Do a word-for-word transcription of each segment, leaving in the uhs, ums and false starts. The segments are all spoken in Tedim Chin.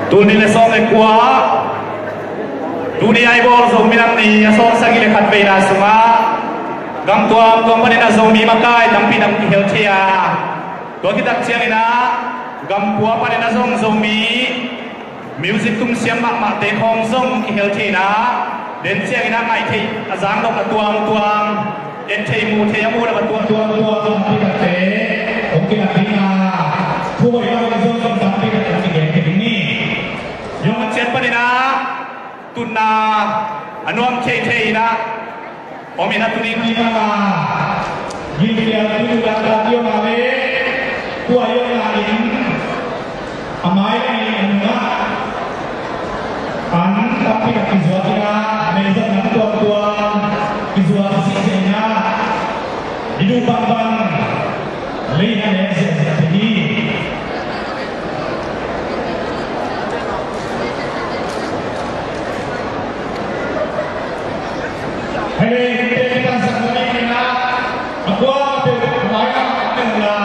Tul nih le sawm le kua, tuni a i bawl Zomi Nam Ni a sawmsagih le khat veina sungah gam tuamtuam panin a Zomi makai tampi tak kihel thei a, tua khit tak ciangin ah gam kua panin a zong Zomi music tumsiam mahmahte khawng zong kihel thei in ah, den ciangin ah ngaih theih a zang dong a tuamtuam, en thei mu thei a mu dong a tuamtuam, tuamtuam tampi takte hong kilak ding a, thu hoih lo in zong tampi tak hong kigen thei ding ni. Yong a ciat panin ah tutna a nuam theithei in ah om in ah, tuni ni mah a gimpial tui duh dangka ti om a ve, tua i om a in a mai le ni a nungah an tampi tak kizuak in ah, meizat nam tuamtuam kizuak siseh in ah, i duh bangbang lei na lek ziahziah thei hi. Hei, te kitansak na ding in ah, a kua peuh a mai ah a peuh la,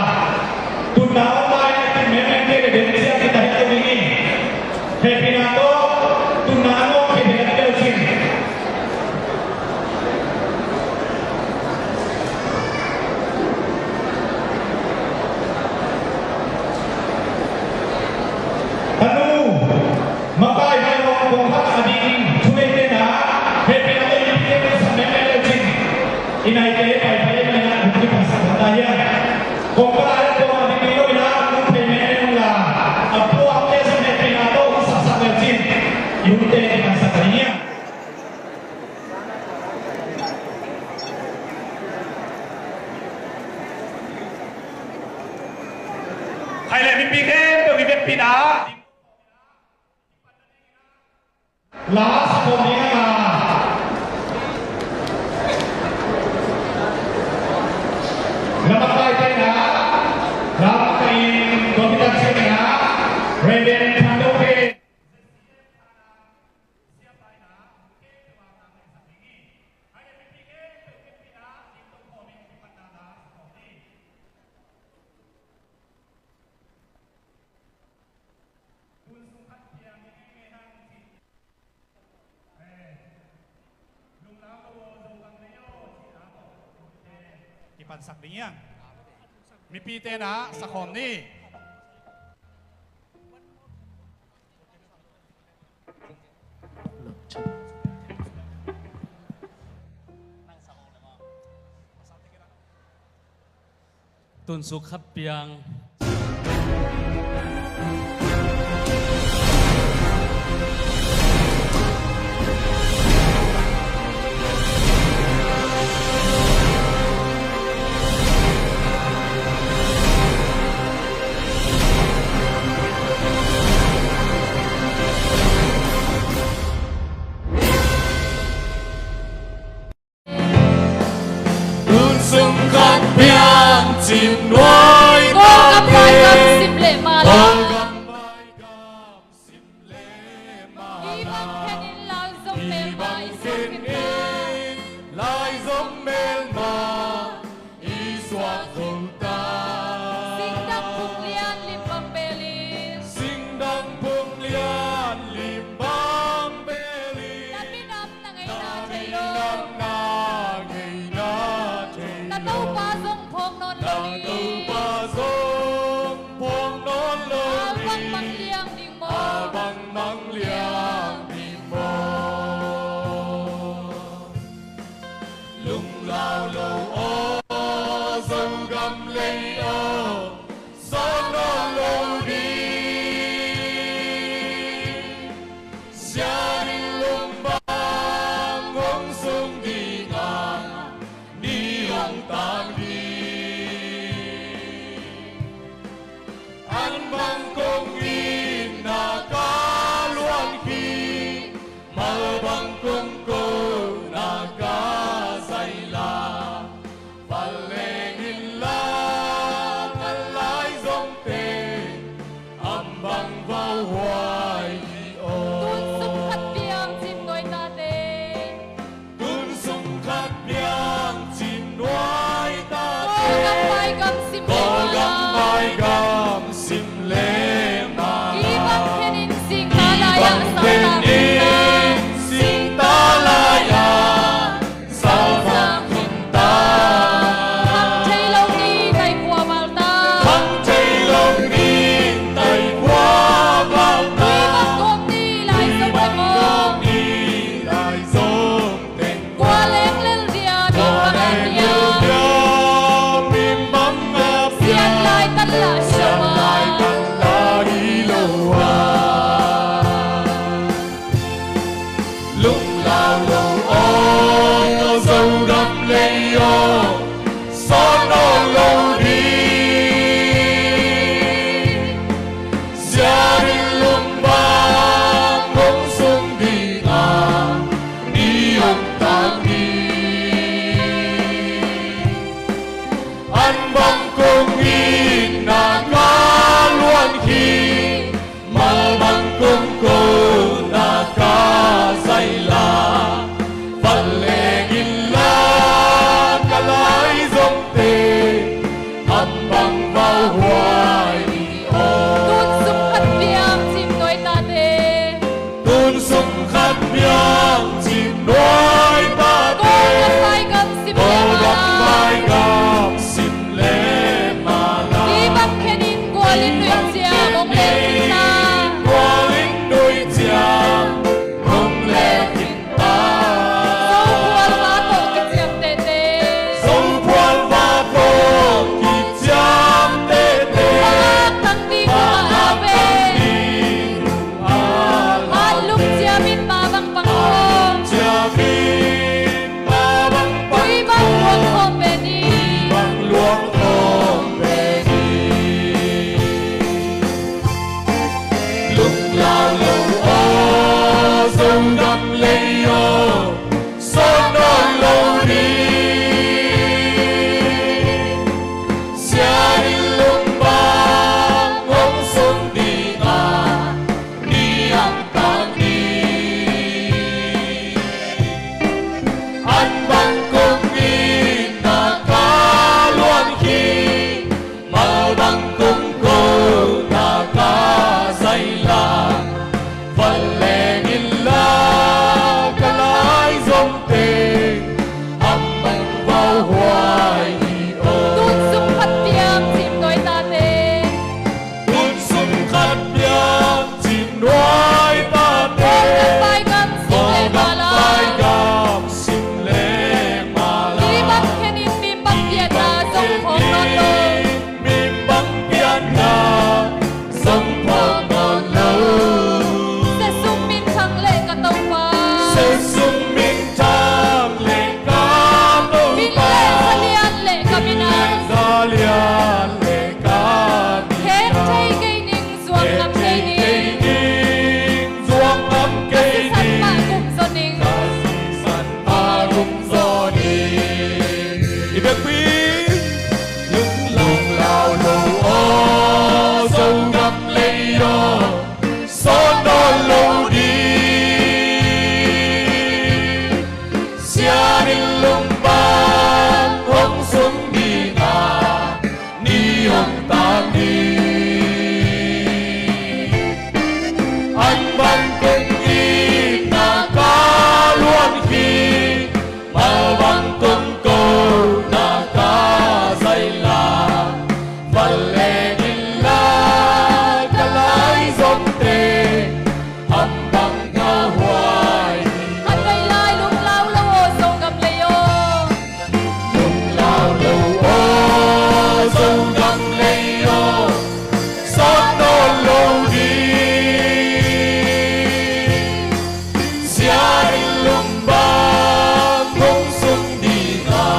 tutna om lai a tin mengmengte le den ciang kita hi lo ding hi. Hehpihna tawh tutna a nuam khia hi a peuh cin. Ka nu, makai mai hong kong khat a ding in, thunei tena, hehpihna tawh i pite tawh sam mengmeng le cin. I naite paipai mah in ah, hong kipansak ta hiam? Kong ka lai a kong a ding ding lo in ah, hong thei mengmeng la, a puakte sam hehpihna tawh hong saksak le cin. I hunte kipansak ta ding hiam? Khai le mipi khempeuh i vekpi in ah, last for me, ah, la makai tena, la makai in, tua kitan siam in ah, Reverend Thando Pen. Kipansak ding hiang. Mipite na sakhawm ni. Tunsuk khat piang. Tunsuk khat piang cin nuai ta te. Kawlgam vai gam sim leh mah la. Kawlgam vai gam sim leh mah la. Kibang khenin laizom melmah i suak khin ta. Kibang khenin laizom melmah i suak khin ta. Singdang phung lian limbang belin. Singdang phung lian limbang belin. Na minam na ngeina thei lo. Na minam na ngeina thei lo. Na Topa zong phawk nawn lo ding. Na Topa zong phawk nawn lo ding. A bangbang liang ding maw. A bangbang liang ding maw. Lunglau lo aw, Zogam lei aw, sawt nawn lo ding. Sianin lungdam hong sung ding a, ni hong tang ding. An bang kong itna ka luang khin, mal bang kong kona ka zaila, val leng inla, ngal lai zongte, an bang vauhuai hi aw. Tunsuk khat piang cin nuai ta te. Tunsuk khat piang cin nuai ta te. Kawlgam vai gam sim leh mah la. Kawlgam vai gam sim leh mah la. Kibang khenin singdang. Ken in singta lai-ah salzang khin ta. Khang thei lo ni tai kua mal ta. Khang thei lo ni tai kua mal ta. Tui bang gawp ni lai zong teng aw. Tui bang gawp ni lai zong teng. Kua leng lel dia, mi bang a dia. Kua leng lel dia, mi bang a dia. Siat lai tan lah, siat lai tan lah hi lo a. Lunglau lo aw, Zogam lei aw, sawt nawn lo ding. Sianin lungvang hong sung ding a, ni hong tang ding. An bang kong itna ka luan hi, mal bang kong kona ka zaila. Van leng in la ka lai zongte, ham bang valhuai ni aw. Tun sum khat piang cim nuai tate. Tun sum khat piang cim nuai tate. Kong lam vai gam sim le mala. Kong lam vai gam sim le mala. Ni bang khenin gualin nuih ciam hong lel khin ta. Gualin nuih ciam hong lel khin ta. Zophual va tawh kiciam tete. Zophual va tawh kiciam tete. Mah tang ding mah la ve. Mah tang ding mah la ve. Hat lum ciamin mah bang pang. Hat lum ciamin mah bang pang. Tui bang luang khawm ve ni. Tui bang luang khawm ve ni. Lunglau lo aw, Zogam lei aw, sawt nawn lo ding. Sianin lungvang hong sung ding a, ni hong tang ding. An bang kong itna ka luan hi, mal bang kong kona ka zaila. Van leng in la ka lai zongte, ham bang valhuai ni aw. Tun sum khat piang cim nuai tate. Tun sum khat piang cim nuai tate. Kong lam vai gam sim le mala. Kong lam vai gam sim le mala. Mi bang khenin mi bang pianna zong phawk nawn lo. Mi bang pianna zong phawk nawn lo. Siasum minthang le ka Topa. Siasum minthang le ka Topa. Min le za lian le ka minam. Min le za lian le ka minam. Khek thei kei ning, zuang ngam kei ning. Khek thei kei ning, zuang ngam kei ning. Ka sisan mah gum zaw ning. Ka sisan mah gum zaw ning. I biakpi. Lunglau lo aw, Zogam lei aw, sawt nawn lo ding. Sianin lungvang hong sung ding a, ni hong tang ding. An bang kong itna ka luan hi, mal bang kong kona ka zaila. Van leng in la ka lai zongte, ham bang valhuai ni. Khat vei lai, lunglau lo aw, Zogam lei aw. Lunglau lo aw, Zogam lei aw, sawt nawn lo ding. Sianin lungvang hong sung ding a,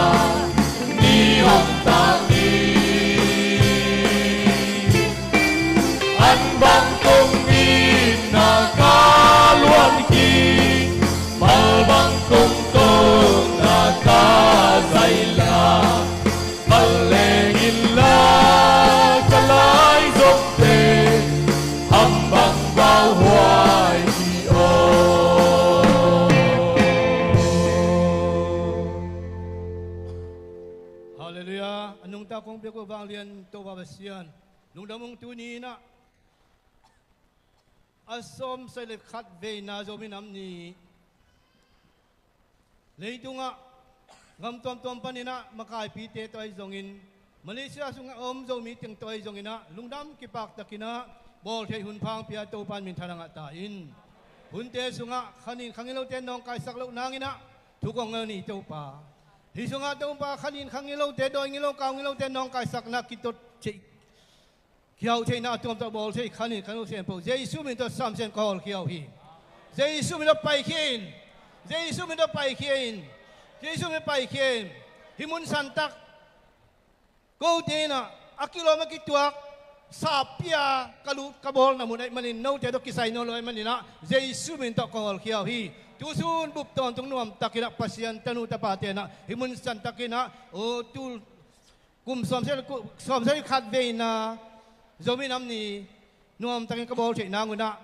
ni hong tang ding. An bang kong itna ka luan hi, mal bang kong kona ka zaila. Van leng in la ka lai zongte, ham bang valhuai ni aw. Halleluiah. A nungta kong biak uh vanglian Topa Pasian, lungdam ung. Tuni in ah A sawmsagih le khat veina Zomi Nam Ni leitungah gam tuamtuam paninah makaipite tawh ahi zongin, Malaysia sungah a om Zomi teng tawh ahi zonginah lungdam kipaktakinah bawlthei hun pha hong pia Topan minthanna ngah ta in. Hunte sungah khanin khangilote nawngkaisak loh nanginah thukong ni Topa. Hih sungah Topa khanin khangilote, dawi ngilo, kau ngilote nawngkaisakna kitot thei, kiau theihna a tuamtuah bawl thei khanin khangilote khempeuh Jesu min tawh samsian ka hawlkhia uh hi. Jesu min tawh paikhia in. Jesu min tawh paikhia in. Jesu min tawh paikhia in. Hih mun santak kote inah a kilawm a kituak sappia ka lut ka bawlna mun ahih manin note tawh kisai nawn lo ahih maninah Jesu min tawh ka hawlkhia uh hi. Tusun bup tawntung nuamtakinah Pasian tanu tapate inah hih mun santakinah aw tul kum sawmsagih, kum sawmsagih khat veina Zomi Nam Ni nuamtakin ka bawl theih nangunah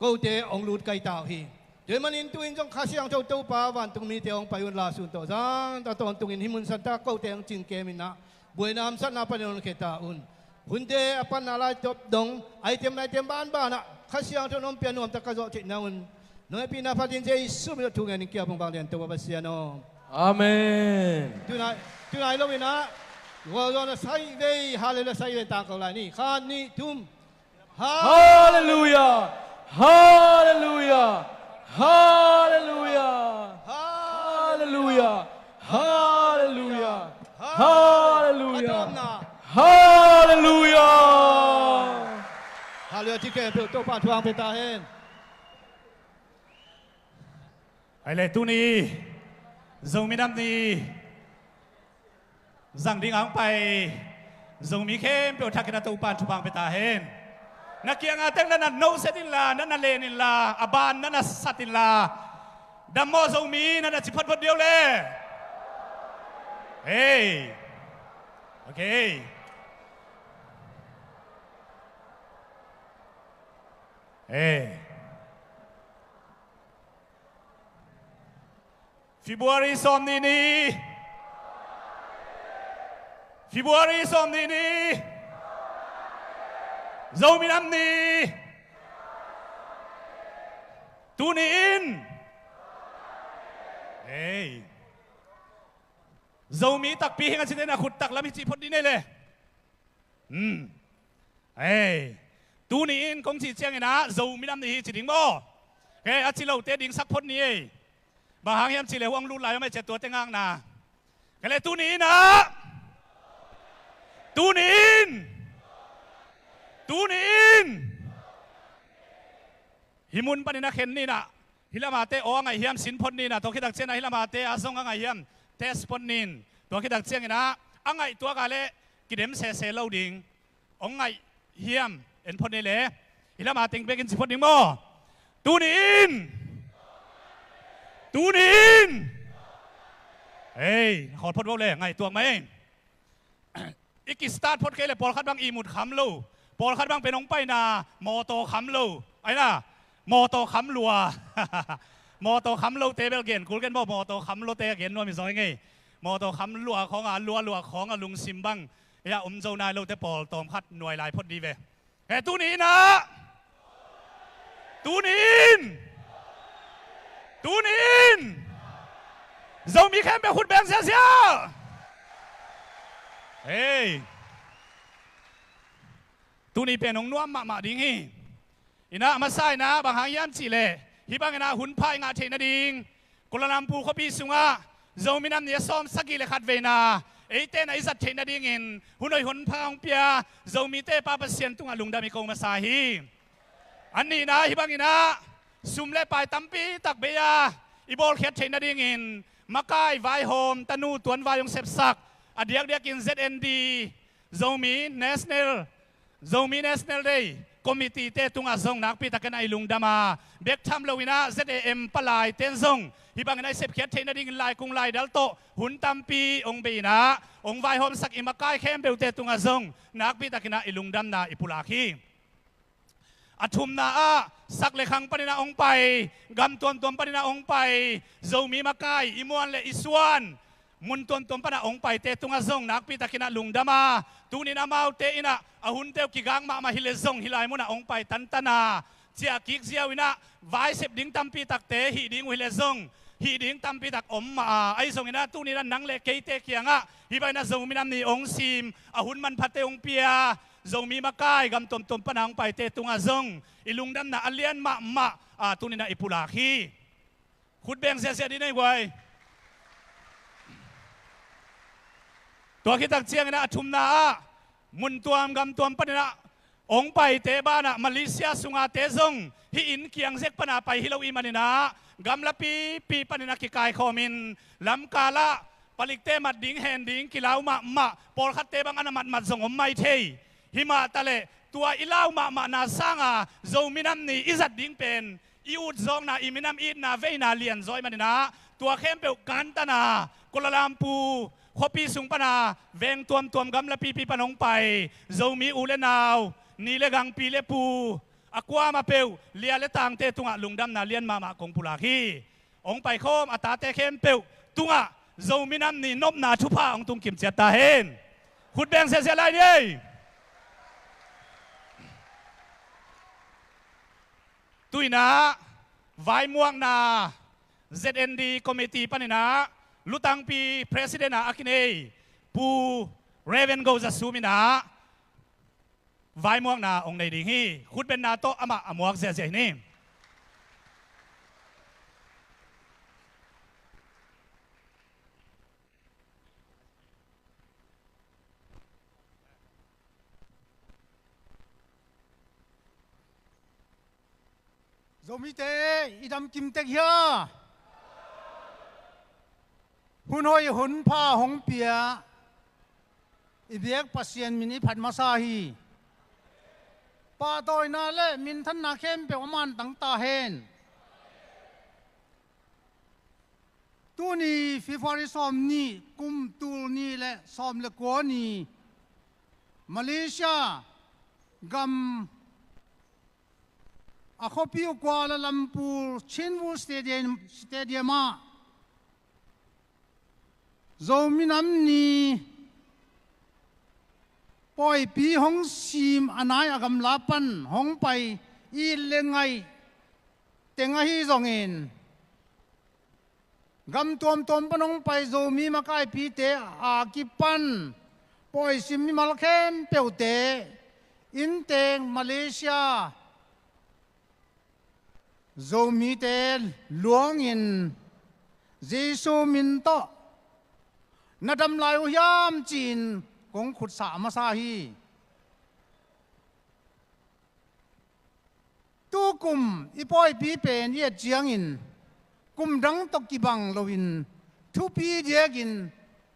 kote hong lut kai ta uh hi. Tua ahih manin tu-in zong Kha Siangtho Topa vantung mite hong pai un, la sun tawh zan ta tawntungin hih mun santak kote hong cingkem inah buaina hamsatna panin hong khia ta un. Hunte a panna laitop dong, item, item banbanah Kha Siangtho in hong pia nuamtak ka zawh theih nangun nong hehpihna phatin Jesu min tawh thu ngenin kiap ung bang lian Topa Pasian aw. Amen. Tunai, tunai loinah gualzawhna sagih vei, Halleluia sagih vei tangko lai ni. Khat, nih, thum. Halleluia! Halleluia! Halleluia! Halleluia! Halleluia! Halleluia! Halleluia! Halleluia! Ci khempeuh Topa thuang pe ta hen. Ai le tuni Zomi Nam Ni zang ding a hong pai Zomi khempeuh thakin a Topan thupha hong pe ta hen. Na kianga teng na na noset inla, na na len inla, a ban na na sat inla. Dammawh Zomi na na ci photphot dih o le. Hei. Okay. Hei. February sawmnih ni. February sawmnih ni. Zomi Nam Ni. Tuni in. Ei. Zomi takpi hi ngang cite na khut taklam hi cih phot dih nei le. Hmm. Ei, tuni in kong cih ciangin ah Zomi Nam Ni hi ci ding maw? Kei a ci lote dingsak phot ni ei. Bang hang hiam cih leh huang lut lai om ei ciah tuate ngakna. Kei le tuni in ah. Tuni in. Tuni in. Hih mun panin a khen ni in ah, hih lamate aw a ngaih hiam sin phot ni in ah, tua khit tak ciangin ah hih lamate a zong a ngaih hiam test phot ni in, tua khit tak ciangin ah a ngaih tuak a leh kidem sese lo ding. Hong ngaih hiam en phot ni leh hih lama teng bekin ci phot ding maw? Tuni in. Tuni in. Hei, na khawl phot vo le, ngaih tuak mah ei. I kistart phot kei le pawlkhat bang ihmut kham lo, pawlkhat bang pen hong paina mawtaw kham lo. Ai na, mawtaw kham lua. Mawtaw kham lote bel gen kul ken maw, mawtaw kham luate a gen nuam hi zaw hi ngei. Mawtaw kham lua khawng a, lua lua khawng a lungsim bang ei a om zo nai lote pawl tawmkhat nuai lai phot dih ve. He, tuni in ah. Tuni in. Tuni in. Zomi khempeuh khut beng ziahziah. Hei. Tuni pen hong nuam mahmah ding hi. In ah a masa in ah bang hang hiam cih leh hih bangin ah hun pha i ngah theih nading Kuala Lumpur khuapi sungah Zomi Nam Ni a sawmsagih le khat veina eite na i zat theih nadingin hun hoih hun pha hong pia Zomite Pa Pasian tungah lungdam i ko masa hi. A nihna hih bangin ah sum le pai tampi tak bei a i bawlkhiat theih nadingin makai vaihawm tanu tuanvai hong sepsak a diakdiakin Z N D Zomi National Zomi National Day Committee-te tungah zong nakpitakin a i lungdam a, bek tham loin ah Z A M palaite in zong hih bangin a i sepkhiat theih nadingin laikung laidal tawh hun tampi hong bei in ah hong vaihawmsak i makai khempeuhte tungah zong nakpitakin ah i lungdamna i pulak hi. A thumna ah sak le khang panin ah hong pai, gam tuamtuam panin ah hong pai Zomi makai i muan le i suan mun tuamtuam panah hong paite tungah zong nakpitakin ah lungdam a, tunin amaute in ah a hunte uh kigak mahmah hi leh zong hih lai munah hong pai tantan a, ciah kik ziau inah, vaisep ding tampi takte hih ding uh hileh zong, hih ding tampi tak om mah a, ahi zongin ah tuni inah nang le keite kiangah hih bang inah Zomi Nam Ni hong sim a hun manphatte hong pia Zomi makai gam tuamtuam pana hong paite tungah zong i lungdamna a lian mahmah a, tuni inah i pulak hi. Khut beng ziahziah dih nei guai. Tua khit tak ciangin ah a thumna ah, mun tuam gam tuam panin ah hong paite banah Malaysia sungate zong hih inn kiang zek pana pai hi lo i hih manin ah, gamla pipi panin ah kikaikhawmin lamkal ah palikte mat ding hen ding kilau mahmah, pawlkhatte bang a na matmat zong om mai thei. Himah taleh tua i lau mahmahna sanga Zomi Nam Ni i zat ding pen i utzawkna, i minam itna veina lianzaw i hih manin ah, tua khempeuh kantan a, Kuala Lumpur khuapi sung pana veng tuamtuam gamla pipi pan hong pai Zomi u le nau, ni le gang, pi le pu, a kuamah peuh lia le tangte tungah lungdamna lian mahmah kong pulak hi. Hong paikhawm a tate khempeuh tungah Zomi Nam Ni nopna thupha hong tungkim ciat ta hen. Khut beng ziahziah lai ni ei. Tu inah vaimuakna Z N D committee panin ah lutangpi president a a kinei Pu Reverend Go Za Sum inah vaimuakna hong nei ding hi. Khutbetna tawh amah a muak ziahziah hi ni. Zomite, i damkim tek hia? Hun hoih hun pha hong pia i biak Pasian min i phat masa hi. Pahtawina le minthanna khempeuh a man tang ta hen. Tuni February sawm nih, kum tul nih le sawm le kua ni, Malaysia gam a khuapi uh Kuala Lumpur Chinwoo Stadium, Stadium ah Zomi Nam Ni pawipi hong sim a nai a gamla pan hong pai i len ngaih teng ahi zongin, gam tuamtuam pan hong pai Zomi makaipite a kipan pawisim mimal khempeuhte, inntek Malaysia Zomite luangin Jesu min tawh na dam lai uh hiam ci-in kong khutsa a masa hi. Tukum i pawipi pen i et ciangin kum dang tawh kibang loin thupi diakin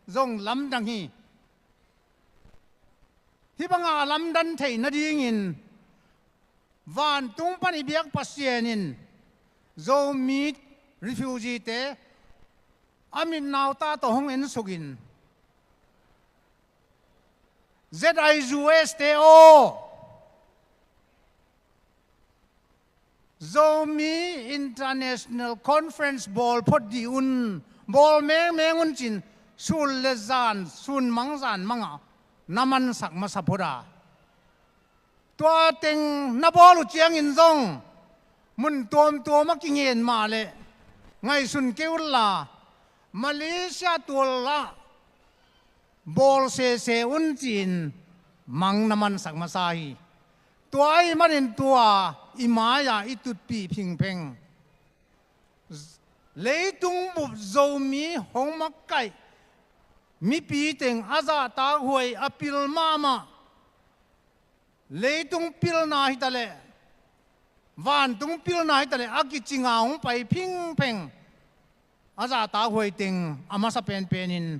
zong lamdang hi. Hih banga a lamdang theih nadingin vantung pan i biak Pasian in Zomi refugee-te a mitnau ta tawh hong ensukin Z I U S te aw, Zomi International Conference bawl phot dih un, bawl mengmeng un ci-in sul le zan, sun mang zan mangah na mansak masa phot a, tua teng na bawl uh ciangin zong mun tuamtuam a kingen mah leh ngaihsun kei unla, Malaysia tual ah bawl sese un ci-in mang na mansak masa hi. Tua ahih manin tua i mai-ah i tutpih phingpheng, leitung bup Zomi hong makaih mipi teng a zahtakhuai a pil mahmah, leitung pilna hitaleh vantung pilna hitaleh a kicinga hong pai phingpheng a zahtakhuai teng a masa penpenin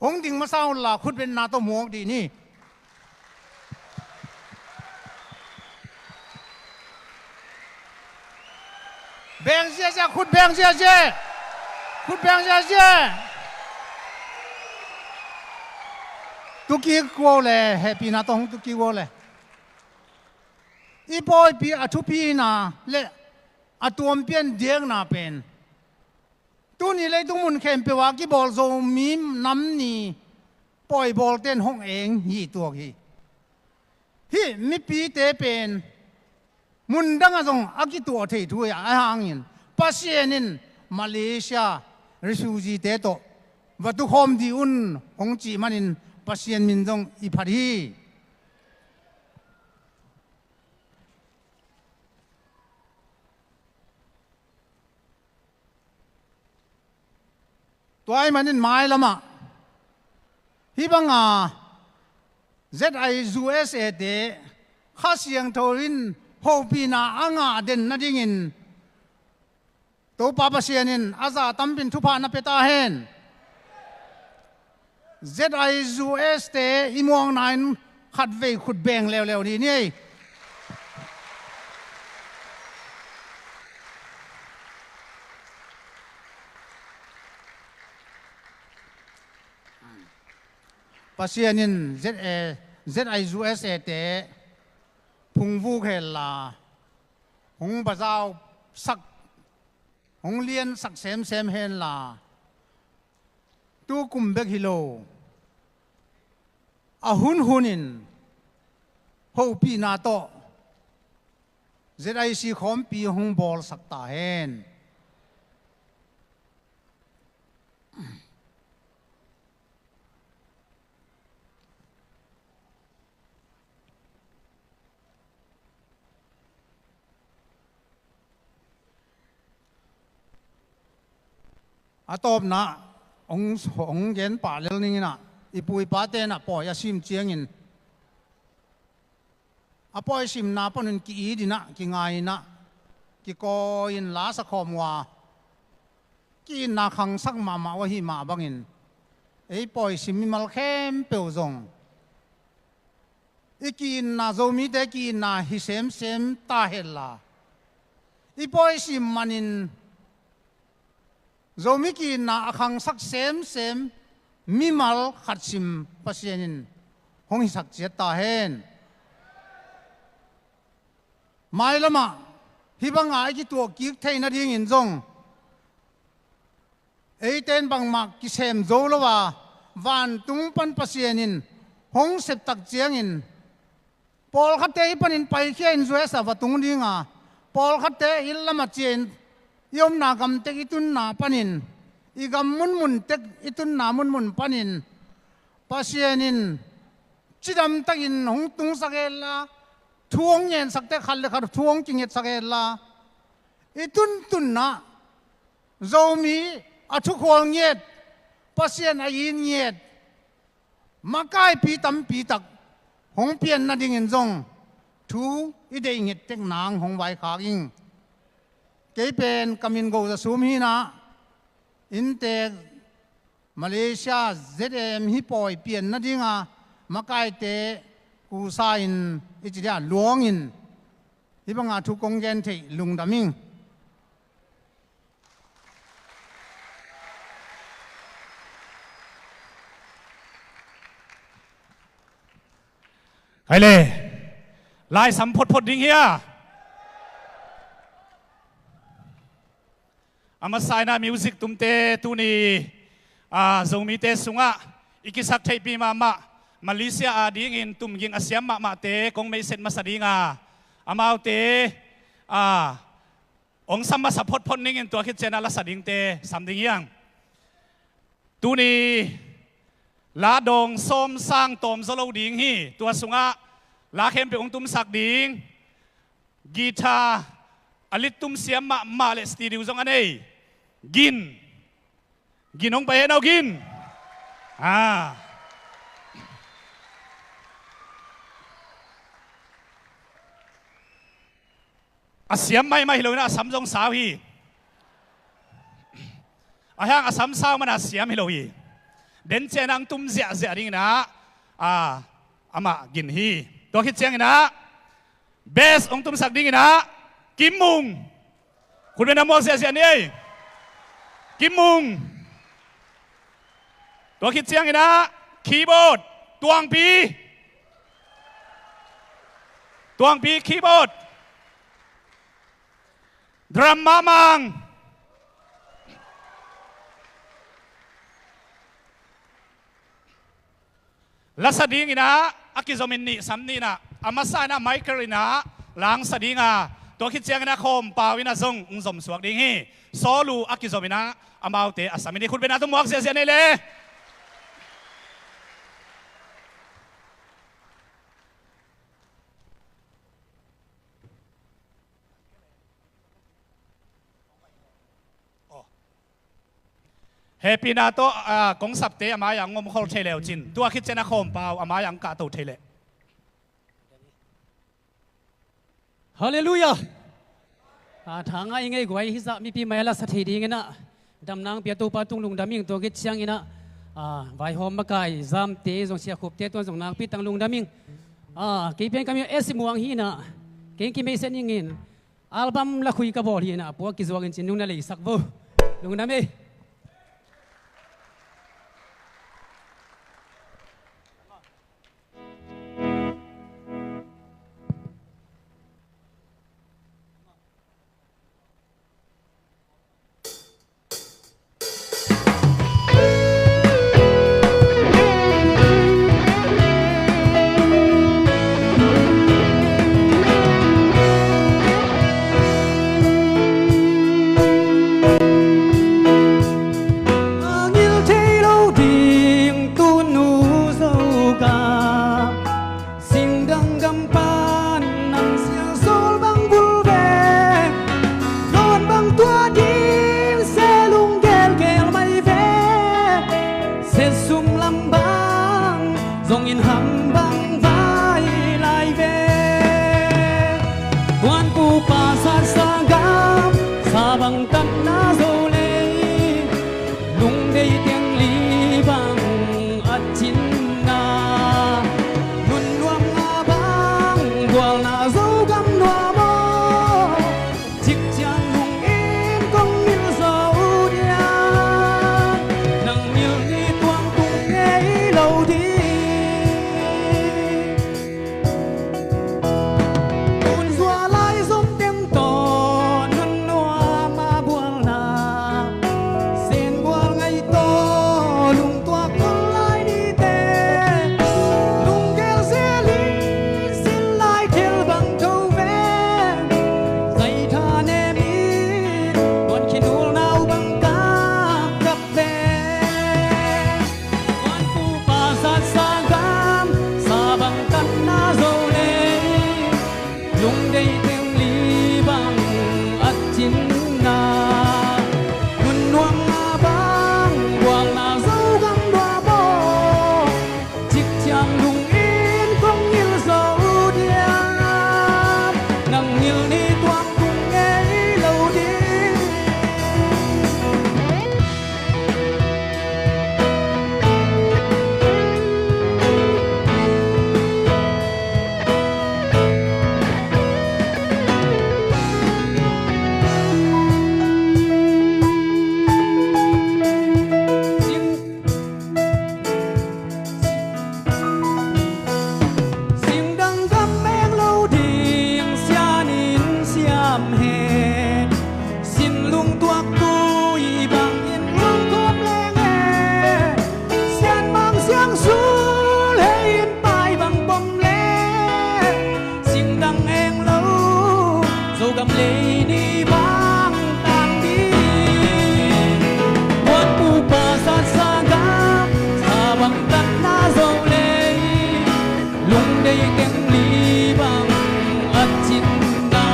hong ding masa unla khutbetna tawh muak dih ni. Beng ziahziah, khut beng ziahziah. Khut beng ziahziah. Tukik uh le, hehpihna tawh hong tukik uh le. I pawipi a thupina le a tuampian diakna pen tuni leitung mun khempeuh ah kibawl Zomi Nam Ni pawibawlte'n hong eng hi tuak hi. Hih mipite pen Mundang ah zong a kituah thei thu hi a, ahi hangin Pasian in Malaysia refugee-te tawh va tukhawm dih un hong cih manin Pasian min zong i phat hi. Tua ahih manin mailamah hih banga Z I U S A-te Kha Siangtho in hopihna a ngah den nadingin Topa Pasian in a za tampin thupha na pia ta hen. Z I U S-te i muakna in khatvei khut beng leuleu dih ni ei. Pasian in Z A, Z I U S A-te phungvuk henla, hong bazau sak, hong liansak semsem henla, tu kum bek hi lo, a hunhunin hopihna tawh Z I C khawmpi hong bawlsak ta hen. A tawpna hong, hong gen pah lel ning inah, i pu i pate inah pawi a sim ciangin, a pawi simna panin ki-it inah, kingai inah, kikawi in la sa khawm uh a, ki-itna khangsak mahmah uh ahih mah bangin, ei pawi sim mimal khempeuh zong i ki-itna, Zomite ki-itna hi semsem ta henla, i pawi sim manin Zomi ki-itna a khangsak semsem mimal khat sim Pasian in hong hisak ciat ta hen. Mailamah hih banga i kituah kik theih nadingin zong, eite in bangmah kisem zo lo a, vantung pan Pasian in hong septak ciangin, pawlkhatte hih panin paikhia in U S a va tung ding a, pawlkhatte inn lamah ciah in i omna gam tek i tunna panin, i gam munmun tek i tunna munmun panin, Pasian in cidamtakin hong tungsak henla, thu hong ngensak tek khat le khat thu hong kingetsak henla, i tuntunna Zomi a thukhual ngiat, Pasian a it ngiat makaipi tampi tak hong pian nadingin zong thu i deih nget tek nang hong vaikhak ing. Kei pen ka min Go Za Sum hi inah, inntek Malaysia Z M hih pawi pian nadinga makaite kusa in, i ci dia, luangin hih banga thu kong gen theih lungdam ing. Hai le, lai sam photphot ding hi a. A masa inah music tumte tuni, a, Zomite sungah i kisak theihpih mahmah, Malaysia adingin tumging a siam mahmahte kong meiset masa ding a, amaute, a, hong sam masa photphot ningin tua khit ciangin a lasa dingte sam ding hi hang. Tuni la dawng sawm sang tawm zaw lo ding hi. Tua sungah la khempeuh hong tumsak ding guitar a littum siam mahmah le studio zong a nei Gin. Gin hong pai hen aw, Gin. A, a siam maimai hi lo inah a sam zong sau hi. Ahi hang a sam sau mana a siam hi lo hi. Den ciangin hong tum ziahziah ding inah, a, amah Gin hi. Tua khit ciangin ah bass hong tumsak ding inah Kim Mung. Khut beng na muak ziahziah ni ei. Kim Mung. Tua khit ciangin ah keyboard Tuangpi. Tuangpi keyboard. Drum Mamang. Lasa ding inah a kizomin nih sam ni inah, a masa inah Michael inah langsa ding a, tua khit ciangin a khawmpau in a zong hong zom suak ding hi. Sawl uh a kizom in a, amaute a sam in hi. Khutbetna tawh muak ziahziah ni le. Hehpihna tawh, ah, kong sapte a mai-ah hong om khol thei le uh cin, tua khit ciang a khawmpau a mai-ah hong kahto thei leh. Halleluiah. Ah, tha ngah i ngei guai hi zah mipi mai a la sa thei dingin a, damna hong pia Topa tung lungdam ing. Tua khit ciangin a, ah, vaihawm makai zamte zong, siakhupte tuan zong nakpi tang lungdam ing. Ah, kei pen ka min a Esi Muang hi in a, kei hong kimeisen ing in, album la khui ka bawl hi in a, pua kizuak in cin nung na leisak vo. Lungdam ei. A ngil thei lo ding tunu Zogam, singdang gam pan nang sial sawl bang vul ve, nawn bang tua ding se lung gelgel mai ve. Setsum lam bang zongin ham bang vai lai ve. Tuanpupa satsa gam, sa bang tatna Zo lei, lungdei teng li bang a cinna, nunnuamna bang gualna Zogam nuam aw. Cikciang lungin kong ngil zo uh dia, nang ngilh ni tuang tung ngei lo ding. Tun zua lai zom teng tawh nunnuam a bualna, sen bual ngai tawh lungtuak tung lai nite, lunggel zelin sin lai thil bang tho ve. Zaitha nemin tuan khinul nau bang kapkap ve. Tuanpupa satsa gam, sa bang tatna Zo lei, lungdei teng li bang a cinna, nunnuamna bang gualna Zogam nuam aw. Cikciang lungin kong ngil zo uh diam, nang ngilh ni tuang tung ngei lo ding. Singdang gam eng lo ding sian in siam hen, sin lungtuak tui bangin lungkhop leng hen, sian mang siang sul hei in pai bang pom leng, singdang eng lo Zogam lei ni bang tang ding. Tuanpupa satsa gam, sa bang tatna Zo lei, lungdei teng li bang a cinna,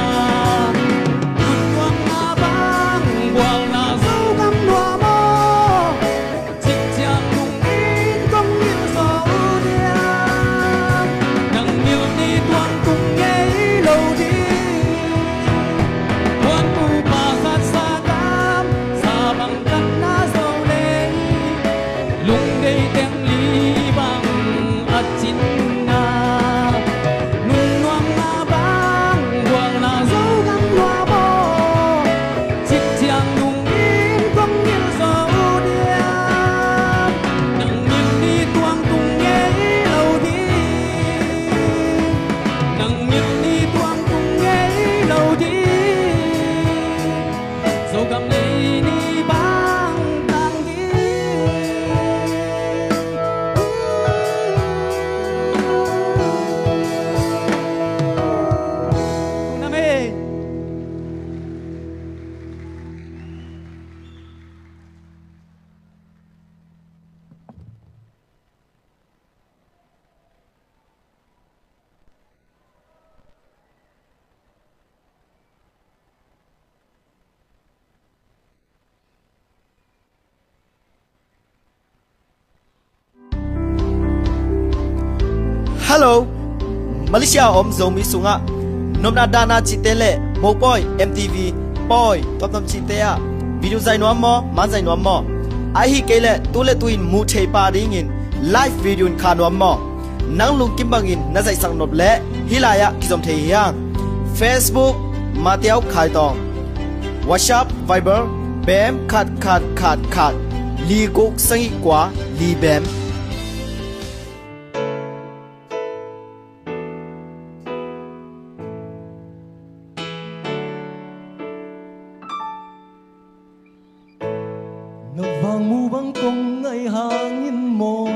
nunnuamna bang gualna Zogam nuam aw. Cikciang lungin kong ngil zo uh diam, nang ngilh ni tuang tung ngei lo ding. Tuanpupa satsa gam, sa bang tatna Zo lei, lungdei teng li bang a cinna, nunnuamna bang gualna Zogam nuam aw. Cikciang lungin kong ngil zo uh diam, nang ngilh ni tuang tung ngei lo ding. Nang ngilh ni tuang tung ngei lo ding. Zogam lei ni bang tang ding. Hello, Malaysia a om Zomi sungah nopna dahna cihte le mopawi M T V pawi tuamtuam cihte ah video zai nuam maw, man zai nuam maw? Ahi kei leh tu le tu in muh thei pah dingin live video in kha nuam maw? Nang lungkim bangin na zaihsak nop leh hih lai-ah kizom thei hi hang. Facebook, Matiau Khai Tawng. WhatsApp, Viber, bem khat khat khat khat, li guk sagih kua li bem. Na vang mu bang kong ngaih hangin maw,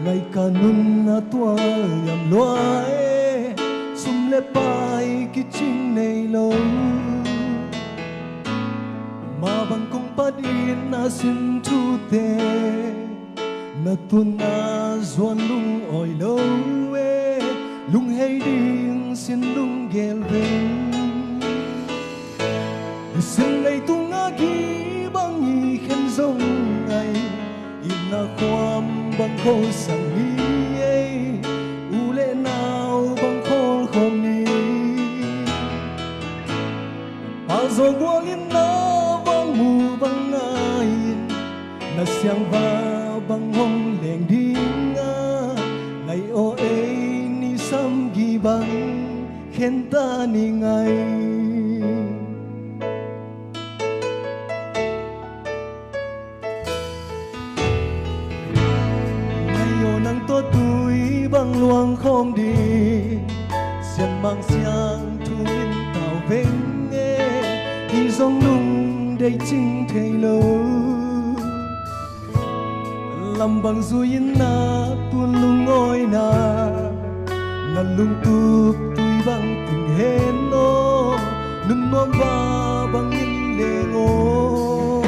ngaih ka nun a tual liam lua e, sum le pai kicing nei lo. Mah bang kong patin a sin thute, na tun a zuan lungawi lo e, lunghei ding sin lunggel veng. I sim leitung a gih bang i khen zong ngaih, i na khuam bang kho sang ni ei, u le nau bang khawl khawm ni. Pal zaw gual in na vang mu bang ngai in, na siangva bang hong leng ding a, ngaih aw ei ni sam gih bang khen ta ni ngaih. Ngaih aw nang tawh tui bang luang khawm ding, sianmang siangtho min tau veng e, hih zong lungdeih cing thei lo. Lam bang zui in na tun lungawina, na lungtup tui bang tun hen aw, nun nuam va bangin leng aw.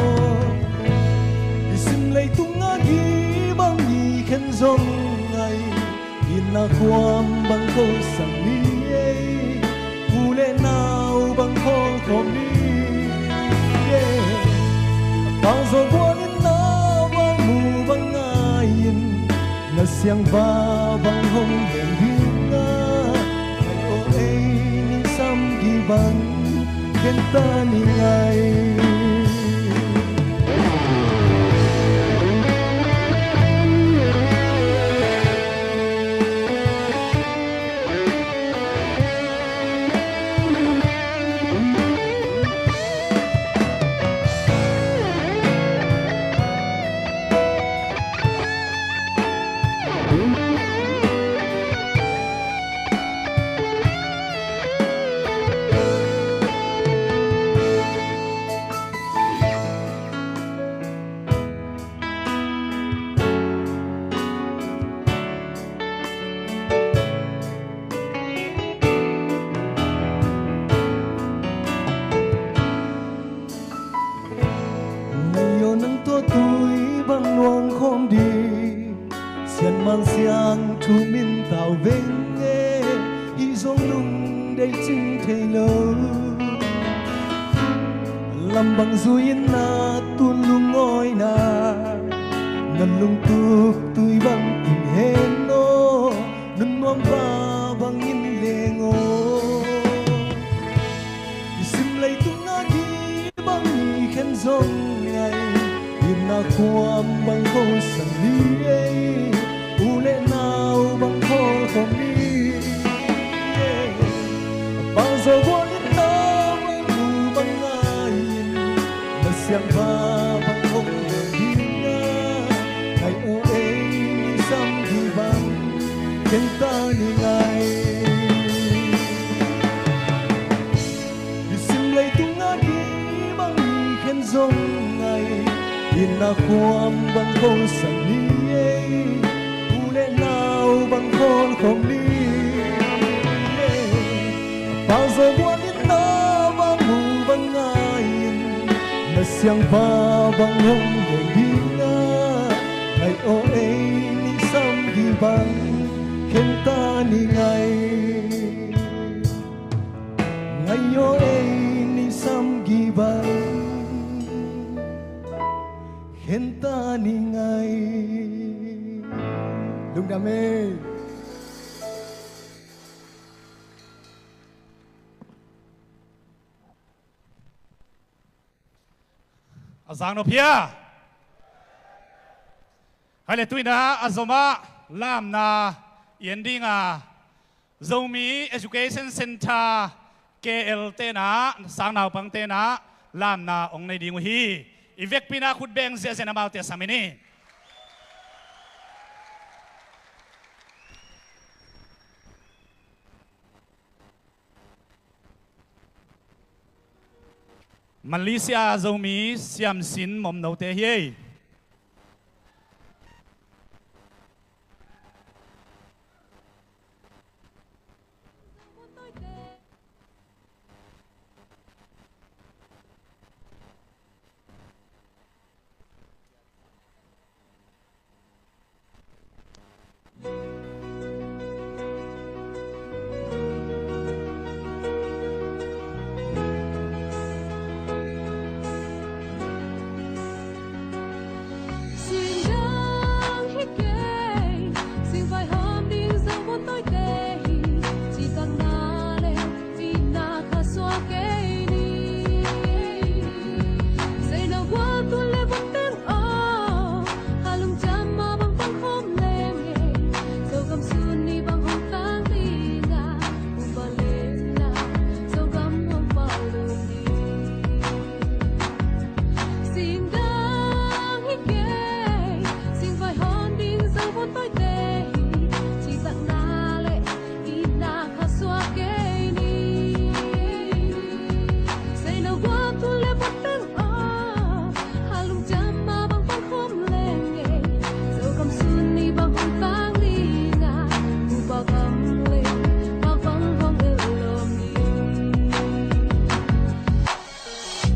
I sim leitung a gih bang i khen zong ngaih, i na khuam bang kho sang ni ei, u le nau bang khawl khawm ni. Pal zaw gual in na vang mu bang ngai in, na siangva bang hong leng ding a, ngaih aw ei ni sam gih bang khen ta ni ngaih. Ngaih aw nang tawh tui bang luang khawm ding, sianmang siangtho min tau veng e, hih zong lungdeih cing thei lo. Lam bang zui in na tun lungawina, na lungtup tui bang tun hen aw, nun nuam va bangin leng aw. I sim leitung a gih bang i khen zong ngaih, i na khuam bang kho sang ni ei, u le nau bang khawl khawm ni. Pal zaw gual in na vang mu bang ngai in, na siangva bang hong leng ding a, ngaih aw ei ni sam gih bang khen ta ni ngaih. I sim leitung a gih bang i khen zong ngaih, i na khuam bang kho sang ni ei, u le nau bang khawl khawm ni. Pal zaw gual in na vang mu bang ngai in, na siangva bang hong leng ding a, ngaih aw ei ni sam gih bang khen ta ni ngaih. Ngaih aw ei ni sam gih bang khen ta ni ngaih. Lungdam ei. Sang nop hia? Hai le, tu-in ah a zom ah lamna i en ding a, Zomi Education Centre K L te'n ah, sang naupangte'n ah lamna hong nei ding uh hi. I vekpi-in ah khut beng ziahziah in amaute sam ni. Malaysia Zomi siamsin momnote hi ei. Singdang hi kei, singvai hawm ding Zomi tawite hi, citakna le itna kha suak kei ni. Sei lo gual tun le vot teng aw, ha lungtang mah bang pang khawm leng ei, Zogam sun ni bang hong tang ding a, upa leh na, Zogam hong pau lum ni. Singdang hi kei, singvai hawm ding Zomi tawite hi, citakna le itna kha suak kei ni. Sei lo gual tun le vot teng aw, ha lungtang mah bang pang khawm leng ei, Zogam sun ni bang hong tang ding a, upa bang le pa bang hong el lawm ni.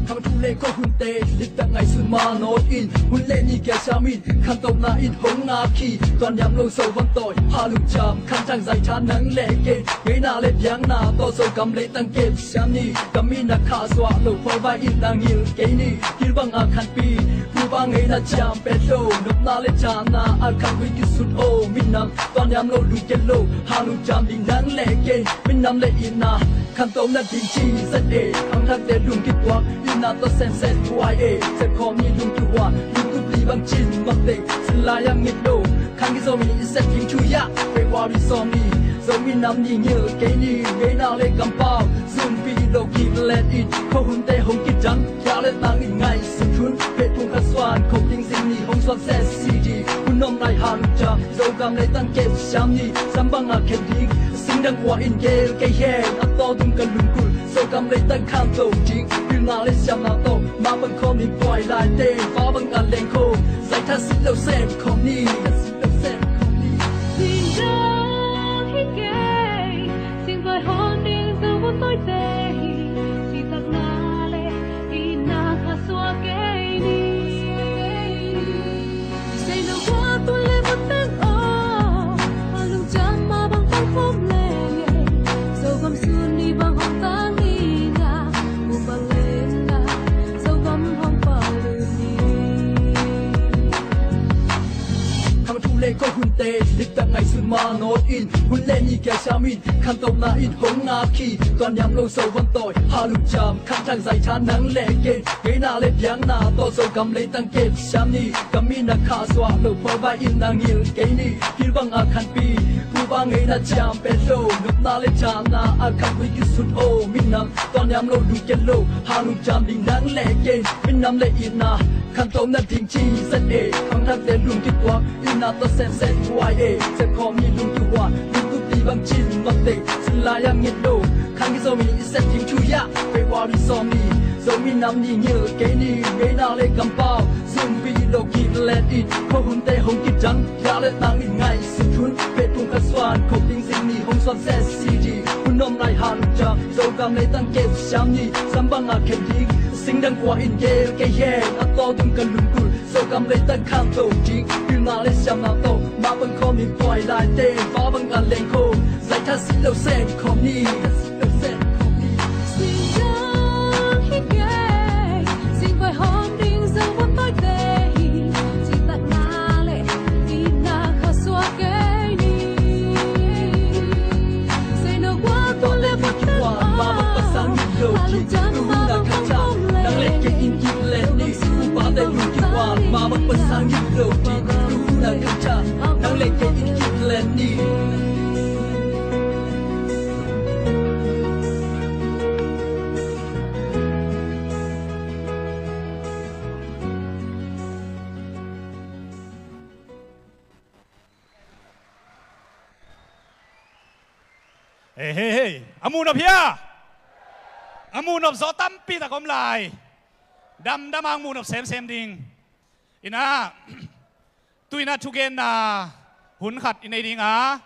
Khang thu le khuahunte diktak ngaihsun mah nawn in, hun le ni kia siam in, khantohna in hong ngak hi. Tuanniam lo Zo van tawi, ha lungtang khangthang zaitha nang le kei, ngeina le biakna tawh Zogam leitang kep siam ni. Gam itna kha suak lo phualvai in na ngil kei ni. Thil bang a khanpi, phuba ngeina ciam pet lo, nopna le thana a khanpi kisut aw. Minam tuanniam lo, lungkiat lo, ha lungtang ding nang le kei, minam le itna khantohna ding ci zat e. Khangthakte lungkituak, itna tawh semsem buai e. Sepkhawm ni lungkihuan, lungtup li bang cin mak ding, sin lai a ngit lo, khang kizo mi i sep ding thu hiah. February sawm ni, Zomi nam ni ngil kei ni. Ngeina le kampau zumpi lo kip let in, khuahunte hong kidang, khia le tang in ngaihsut hun. Phet phung khat suan khop ding zing ni, hong suan set C D, hun om lai ha lungtang, Zogam leitang kep siam ni. Sam bang a khen ding, singdang kua in gel kei hen, a tawh dum ka lungkul, Zogam leitang khantoh ding, pilna le siamna tawh mah bang khawm in tuai laite, pa bang a leng khawm, zaitha sit lo sem khawm ni. Singdang hi kei, singvai hawm ding Zomi tawite hi, citakna le itna kha suak kei ni. Sei lo gual tun le vot teng aw, ha lungtang mah bang pang khawm leng ei, Zogam sun ni bang hong tang ding a, upa leh na, Zogam hong pau lum ni. Khang thu le khuahunte diktak ngaihsun mah nawn in, hun le ni kia siam in, khantohna in hong ngak hi. Tuanniam lo Zo van tawi, ha lungtang khangthang zaitha nang le kei, ngeina le biakna tawh Zogam leitang kep siam ni. Gam itna kha suak lo phualvai in na ngil kei ni. Thil bang a khanpi, phuba ngeina ciam pet lo, nopna le thana a khanpi kisut aw. Minam tuanniam lo, lungkiat lo, ha lungtang ding nang le kei, minam le itna khantohna ding ci zat e. Khangthakte lungkituak, itna tawh semsem buai e. Sepkhawm ni lungkihuan, lungtup li bang cin mak ding, sin lai a ngit lo, khang kizo mi i sep ding thu hiah. February sawm ni, Zomi nam ni ngil kei ni. Ngeina le kampau zumpi lo kip let in, khuahunte hong kidang, khia le tang in ngaihsut hun. Phet phung khat suan khop ding zing ni, hong suan set C D, hun om lai ha lungtang, Zogam leitang kep siam ni. Sam bang a khen ding, singdang kua in gel kei hen, a tawh dum ka lungkul, Zogam leitang khantoh ding, pilna le siamna tawh mah bang khawm in tuai laite, pa bang a leng khawm, zaitha sit lo sem khawm ni. Singdang hi kei, singvai hawm ding Zomi tawite hi, citakna le itna kha suak kei ni. Sei lo gual tun le vot teng aw, ha lungtang mah bang pang khawm leng ei, Zogam sun ni bang hong tang ding a, upa leh Hei, hei, hei. A muhnop hia? A muhnop zaw tampi tak om lai. Damdam a muhnop semsem ding. Inah, tu inah thugenna hun khat i nei ding a,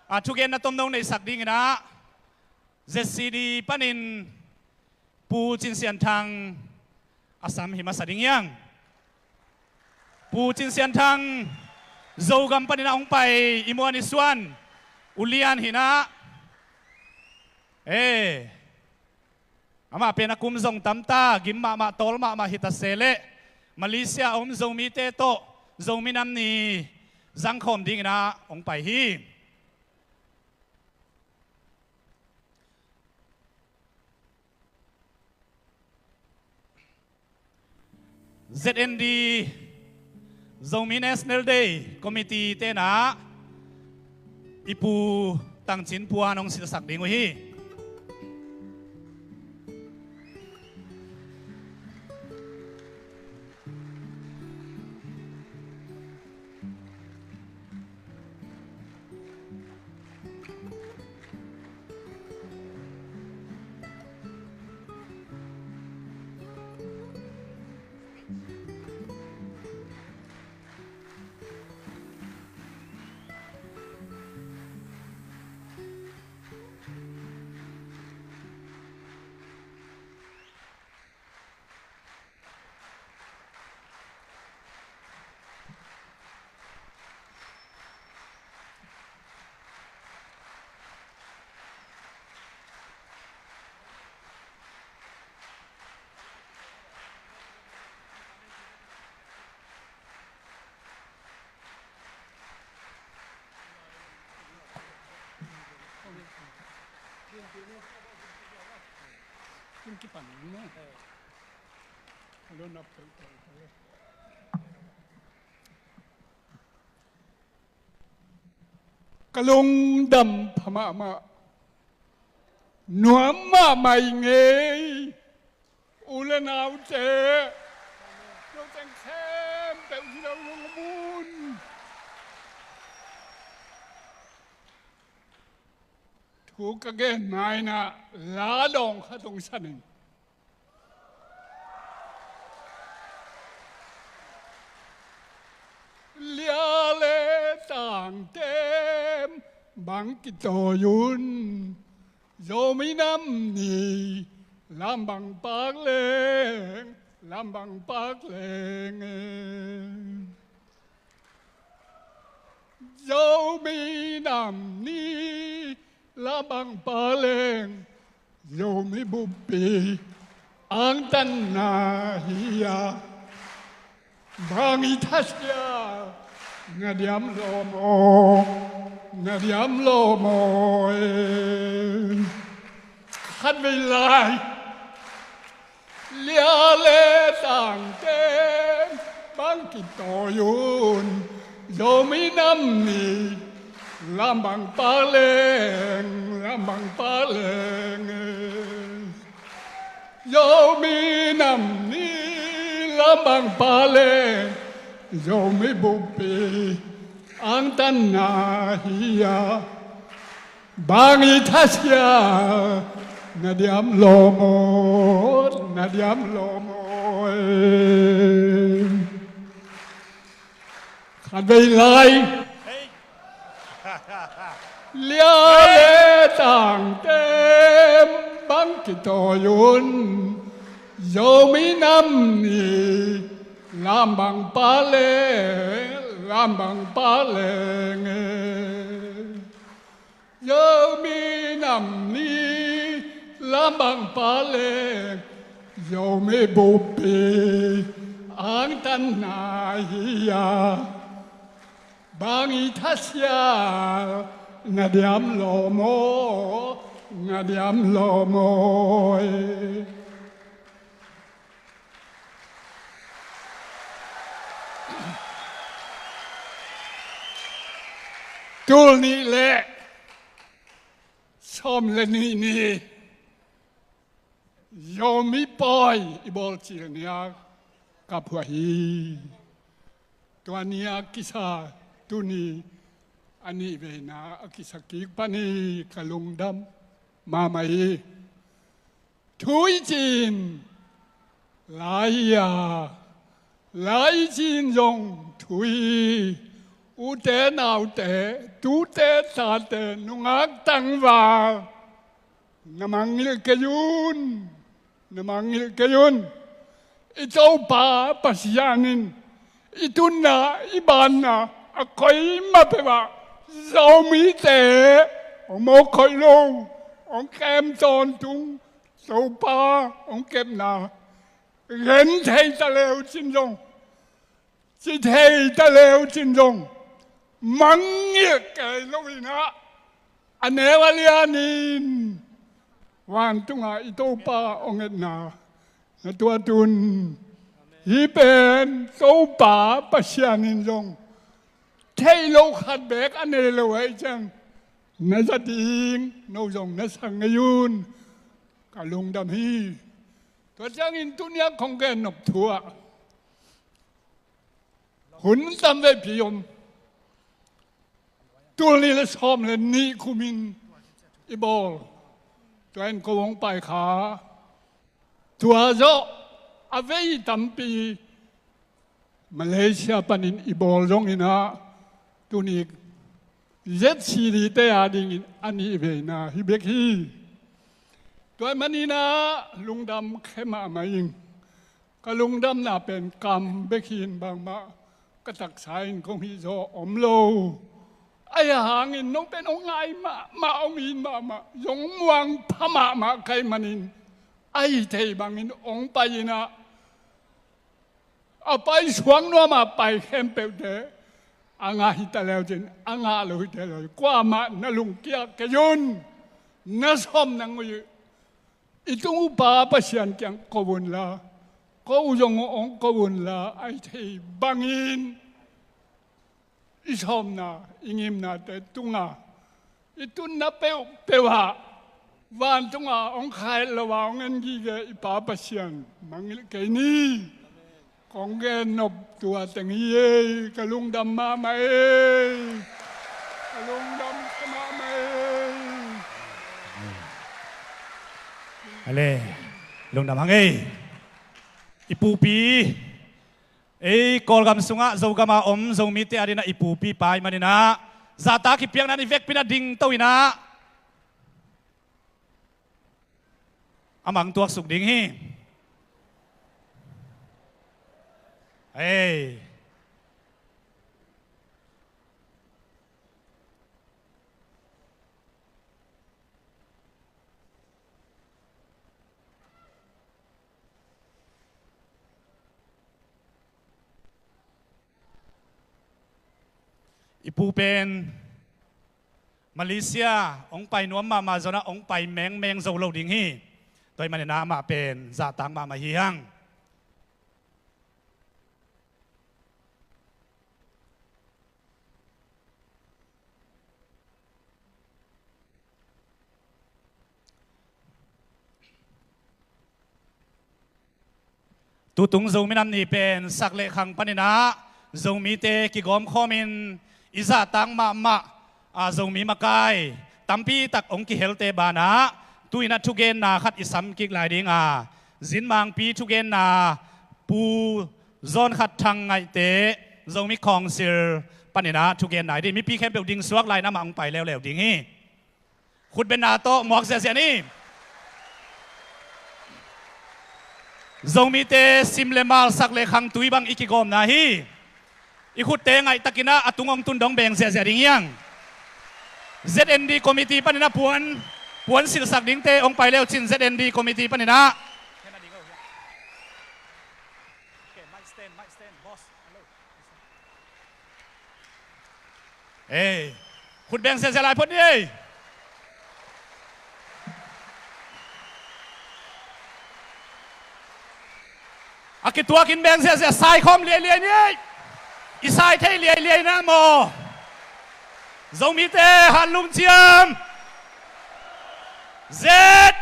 a thugenna tomno neisak ding inah Z C D panin Pu Cin Sian Thang a sam hi masa ding hiang. Pu Cin Sian Thang Zogam panin a hong pai i muan i suan ulian hinah. E, amah pen a kum zong tamta, gim mahmah tawl mahmah hita se leh Malaysia a om Zomite tawh Zomi Nam Ni zangkhawm ding inah hong pai hi. Z N D, Zomi National Day Committee tenah i Pu Tang Cin Pua nong silsak ding uh hi. Ka lungdam pha mahmah, nuam mahmah i ngei. U le naute, no teng khempeuh hi lo lungmun. Thu ka gen ma inah la dawng khat hong sa ning. Lia le tangtem bang kitawi un, Zomi Nam Ni lam bang pak leng, lam bang pak leng. Zomi Nam Ni lam bang pak leng, Zomi buppi angtanna hi a, bang i thasia, na diam lawm aw, na diam lawm aw e. Khatvei lai. Lia le tangtem bang kitawi un, Zomi Nam Ni lam bang pak leng, lam bang pak leng. Zomi Nam Ni lam bang pak leng, Zomi buppi angtanna hi a, bang i thasia, na diam lawm aw, na diam lawm aw e. Khatvei lai. Lia le tangtem bang kitawi un, Zomi Nam Ni lam bang pak leng, lam bang pak leng e. Zomi Nam Ni lam bang pak leng, Zomi buppi angtanna hi a, bang i thasia, na diam lawm aw, na diam lawm aw e. Tul nih le sawm le nih ni Zomi Pawi i bawl cil ni a ka phuah hi. Tua ni a kisa tuni a nih veina a kisakik pan hi. Ka lungdam mahmah hi. Thu i cih in lai hi a, lai i cih in zong thu hi. Ute naute, tute tate, nungak tangval, na mangngilh kei un, na mangngilh kei un. I Topa Pasian in i tunna, i banna a koimah peuh ah Zomite hong mawk khoih lo, hong kem tawntung, Topa hong kepna gen thei ta leu cin zong, ci thei ta leu cin zong, mangngilh kei lo in ah, a neu a lian in vantungah i Topa hong etna na tuat un. Hih pen Topa Pasian in zong theih loh khat beek a nei lo ahih ciang na za ding, no zong na sang ngei un. Ka lungdam hi. Tua ciangin tuni-a kong gen nop thu ah, hun tam veipi om. Tul nih le sawm le nih kumin i bawl, tua in ko hong pai kha. Tua zawh a vei tampi Malaysia panin i bawl zongin ah, tuni Z C D te adingin a nih veina hi bek hi. Tua ahih manin ah lungdam khe mahmah ing. Ka lungdamna pen kam bek hi in, bangmah ka taksa in kong hih zaw om lo. Ahi hangin no pen hong ngai mahmah, hong it mahmah, zong muang pha mahmah ka hih manin, ahi thei bangin hong pai in ah, a pai suak nuam a pai khempeuhte a ngah hi ta leu cin, a ngah lo hi ta leu cin, kuamah na lungkia kei un. Na sawm na ngui uh i tung uh Pa Pasian kiang ko un la, ko uh zong hong ko un la, ahi thei bangin i sawmna, i ngimnate tungah, i tunna peuhpeuh ah vantungah hong khaih lo a hong en gige i Pa Pasian mangngilh kei ni. Kong gen nop tua teng hi ei. Ka lungdam mahmah ei. Ka lungdam mahmah ei. Ale, lungdam hang ei. I pupi, ei Kawlgam sungah Zogam a om Zomite adingin ah i pupi pa ahih manin ah, zahtak i piakna in i vekpi in ah dingto in ah, a mang tuaksuk ding hi. Ei. I pu pen Malaysia hong pai nuam mahmah zongin ah hong pai mengmeng zo lo ding hi. Tua ahih manin ah amah pen zahtak mahmah hi hang. Tutung Zomi Nam Ni pen sak le khang panin ah Zomite kigawm khawmin i zahtak mahmah, a, Zomi makai tampi tak hong kihelte banah, tu-in ah thugenna khat i sam kik lai ding a, Zinmangpi thugenna Pu Zawn Khat Thang Ngaihte, Zomi Council panin ah thugenna hi ding. Mipi khempeuh ding suak lai in amah hong pai leuleu ding hi. Khutbenna tawh muak ziahziah ni. Zomite sim le mal, sak le khang, tui bang i kigawmna hi. I khutte ngaihtakin ah a tung hong tun dong beng ziahziah ding hi hang. Z N D committee panin ah puan, puan silhsak dingte hong pai leu cin, Z N D committee panin ah. Ei, khut beng ziahziah lai phot ni ei. A kituakin beng ziahziah, sai khawm liailiai ni ei. I sai thei liailiai na maw. Zomite, han lungciam. Zet.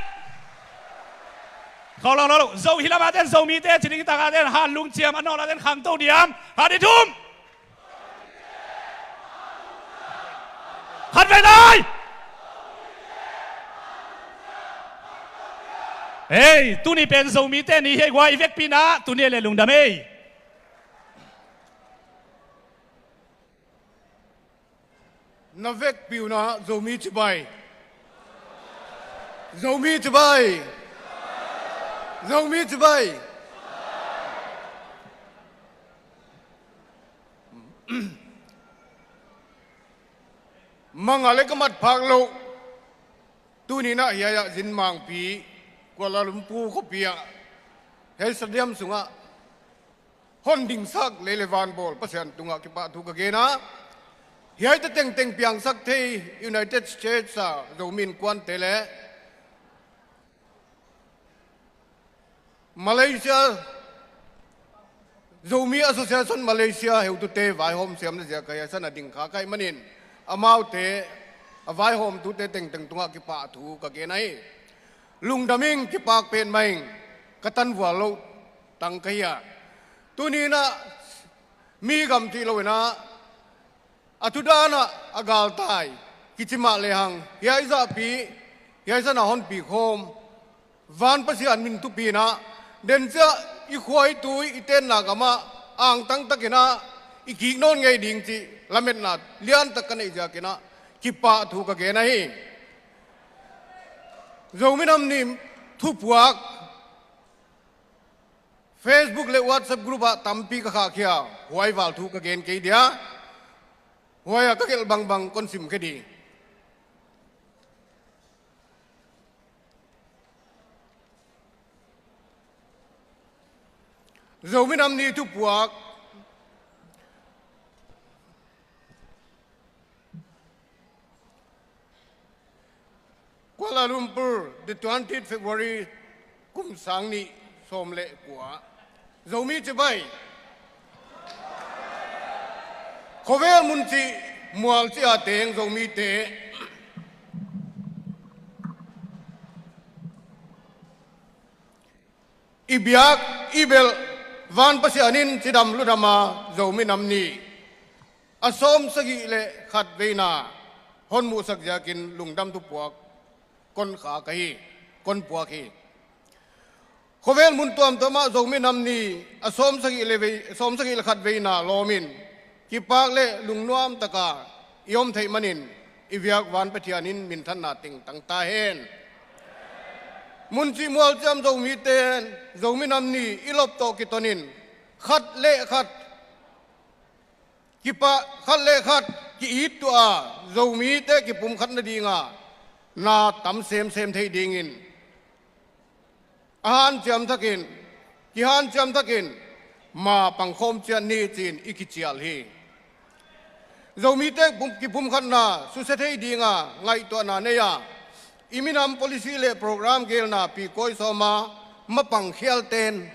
Khawng lo, lo, lo. Zo hi lamah ten Zomite ci ding, hi takah ten han lungciam, a nawlah ten khangto diam. Khat, nih, thum. At vei lai. Hei, tuni pen Zomite ni hi ei guai, i vekpi na tuni le lungdam ei. Na vekpi uh na Zomi cibai. Zomi cibai. Zomi cibai. Mangah le ka mat phak loh. Tuni na hiai ah Zinmangpi, Kuala Lumpur khuapi ah, hiai stadium sungah hon dingsak lei le van bawl Pasian tungah kipahthu ka gen a, hiaite tengteng piangsak thei United States a Zomi innkuante le Malaysia, Zomi Association Malaysia heutute vaihawm siamna ziak a hiai san a ding kha ka hih manin, amaute a vaihawmtute tengteng tungah kipahthu ka gen ahi. Lungdam ing, kipak petmah ing, ka tangval loh tang ka hi a. Tuni na mi gam cih lo in a, a thudan ah a galtai kici mah lehang, hiai zahpi, hiai san a honpi khawm van Pasian min thupi in a, den ciang i khua i tui i tenna gam ah angtang tak in a i kik nawn ngei ding cih lametna liantak ka neih ziak in a kipahthu ka gen ahi. Zomi Nam Ni thupuak Facebook le WhatsApp group ah tampi ka khahkhia, huai val thu ka gen kei dia. Huai ah ka gelh bangbang kon simkhia di. Zomi Nam Ni thupuak. Kuala Lumpur, the twentieth February, kum sang nih sawm le kua. Zomi cibai. Khovel mun cih mual cih a teng Zomite i biak i belh van Pasian in cidam ludam a Zomi Nam Ni a sawmsagih le khat veina hon muhsak ziakin lungdam thupuak kon khak ahi, kon puak hi. Khovel mun tuamtuam ah Zomi Nam Ni a sawmsagih le vei, sawmsagih le khat veina lawmin kipak le lungnuam taka i om theih manin i biak van Pathian in minthanna teng tang ta hen. Mun cih mual ciam Zomite in Zomi Nam Ni i lop tawh kitonin khat le khat kipah, khat le khat ki-it tuah a, Zomite kipumkhat nadinga na tam semsem thei dingin a hanciam thakin, kihanciam thakin ma pangkhawm ciat ni ci-in i kicial hi. Zomite pum-, kipumkhatna susia thei dinga ngaihtuahna nei a, i minam policy le program gelna pikawi sawma mapang khialten,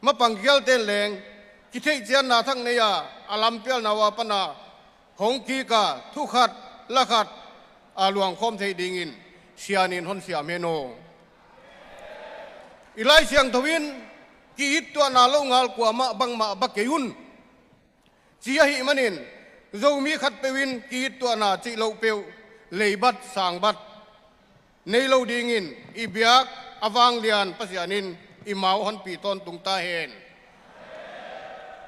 mapang khialten leng kitheihcianna thak nei a, a lampialna uh a pana hong kik a, thukhat lakhat a luangkhawm theih dingin Sian in hon siam hen aw. I Lai Siangtho in ki-it tuahna lo ngal kuamah bangmah ba kei un, ci ahih manin Zomi khatpeuh in ki-it tuahna cih loh peuh leibat sangbat nei lo dingin i biak a vanglian Pasian in i mau honpi tawntung ta hen.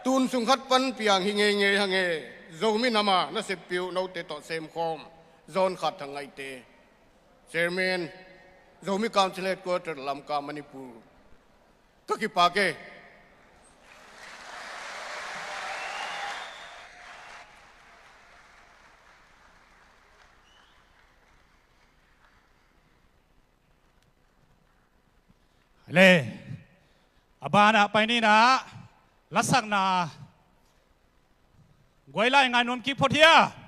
Tun sung khat pan piang hi ngeingei hang e. Zomi Nam a nasep piu note tawh semkhawm John Khat Thang Ngaihte, Chairman, Zomi Council Headquarter, Lamka, Manipur. Ka kipak e. Le, a banah pai ni na, lasakna guai lai ngai nuam kik phot hia.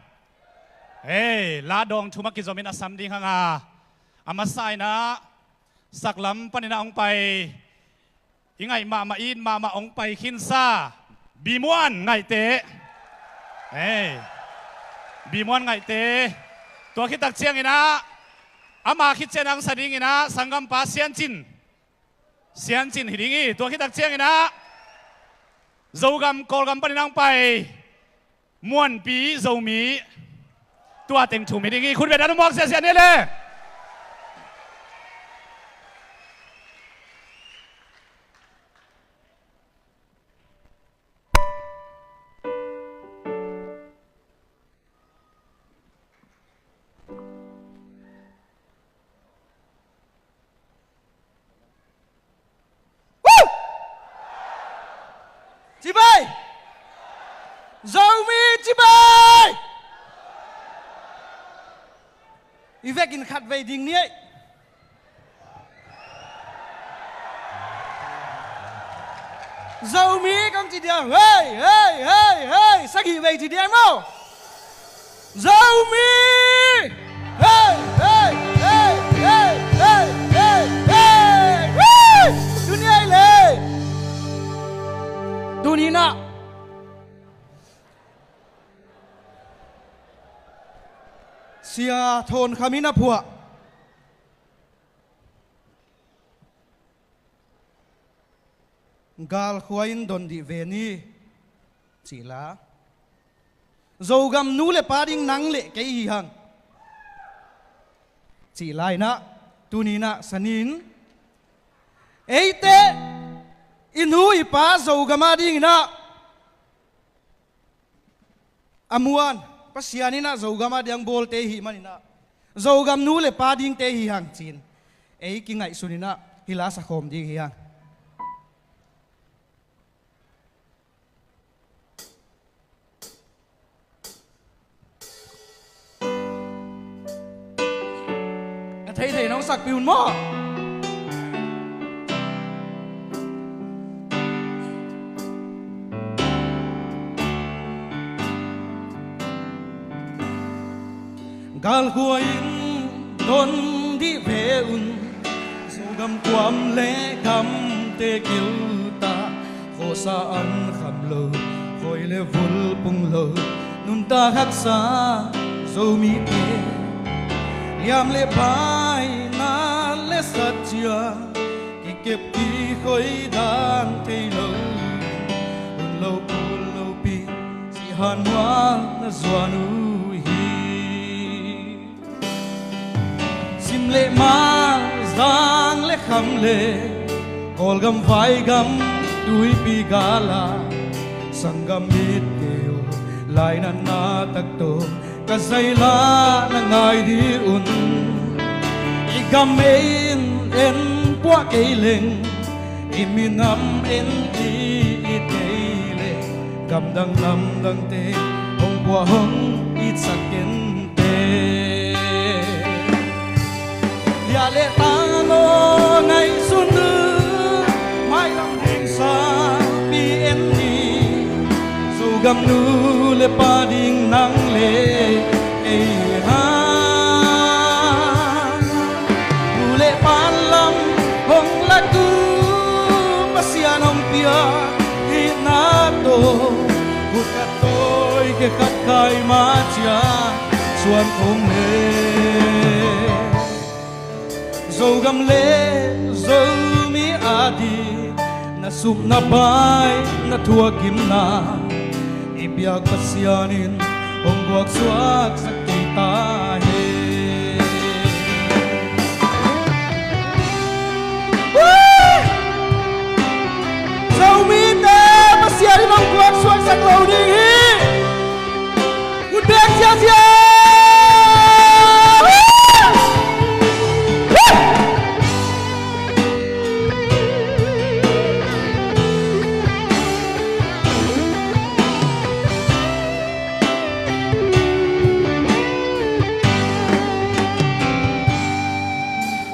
Hei, la dawng thu mah kizomin a sam ding hang a, a masa in a saklam panin a hong pai, i ngaih mahmah, i it mahmah hong pai khinsa Bimuan Ngaihte. Hei, Bimuan Ngaihte. Tua khit tak ciangin a, ama khit ciang hong sa dingin a sanggampa Siancin, Siancin hi ding hi. Tua khit tak ciangin a Zogam, Kawlgam panin hong pai Muanpi Zomi. Tua teng thum hi ding hi. Khut beng dan uh muak siasia ni le. Woo! Cibai! Zomi cibai! I vekin khat vei ding ni ei. Zomi kong ci diam. Hei, hei, hei, hei. Sagih vei ci diam maw. Zomi! Hei, hei, hei. Woo! Tuni ei le. Tuni na. Sia Thawn Kham in a phuah. Galkhua in don dih ve ni, cih la. Zogam nu le pa ding nang le kei hi hang, cih la in ah, tuni in ah sanin, eite i nu i pa Zogam a ding in ah, a muan, Pasian in ah Zogam a diang bawlte i hih man in ah, Zogam nu le pa dingte hi hang ci-in ei kingaihsun in ah hih la sa khawm ding hi hang. A theithei nong sakpih un maw. Galkhua in don dih ve un, Zogam kuam le gamte kiltah, khawsa an kham lo, khoi le vul pung lo, nuntak haksa Zomite, liam le pai, nat le sat ciang, kikep kikhoi dan thei lo, hun lo kul lopi, sihan mual na zuan uh hi. Sim le mal, zang le kham le, Kawlgam vaigam tuipi gala, sanggam mitte uh, lainatna tak tawh ka zaila na ngai dih un. I gam ei in en puah kei leng, i minam en i it kei leng, gamdang namdangte hong puah hong itsak kente. Liah le tang aw ngaihsun uh, mailam ding sapi en ni, Zogam nu le pa ding nang le kei hi hang. Nu le pa lam hong lak uh, Pasian hong piak hihna tawh, khut khat tawi khe khat khai mah ciang suan khong le. Zogam le Zomi ading na suk na pai na thuakimna, i biak Pasian in hong guaksuaksak kei ta hen. Woo! Zomite Pasian in hong guaksuaksak lo ding hi. Khut beng ziazia.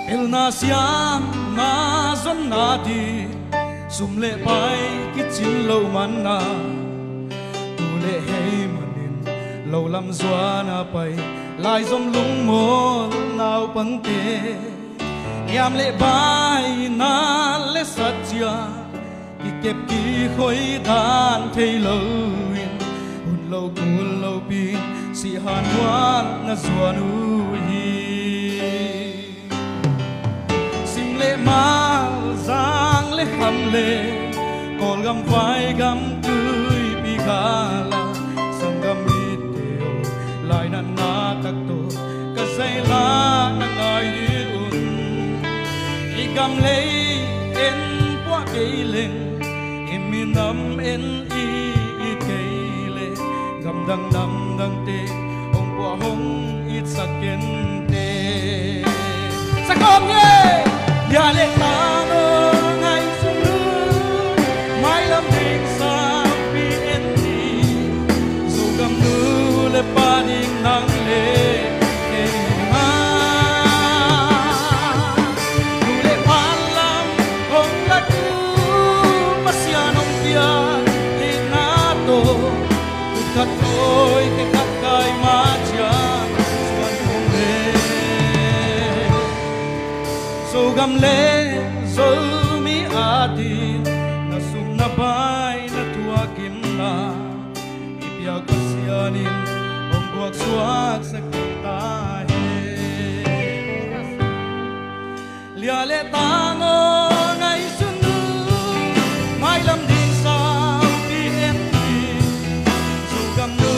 Pilna siamna zonna ding, sum le pai kicin lo manna, tu le hei manin lo lam zuana pai, laizom lungmual naupangte, niam le bai, nat le satcia, kikep kikhoi dan thei loin, hun lo kul lopi, sihan mual na zuan uh hi. Sim le mal, zang le kham le, Kawlgam vaigam tuipi gala, sanggam mitte aw, lainatna tak Gam lei en puah kei leng, i minam en i it kei leh, gamdang namdangte hong puah hong itsak kente. Sakawm nge. Lia le tang aw ngaihsun un, mailam ding sangpi en ni. Zogam nu le pa ding nang le kei hi hang. Nu le pa lam hong lak uh, Pasian hong piak itna tawh, kut khat tawi khe khat kai ma ciang suan kong le. Zogam le Zomi adin na sum na bai na thuak in la, i biak Pasian in hong guak suaksak ta hen. Lia le tang aw ngaihsun un, mailam ding sangpi en ni. Zogam nu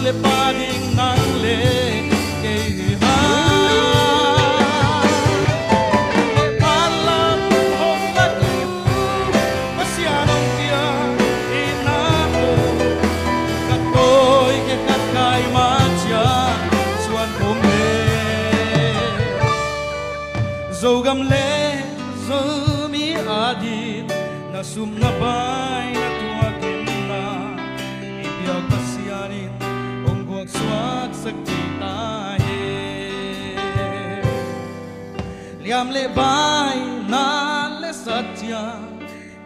le pa ding nang le kei hi hang. Nu le pa lam hong lak uh, Pasian hong piak itna tawh, khat tawi khe khat kai ma ciang suan kong le. Zogam le Zomi adin na sum na bai na thuak in la, i biak Pasian in hong guak suaksak ta hen. Liam le bai na le sat ciang,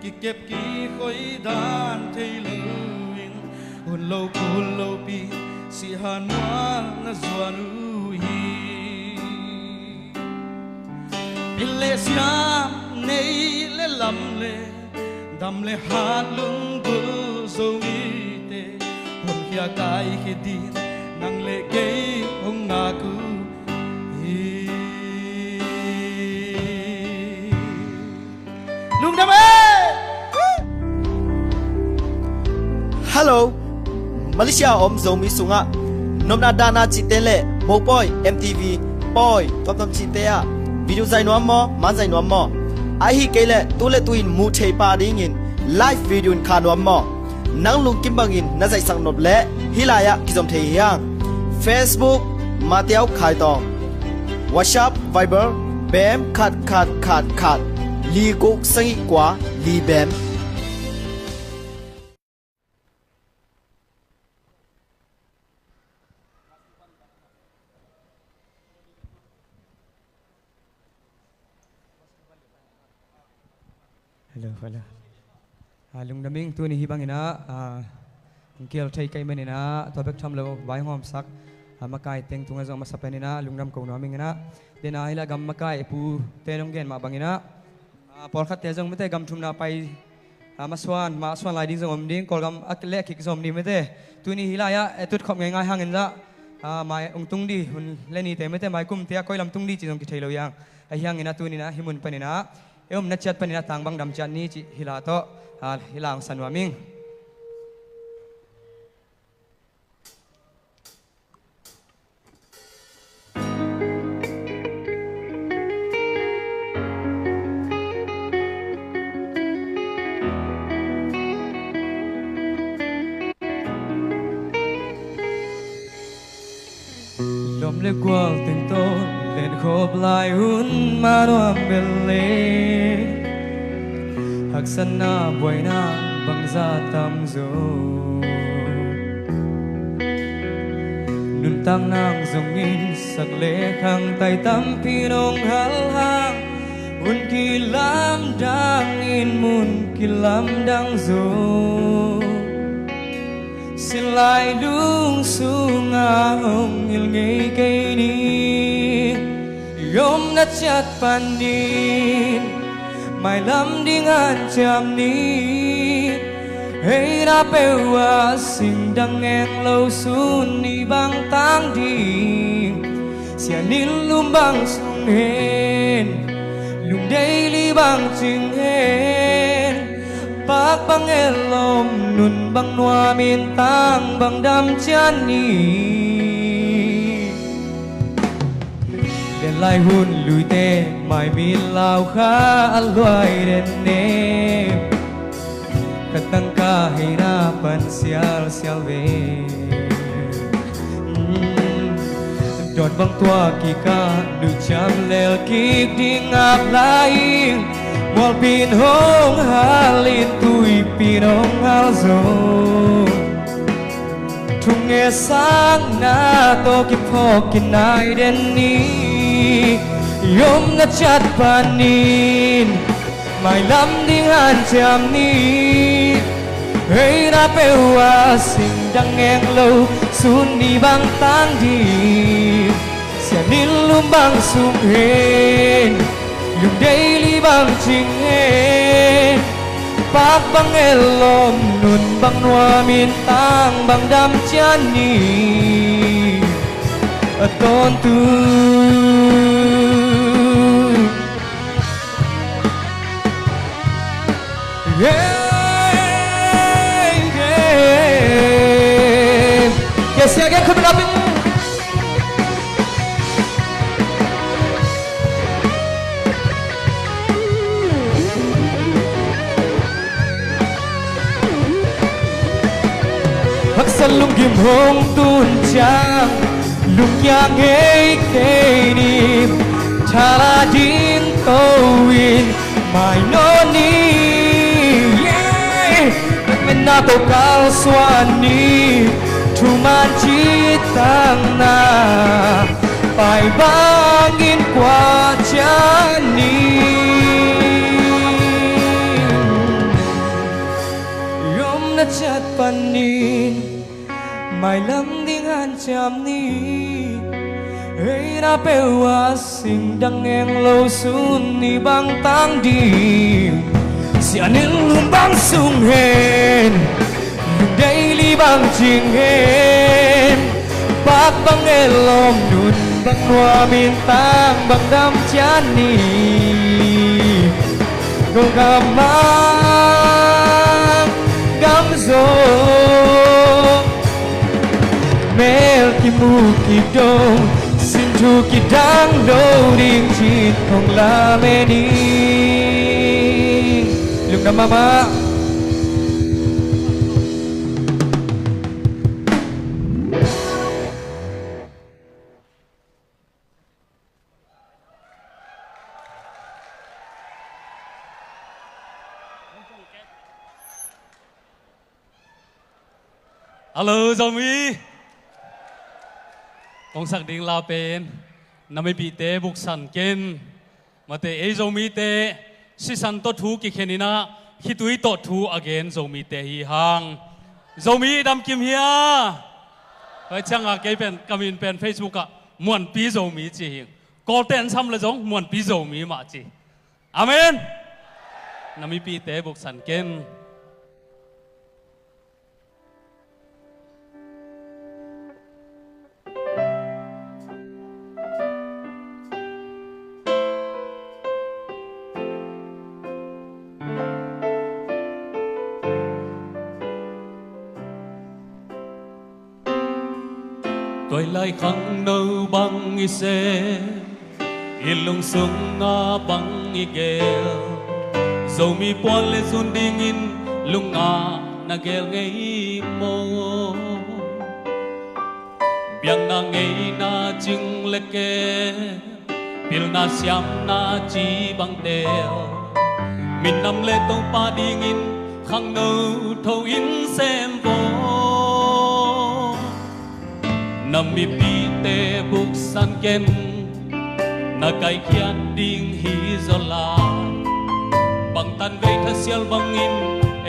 kikep kikhoi dan thei lo in, hun lo kul lopi sihan mual na zuan uh hi. Pil le siam, nei le lam le, dam le hat lunggulh Zomite, honkhia kaikhia ding nang le kei hong ngak uh hi. Lungdam e! Hello! Malaysia a om Zomi sungah nopna dahna cihte le mopawi, M T V pawi tuamtuam cihte ah video zai nuam maw, man zai nuam maw? Ahi kei leh tu le tu in muh thei pah dingin live video in kha nuam maw? Nang lungkim bangin na zaihsak nop leh hih lai-ah kizom thei hi hang. Facebook, Matiau Khai Tawng. WhatsApp, Viber, bem khat khat khat khat, li guk sagih kua li bem. Hello, hello. Ah, lungdam ing, tuni hih bangin ah, ah, hong kihel thei ka hih manin ah, tua bek tham lo, vai hong hawmsak, ah, makai teng tungah zong a masa panin ah, lungdam ko nuam ing in ah. Tua in ah, hih lai gam makai, pute in hong gen mah bangin ah, ah, pawlkhatte zong mite gam thumna pai, ah, masuan, masuan lai ding zong om ding, Kawlgam a leh a kik zong om ding mite. Tuni hih lai-ah, eh, tutkhop ngeingai hangin zah, ah, mai hong tung ding, hun le nite mite, mai kumte a koi lam tung ding cih zong kithei lo hi hang. Ahi hangin ah tuni in ah, hih mun panin ah, e om na ciat panin a tang bang dam ciat ni cih hih la tawh, ah, hih la hong sa nuam ing. Lawm le gual teng tawh lenkhop lai hun mah nuam bel le, haksatna buaina bangzah tam zo. Nuntak nang zongin sak le khangtai tampi nong hal hang, hun kilamdang in mun kilamdang zo. Sinlai lung sungah hong hilh ngei kei ni, i omna ciat panin mailam ding hanciam ni. Hei na peuh ah singdang ngeng lo sun ni bang tang ding, sian in lum bang sung hen, lungdei li bang cing hen, pak bang el om, nun bang nuam in tang bang dam cian ni. Denlai hun luite mai min lau kha a luai den ne. Khat tangka heina pan sialsial ve. Dawn bang tua kikah nuciam lel kik ding ap lai. Mualpin hong hal in tuipin hong hal zo. Thunge sangna tawh kiphawk kinai den ni. Yom na ciat panin mailam ding hanciam ni. Hei na peuh a singdang ngeng lo sun ni bang tang ding. Sianin lum bang sung hen. Lungdeili bang cing hen. Pak bang elom nun bang nuamin tang bang dam cian ni. A tawntung. Haksa lunggim hong tun ciang lungkia ngei kei ni. Thala ding to in mai nawn ni. Mena to kalsuan ni. Thuman citangna pai bangin kua cian ni. Yom na ciat panin mailam ding hanciam ni. Hei na peuh a singdang ngeng lo sun ni bang tang ding. Sianin lum bang sung hen. Lungdeili bang cing hen. Pak bang elom nun bang nuamin tang bang dam cian ni. Gogam mang gam zo. Mel kimu kidong sin thu kidang lo ding cin kong lamen ni. Lungdam mahmah. Hello Zomi. Kong sak ding la pen na mipihte buksan ken. Mate ei Zomite sisan tawh thu kikhen inah khitui tawh thu a gen Zomite hi hang. Zomi damkim hia? Hoi cianga kei pen ka min pen Facebook ah Muanpi Zomi ci hi. Kawlten sam le zong Muanpi Zomi mah ci. Amen. Na mipihte buksan ken. Tuailai khangno bang i sem, i lungsung a bang i gel, Zomi puan le zun dingin lungngah na gel ngei maw? Biakna ngeina cing le kem, pilna siamna ci bang tel, minam le Topa dingin khangno tho in sem vaw. Na mipihte buksan ken, na kaikhiat ding hi zaw lai. Bangtan vei thasial bangin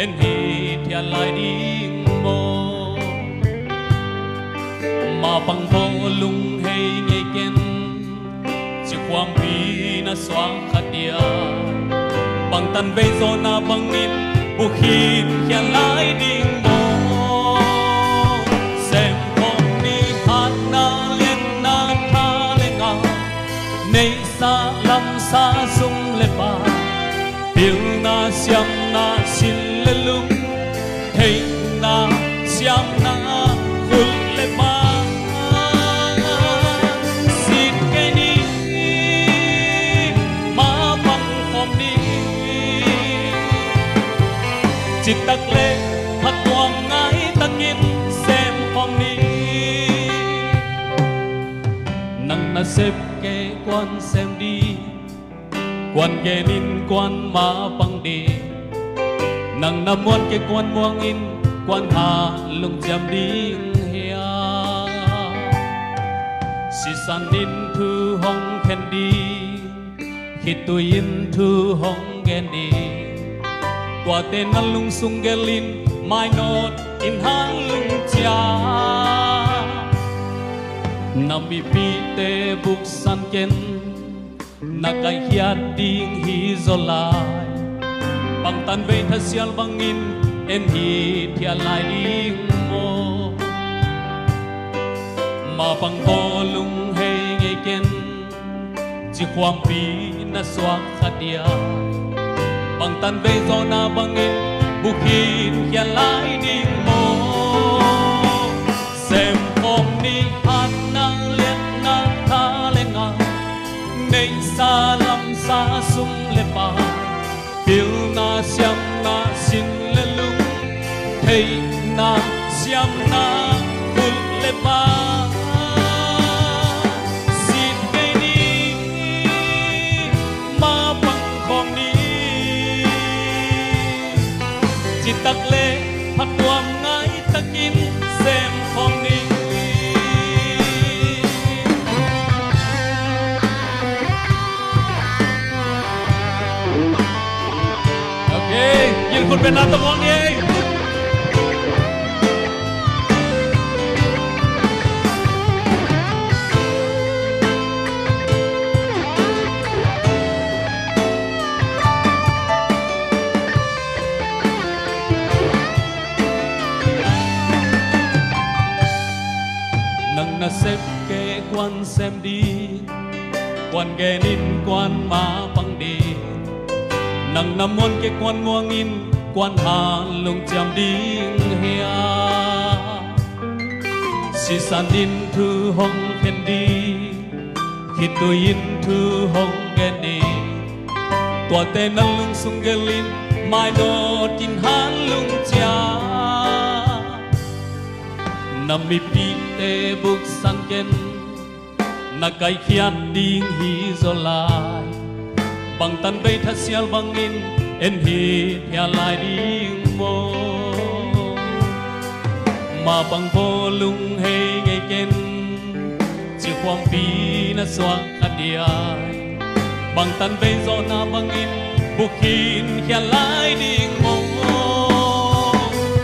en hi thiat lai ding maw? Mah bang vaw lunghei ngei ken, cikhuampi na suak khat dia. Bangtan vei zawhna bangin bukhin khian lai ding maw? Semkhawm ni hatna lianna tha le ngah, neihsa lamsa sum le pai, pilna siamna sin le lung, theihna siamna khut le pa. Sit kei ni, Nang na sep kei kuan sem ding, kuan gen in kuan mapang ding. Nang na muan kei kuan muang in kuan ha lungciam ding hiam? Sisan in thu hong khen ding, khitui in thu hong gen ding. Tuate na lungsung gelh in mainawt in hang lungciam. Na mipihte buksan ken, na kaihkhiat ding hi zaw lai. Bangtan vei thasial bangin en hi thia lai ding maw? Mapang bawlung hei ngei ken, cikhuampi na suak kha dia. Bangtan vei zawhna bangin bukhin khia lai ding maw? Semkhawm ni, hatna, liatna, tha le nga, neihsa lamsa, sum le pai, pilna, siamna, sin le lung, theihna, siamna, khut le pau. Sit kei ni, mapang khawm ni. Citak le phattuam ngai takin semkhawm ni. Ok, gilkhut pen na tawh muang ni ei. Nang na sep kei kuan sem ding, kuan gen in kuan mapang ding. Nang na muan kei kuan muang in kuan ha lungciam ding hiam? Sisan in thu hong khen ding, khitui in thu hong gen ding. Tuate na lungsung gelh in mainawt in hang lungciam. Na mipihte buksan ken, na kaihkhiat ding hi zaw lai. Bangtan vei thasial bangin en hi thia lai ding maw? Mapang bawlung hei ngei ken, cikhuampi na suak kha dia. Bangtan vei zawhna bangin bukhin khia lai ding maw?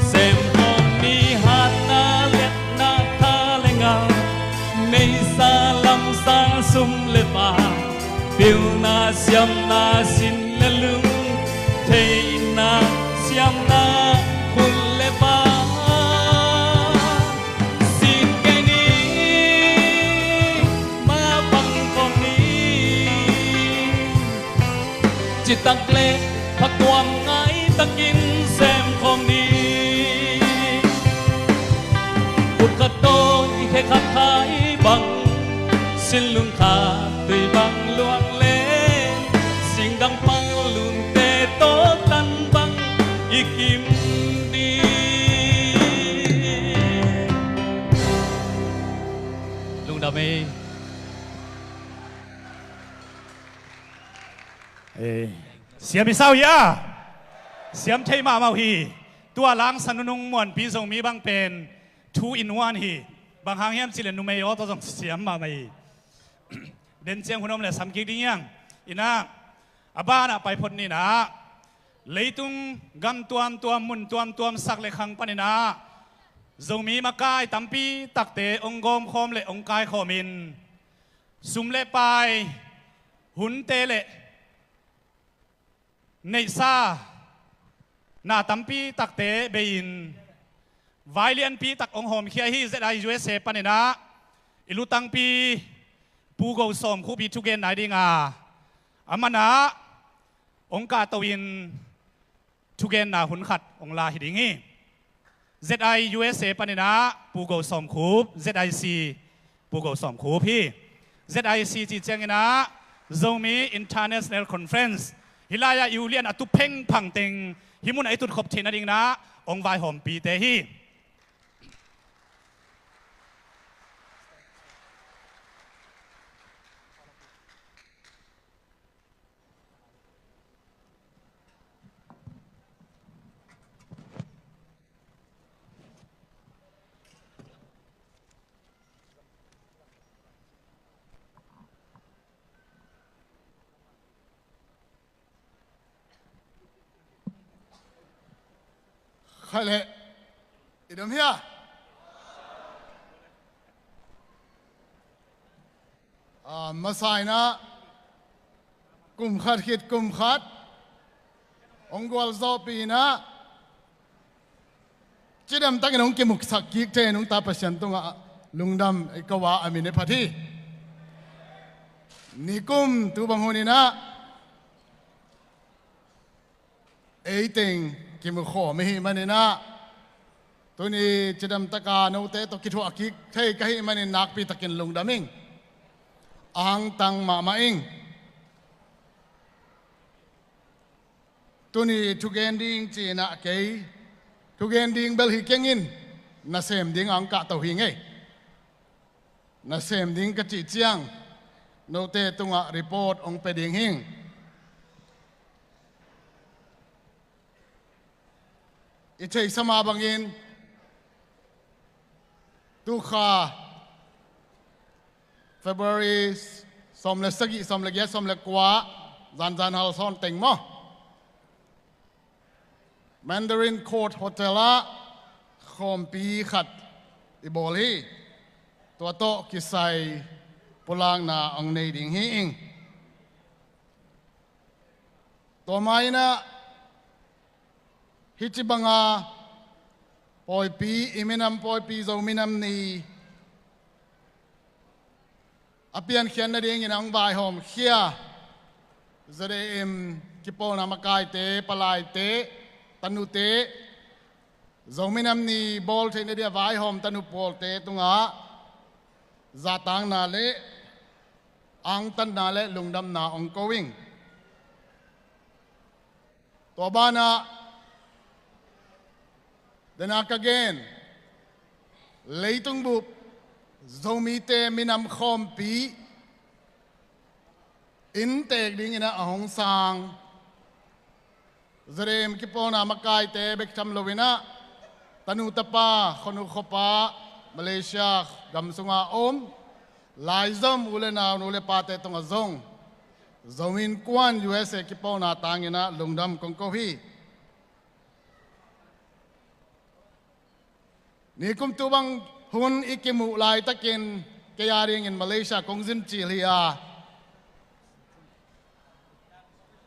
Semkhawm ni, hatna, liatna, tha le nga, neihsa lamsa, sum le pai, pilna, siamna, sin le lung, theihna, siamna, khut le pau. Sit kei ni, mapang khawm ni. Citak le phattuam ngai takin semkhawm ni. Ut khat tawi khe khat khai bang, sinlun khat tui bang luang le, singdang pang lunte tawh tan bang i kim ding. Lungdam ei. Eh, siam i sau hi a, siam thei mahmah uh hi. Tua langsa nunung muanpi Zomi bang pen two in one hi. Bang hang hiam cih leh numei aw tawh zong siam mahmah hi. Den ciang hun om leh sam kik ding hiang. Inah, a banah pai phot ninah, leitung gam tuamtuam, mun tuamtuam, sak le khang paninah Zomi makai tampi takte hong gawmkhawm le hong kaikhawmin, sum le pai, hunte le neihsa na tampi takte bei-in vai lianpi tak hong hawmkhia hi. Z I U S A paninah i lutangpi Pu Go Sawm Khup i thugen nai dinga, amanah hong kahto-in thugenna hun khat hong la hi ding hi. Z I U S A paninah Pu Go Sawm Khup, Z I C Pu Go Sawm Khup hi. Z I C cih cianginah Zomi International Conference, hih lai-ah i ulian a tu phengphang teng hih munah i tutkhop theih nadinginah hong vaihawmpite hi. Hale. I dam hia? A, masa in ah kum khat khit kum khat hong gualzawhpih in ah cidam takin hong kimuksak kik thei nungta Pasian tungah lungdam i ko a, a min i phat hi. Nikum tu bang hun in ah eiteng kimukhawm i hih manin ah tuni cidam taka note tawh kithuah kik thei ka hih manin nakpi takin lungdam ing. A hangtang mahmah ing. Tuni thugen ding ci-in ah kei thugen ding bel hi keng in, nasem ding a hong kahto hi ngei. Nasem ding ka cih ciang note tungah report hong pia ding hing. I theihsa mah bangin tukha February sawm le sagih, sawm le giat, sawm le kua, zanzan hal sawn teng maw, Mandarin Court Hotel ah khawmpi khat i bawl hi. Tua tawh kisai pulakna hong nei ding hi ing. Tua ma in ah hih ci banga pawipi, i minam pawipi Zo minam ni a piankhiat nadingin a hong vaihawmkhia Z A M kipawlna makaite, palaite, tanute, Zo minam ni bawl theih nading a vaihawm tanu pawlte tungah zahtakna le angtanna le lungdamna hong ko ing. Tua banah dena ka gen, leitung bup Zomite minam khawmpi inntek dingin ah a hong sang Z A M kipawlna makaite bek tham loin ah tanu tapa, khuanu khuapa, Malaysia gam sunga om laizom u le nau, nu le pate tungah zong Zomi Innkuan U S A kipawlna tangin ah lungdam kong ko hi. Nikum tu bang hun i kimuh laitakin kei a dingin Malaysia kong zin cil hi a,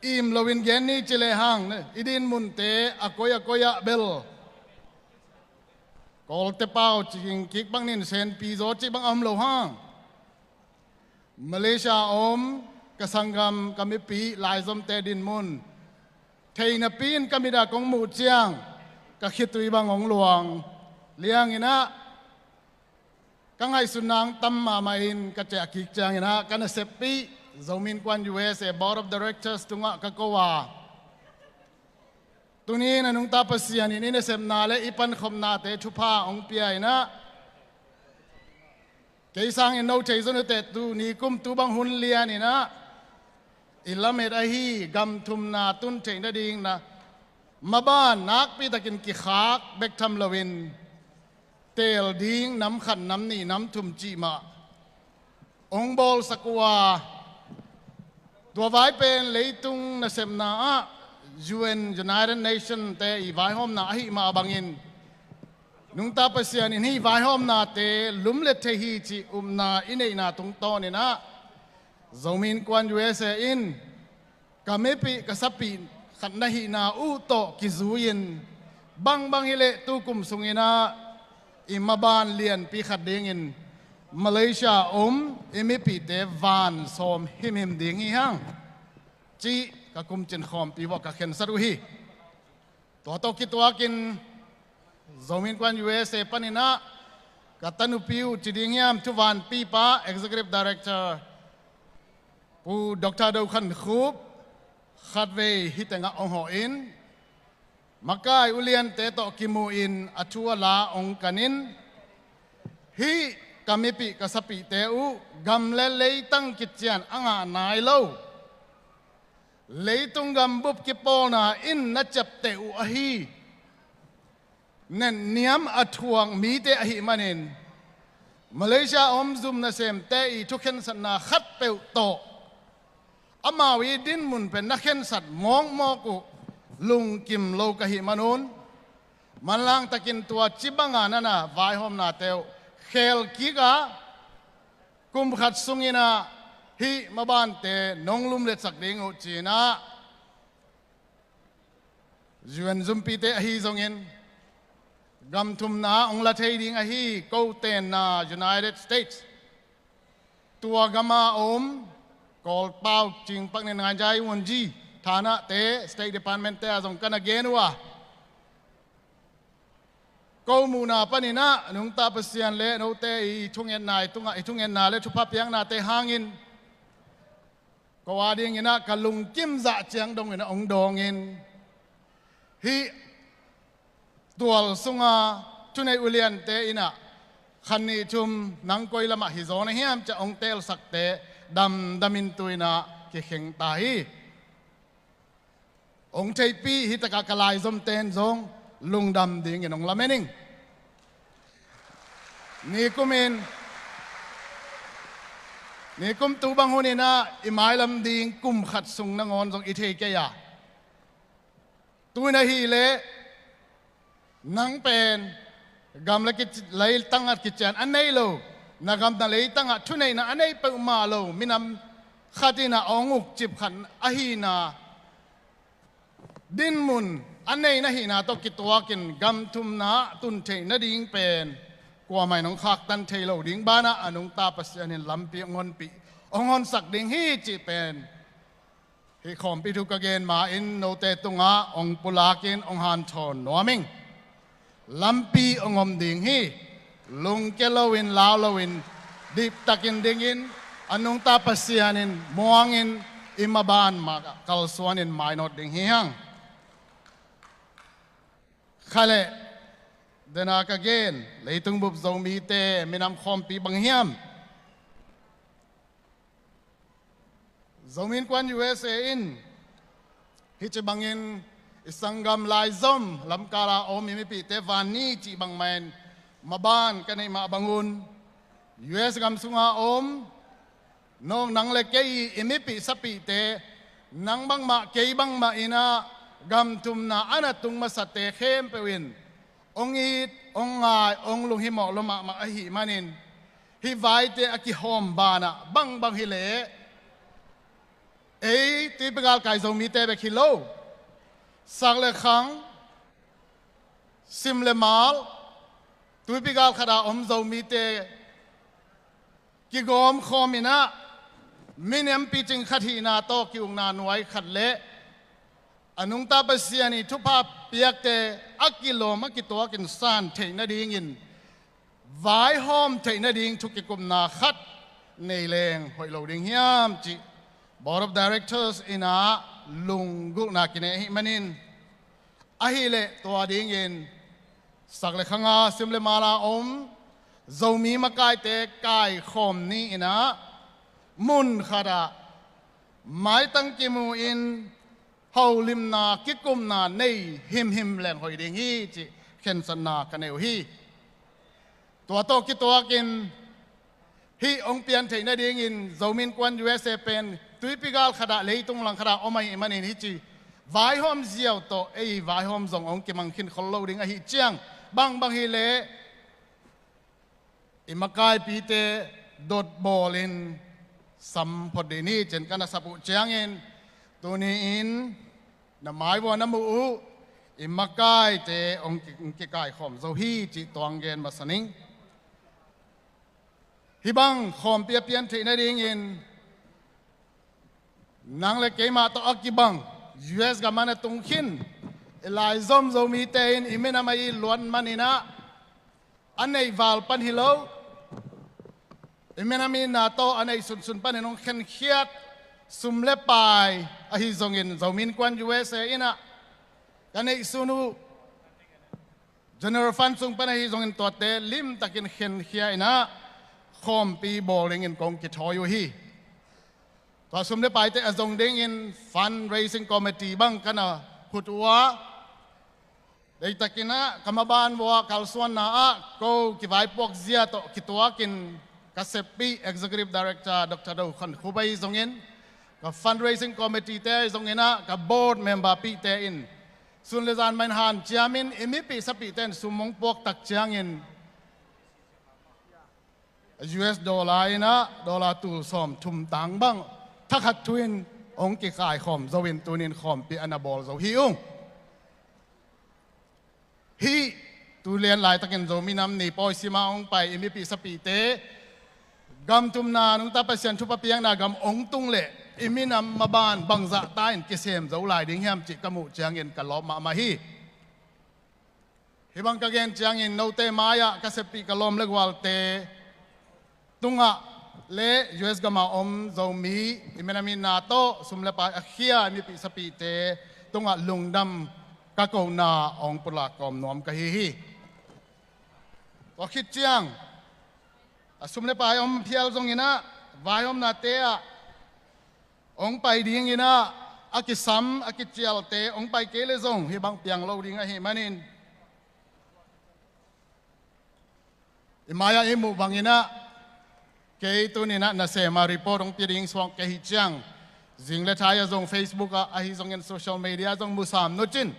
im loin gen ni ci lehang, i din munte a koi a koi ah bel Kawlte pau ci ging kik bang nin senpi zaw cih bang a om lo hang, Malaysia a om ka sanggam, ka mipi laizomte din mun thei napi in ka mit ah kong muh ciang ka khitui bang hong luang liangin ah, ka ngaihsutna hong tam mahmah in ka ciah kik ciangin ah, ka naseppih Zomi Innkuan U S A Board of Directors tungah ka ko a, tuni in a nungta Pasian in i nasepna le i pankhopnate thupha hong pia in ah, kei sangin no thei zon uh teh, tuni kum tu bang hun lian in ah i lamet ahi gam thumna tun theih nading na maban nakpi takin kikhak bek tham loin teel ding nam khat, nam nih, nam thum cih mah hong bawlsak uh a, tua vai pen leitung nasepna ah U N, United Nation te i vaihawmna ahi mah bangin, nungta Pasian in hih vaihawmnate lumlet thei hi cih upna i neihna tungtawnin ah, Zomi Innkuan U S A in ka mipih, ka sapih khat na hihna uh tawh kizui-in, bangbang hileh tu kum sungin ah i maban lianpi khat dingin Malaysia a om i mipihte van sawm himhim ding hi hang, cih ka kumcin khawmpi uah ka khensat uh hi. Tua tawh kituakin Zomi Innkuan U S A panin ah ka tanupi uh ci ding hiam, thuvanpipa Executive Director Pu Doctor Do Khan Khup khatvei hih tengah hong hawh in, makai uliante tawh kimu in a thu a la hong kan in, hih ka mipih ka sapihte uh gam le leitang kician a ngah nai lo, leitung gambup kipawlna in na ciapteh uh ahi netniam a thuak mite ahih manin, Malaysia a om zum nasemte i thukhensatna khatpeuh tawh amau i dinmun pen na khensat mawkmawk uh lungkim lo ka hih manun, manlang takin tua cibanga nana vaihawmnate uh khel kik a, kum khat sungin ah hih mabante nong lumletsak ding uh ci-in ah U N zumpite ahi zongin gam thumna hong la thei ding ahi ko tenna United States, tua gama om Kawlpau cingpak nin ngainjai wunji thanate, State Department te a zong ka na gen uh a, ko muhna panin ah nungta Pasian le note i thungetna, i tungah i thungetna le thupha piaknate hangin ko a dingin ah ka lungkim zah ciang dongin ah hong dawngin, hih tual sunga thunei uliante in ah khan nih thum nang koi lamah hi zaw na hiam ci-a hong teelsakte damdamin tu-in ah kikheng ta hi. Hong theihpih hih takah ka laizomte in zong lungdam dingin hong lamen ing. Nikum in, nikum tu bang hunin ah i mailam ding kum khat sung nangawn zong i thei kei a, tu-in ahih leh nang pen gam le kici-, leitang ah kician a nei lo, na gam na leitang ah thuneihna a nei peuhmah lo minam khat in ah hong ukcip khat ahihna, dinmun a nei na hihna tawh kituakin gam thumna tun theih nading pen kuamah in hong khaktan thei lo ding banah a nungta Pasian in lampi hong honpih, hong honsak ding hi cih pen hih khawmpi thu ka gen ma-in note tungah hong pulakin hong hanthawn nuam ing. Lampi hong om ding hi. Lungkia loin, lau loin, diptakin dingin, a nungta Pasian in muangin i maban mah kalsuanin mainawt ding hi hang. Khaleh, dena ka gen leitung bup Zomite minam khawmpi bang hiam? Zomi Innkuan U S A in hih ci bangin i sanggam laizom lamkala om i mipihte vanni cih bangmah in maban ka neih mah bangun, U S gam sunga om nawk nang le kei i mipih sapihte, nang bangmah kei bangmah in ah gam thumna a na tung masate khempeuh in hong it, hong ngai, hong lunghimawh lua mahmah ahih manin hih vaite a kihawm banah bangbang hileh ei tuipi galkai Zomite bek hi lo, sak le khang, sim le mal, tuipi gal khat a om Zomite kigawm khawm in ah minam picing khat hihna tawh ki-ukna nuai khat le a nungta Pasian i thupha piakte a kilawm a kituakin san theih nadingin vaihawm theih nading thukikupna khat nei leng hoih lo ding hiam cih Board of Directors in ah lunggulhna kinei ahih manin, ahih leh tua dingin sak le khanga, sim le mala om Zomi makaite kaikhawm ni in ah mun khatah maitang kimu in holimna, kikupna nei himhim leng hoih ding hi cih khensatna ka nei uh hi. Tua tawh kituakin hih hong pian theih nadingin Zomi Innkuan U S A pen tuipi gal khatah, leitung lang khatah om ahih manin hih ci vaihawm ziau tawh ei vaihawm zong hong kimang khin khol lo ding ahih ciang, bangbang hileh i makaipite dotbawlin sam phot dih ni cin ka na sap uh ciangin, tuni-in na mai vua na muh uh i makaite hong ki-, hong kikaikhawm zo hi cih tuang gen masa ning. Hih bang khawmpi a pian theih nadingin nang le keimah tawh a kibang U S gam a na tung khin i laizom Zomite in i minam a it luat manin ah a neih val pan hi lo, i minam itna tawh a neih sunsun panin hong khenkhiat sum le pai ahi zongin Zomi Innkuan U S A in ah ka neih sun uh General Fund sung pan ahi zongin tuate limtakin khenkhia in ah khawmpi bawl dingin kong kithawi uh hi. Tua sum le paite a zong dingin fundraising committee bang ka na khut uh a, deihtakin ah ka maban vua kalsuanna ah ko kivaipuak zia tawh kituakin ka seppih Executive Director Doctor Do Khan Khup ahi zongin, ka fundraising committee te ahi zongin ah ka board member pihte in Sun le zan mah in hanciamin i mipih sapihte in sum hong puak tak ciangin U S dollar in ah dollar tul sawmthum tang bang thakhat thu-in hong kikaikhawm zo-in tuni-in khawmpi a na bawl zo hi ung. Hih tu lian laitakin Zomi Nam Ni pawi sima hong pai i mipih sapihte gam thumna nungta Pasian thupha piakna gam hong tung leh i minam maban bangzah ta-in kisem zo lai ding hiam cih ka muh ciangin ka lawp mahmah hi. Hih bang ka gen ciangin note mai-ah ka seppih ka lawm le gualte tungah le U S gama om Zomi i minam itna tawh sum le pai a khia i mipih sapihte tungah lungdam ka kohna hong pulak kawm nuam ka hi hi. Tua khit ciang a sum le pai om phial zongin ah vaihawmnate ah hong pai dingin ah a kisam a kicialte hong pai kei le zong hih bang piang lo ding ahih manin i mai-ah i muh bangin ah kei tuni-in ah nasem a report hong pia ding suak ka hih ciang zing le thai-ah zong Facebook ah ahi zongin social media zong musam nucin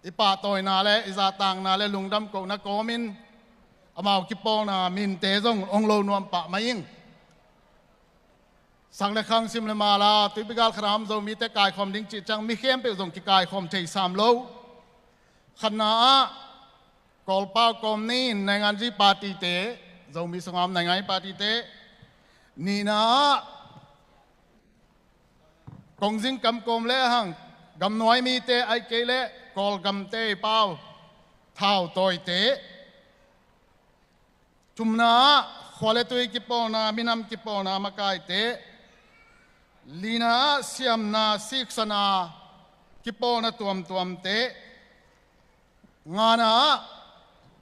i pahtawina le i zahtakna le lungdam kohna kawmin amau kipawlna minte zong hong lo nuam pah mai ing. Sak le khang, sim le mala, tuipi gal khat a om Zomite kaikhawm ding cih ciang mi khempeuh zong kikaikhawm thei sam lo. Khatna ah Kawlpau kawmni in nainganzi partyte, Zomi sungah om nainganzi partyte, nihna ah kongzing kamkawm le ahang gamnuai mite, ahih kei leh Kawlgamte pau thautawite, thumna ah khua le tui kipawlna, minam kipawlna makaite, lina ah siamna siksana kipawlna tuamtuamte, ngana ah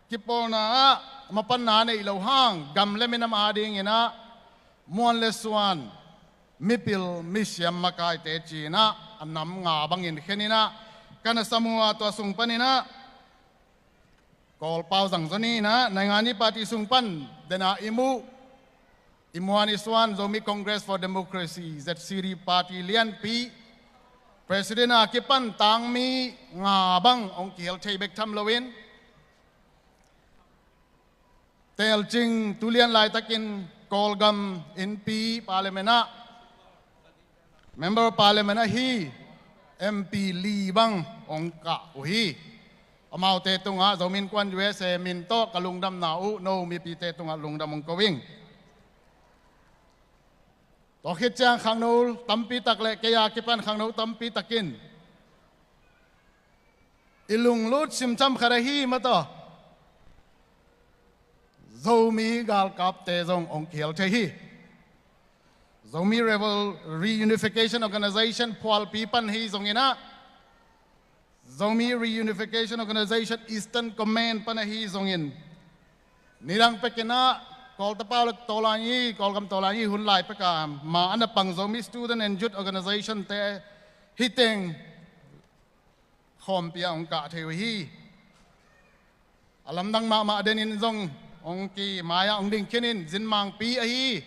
kipawlna ah mapanna neih loh hang gam le minam adingin ah muan le suan, mipil misiam makaite ci-in ah a nam nga bangin khenin ah ka na sam uh a, tua sung panin ah Kawlpau zangzaw ni-in ah nainganzi party sung pan dena i muh i muan i suan Zomi Congress for Democracy, Z C D party lianpi president a kipan tangmi nga bang hong kihel thei bek tham loin, teelcing tu lian laitakin Kawlgam innpi parliament ah member parliament ahi M P li bang hong kah uh hi. Amaute tungah Zomi Innkuan U S A min tawh ka lungdamna uh no mipite tungah lungdam hong ko ing. Tua khit ciang khangno tampi tak le kei a kipan khangno tampi takin i lunglut simtham khat ahi mah tawh Zomi galkapte zong hong kihel thei hi. Zomi Rebel Reunification Organization phualpi pan ahi zongin ah, Zomi Reunification Organization Eastern Command pan ahi zongin, nidang pekin ah Kawltapau le Tawlangi, Kawlgam Tawlangi hun lai pek a ma a na pang Zomi Student and Youth Organization te hi teng khawmpi ah hong kah thei uh hi. A lamdang mahmah denin zong hong ki mai-ah hong ding khinin zinmangpi ahi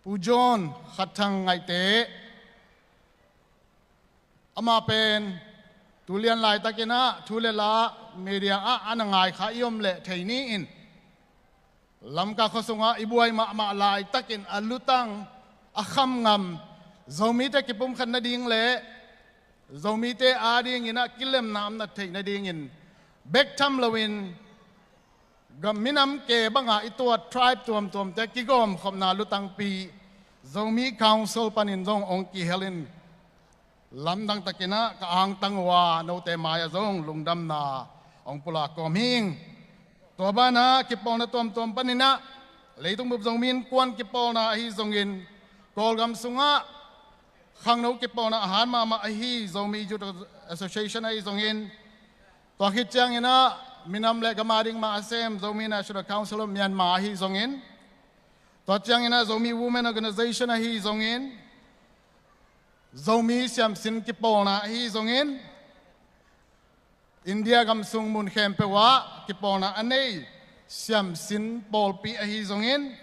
Pu John Khat Thang Ngaihte, amah pen tu lian laitakin ah thu le la media ah a na ngai kha i om leh thei ni-in, Lamka khua sungah i buai mahmah laitakin a lutang a kham ngam Zomite kipumkhat nading le Zomite adingin ah kilemna om na theih nadingin bek tham loin gam minam ke bangah i tuat tribe tuamtuamte kigawmkhopna lutangpi Zomi Council panin zong hong kihel in lamdang takin ah ka angtang uh a, note mai-ah zong lungdamna hong pulak kawm hing. Tua banah kipawlna tuamtuam panin ah leitung bup Zomi Innkuan kipawlna ahi zongin, Kawlgam sungah khangno kipawlna a hat mahmah ahi Zomi Youth Association ahi zongin, tua khit ciangin ah minam le gam ading mah a sem Zomi National Council of Myanmar ahi zongin, tua ciangin ah Zomi Women Organization ahi zongin, Zomi siamsin kipawlna ahi zongin, India gam sung mun khempeuh ah kipawlna a nei siamsin pawlpi ahi zongin,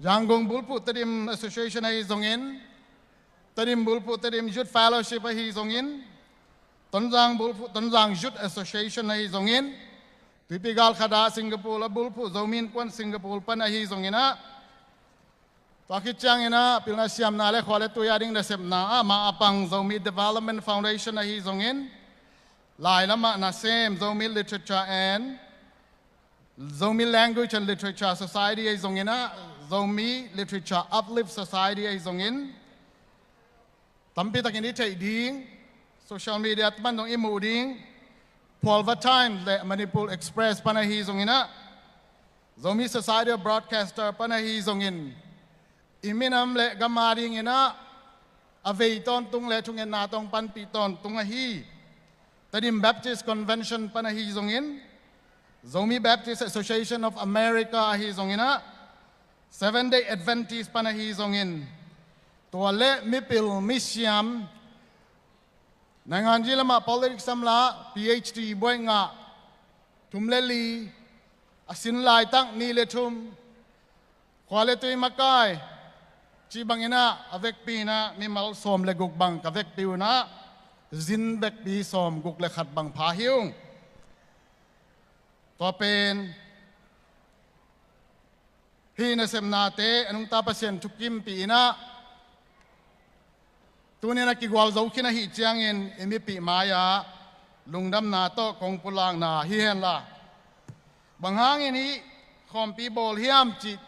Yangon Bulphuh Tedim Association ahi zongin, Tedim bulphuh Tedim Youth Fellowship ahi zongin, Tonzang bulphuh Tonzang Youth Association ahi zongin, Tuipi Galkhat ah Singapore a bulphuh Zomi Innkuan Singapore pan ahi zongin ah, tua khit ciangin ah pilna siamna le khua le tui a ding nasepna ah mah a pang Zomi Development Foundation ahi zongin, lai lamah nasem Zomi Literature and Zomi Language and Literature Society ahi zongin ah, Zomi Literature Uplift Society ahi zongin, tampi takin i theih ding, social media pan zong i muh ding, Phualva Times le Manipur Express pan ahi zongin ah, Zomi Society of Broadcaster pan ahi zongin, i minam le gam a dingin ah a vei tawntung le thungetna tawh panpih tawntung ahi Tedim Baptist Convention pan ahi zongin, Zomi Baptist Association of America ahi zongin ah, Seventh Day Adventist pan ahi zongin, tua le mipil misiam, nainganzi lamah politics samla PhD buai ngah thum le li, a sin laitak nih le thum, khua le tui makai, cih bangin ah a vekpi in ah mimal sawm le guk bang ka vekpi un ah, zin vekpi sawm guk le khat bang pha hi ung. Tua pen hih nasepnate a nungta Pasian thukimpih in ah, tuni in a kigual zo khin ahih ciangin i mipih mai-ah lungdamna tawh kong pulakna hi henla. Bang hangin hih khawmpi bawl hiam cih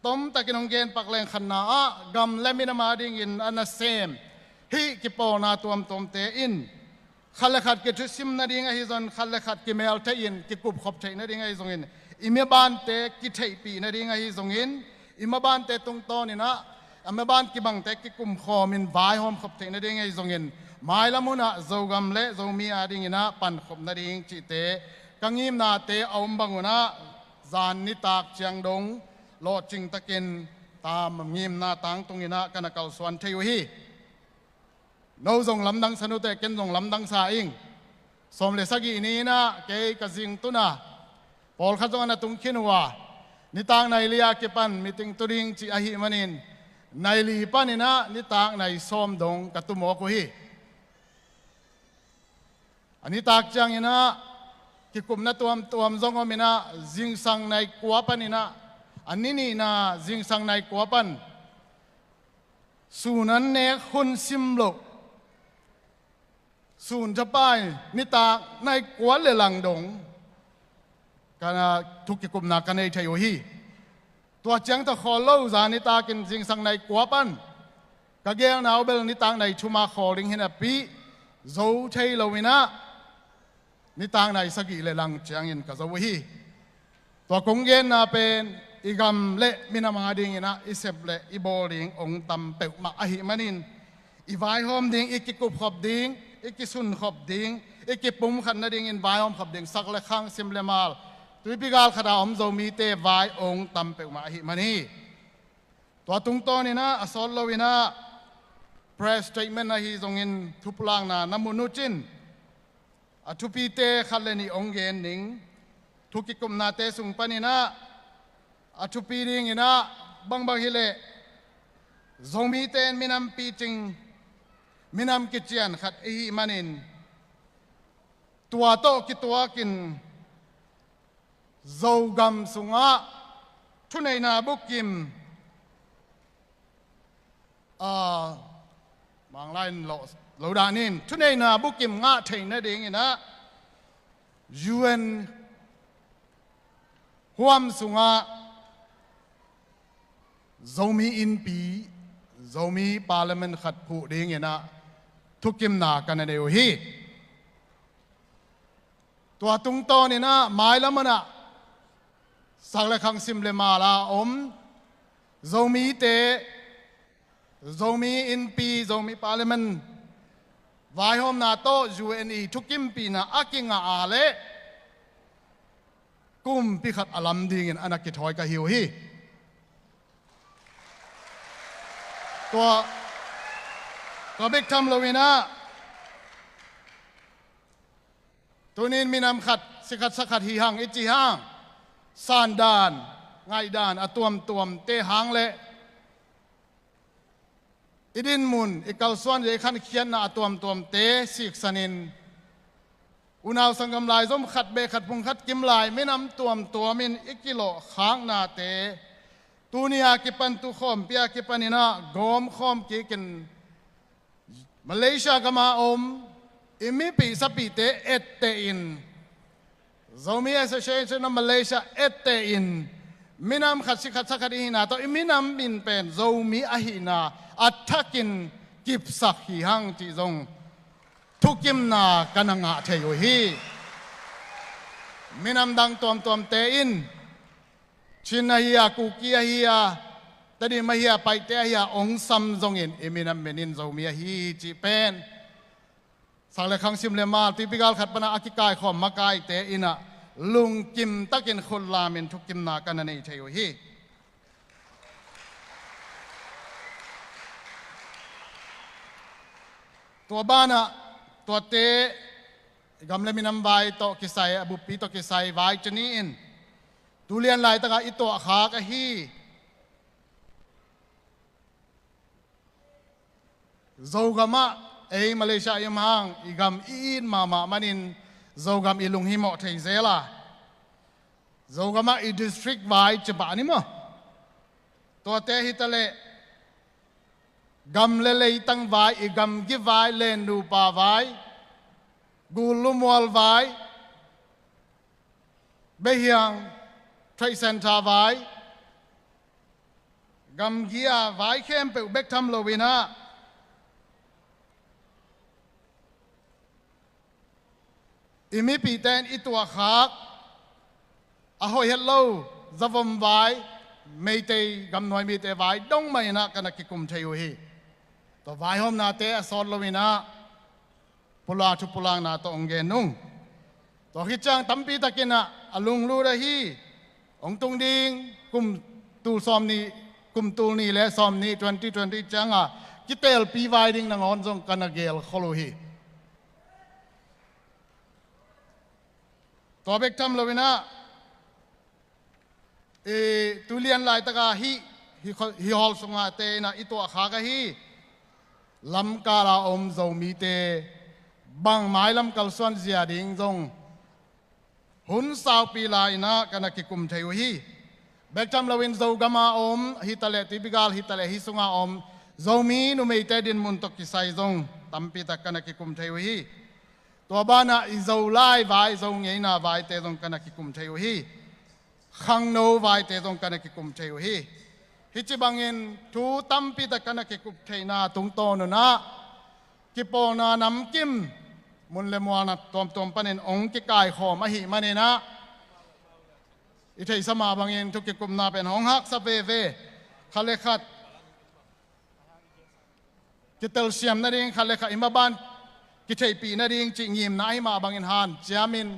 tomtakin hong gen pak leng, khatna ah gam le minam a dingin a nasem hih kipawlna tuamtuamte in khat le khat kithusim nading ahi zongin, khat le khat kimeltheih in kikupkhop theih nading ahi zongin, i mabante kitheihpih nading ahi zongin, i mabante tungtawn in ah a maban kibangte kikumkhawm in vaihawm khop theih nading ahi zongin, mailam hun ah Zogam le Zomi a dingin ah pankhop nading cihte ka ngimnate a om bang un ah, zan nitak ciang dong lawhcing takin tam ngimna tangtung in ah ka na kalsuan thei uh hi. No zong lamdang sa nute, ken zong lamdang sa ing. Sawm le sagih ni in ah kei ka zingtun a, pawlkhat zong a na tung khin uh a, nitak nai li a kipan meeting tu ding cih ahih manin, nai li pan in ah nitak nai sawm dong ka tu mawk uh hi. A nitak ciangin ah kikupna tuamtuam zong om in ah, zingsang nai kua pan in ah, a ni nihna zingsang nai kua pan sun an nek hun sim loh, sun thapai nitak nai kua le lang dong ka na thu kikupna ka nei thei uh hi. Tua ciang tawh khawl lo, zan nitakin zingsang nai kua pan ka gelna uh bel nitak nai thum a khawl ding hi napi, zo thei lo in ah nitak nai sagih le lang ciangin ka zo uh hi. Tua kong genna pen i gam le minam a dingin ah i sep le i bawl ding hong tam peuhmah ahih manin, i vaihawm ding, i kikupkhop ding, i kisunkhop ding, i kipumkhat nadingin vaihawm khop ding, sak le khang, sim le mal, Tuipi Galkhat a om Zomite vai hong tam peuhmah ahih man hi. Tua tungtawn in ah a sawt lo in ah press statement ahi zongin thupulakna na mun uh cin, a thupite khat le nih hong gen ning. Thu kikupnate sung pan in ah a thupi dingin ah, bangbang hileh Zomite in minam picing, minam kician khat i hih manin, tua tawh kituakin Zogam sungah thuneihna bukim, ah, Manglai in lo, lo danin thuneihna bukim ngah theih nadingin ah U N huam sungah Zomi Innpi, Zomi Parliament khat phuh dingin ah thukimna ka na nei uh hi. Tua tungtawn in ah mailam hun ah sak le khang, sim le mal a om Zomite, Zomi Innpi, Zomi Parliament vaihawmna tawh U N i thukimpihna a kingah a leh kumpi khat a lam dingin a na kithawi ka hi uh hi. Tua, tua bek tham lo in ah, tunin minam khat, si khat sa khat hi hang, i ci hang, sandan, ngaihdan a tuamtuamte hang le i dinmun, i kalsuan, i khankhiatna a tuamtuamte siksanin, unau sanggam laizom khat beh khat phung khat kim lai minam tuamtuamin i kilawhkhaknate tuni a kipan, tu khawmpi a kipanin ah gawmkhawm kikin Malaysia gama om i mipih sapihte ettehin, Zomi Association of Malaysia ettehin, minam khat si khat sa khat i hihna tawh i minam min pen Zomi ahihna a thakin kipsak hi hang cih zong thukimna ka na ngah thei uh hi. Minam dang tuamtuamte in Chin ahi a, Kuki ahi a, Tedim ahi a, Paite ahi a, ong sam zongin i minam min in Zomi ahi hi cih pen sak le khang, sim le mal, tuipi gal khat pana a kikaikhawm makaite in ah lungkim takin khut lamin thukimna ka na nei thei uh hi. Tua banah tuate gam le minam vai tawh kisai, a buppi tawh kisai vai cini in tulian laitaka i tuahkhak ahi Zogamah, ei Malaysia i om hang, i gam i it mahmah manin Zogam i lunghimawh thei zel a, Zogamah i district vai ci pah ni maw? Tuate hitaleh gam le leitang vai, i gamgi vai, lennupa vai, gul lumual vai, Behiang Trade Center vai, gamgi a vai khempeuh bek tham loin ah i mipihte in i tuahkhak a hoih het lo zavom vai, Meitei gamnuai mite vai dong mah in ah ka na kikum thei uh hi. Tua vaihawmnate a sawt loin ah pulak, thu pulakna tawh hong gen nung. Tua khit ciang tampi takin ah a lunglut ahi, hong tung ding kum tul sawmnih, kum tul nih le sawmnih, twenty twenty ciang a kitelpi vai ding nangawn zong ka na gelkhol uh hi. Tua bek tham loin ah, i tulian laitaka hih, hih kho-, hih hawl sungah te in ah i tuahkhak ahi lamkal a om Zomite bang mailam kalsuan zia ding zong hun saupi la in ah ka na kikum thei uh hi. Bek tham loin Zogam a om hitaleh, tuipi gal hitaleh, hih sunga om Zomi numeite dinmun tawh kisai zong tampi tak ka na kikum thei uh hi. Tua banah i Zolai vai, Zo ngeina vaite zong ka na kikum thei uh hi. Khangno vaite zong ka na kikum thei uh hi. Hih ci bangin thu tampi tak ka na kikum theihna tungtawn un ah kipawlna namkim mun le mualna tuamtuam panin hong kikaikhawm ahih manin ah i theihsa mah bangin thu kikupna pen hong haksa veve. Khat le khat kitelsiam nading, khat le khat i maban kitheihpih nading cih ngimna ahi mah bangin hanciamin,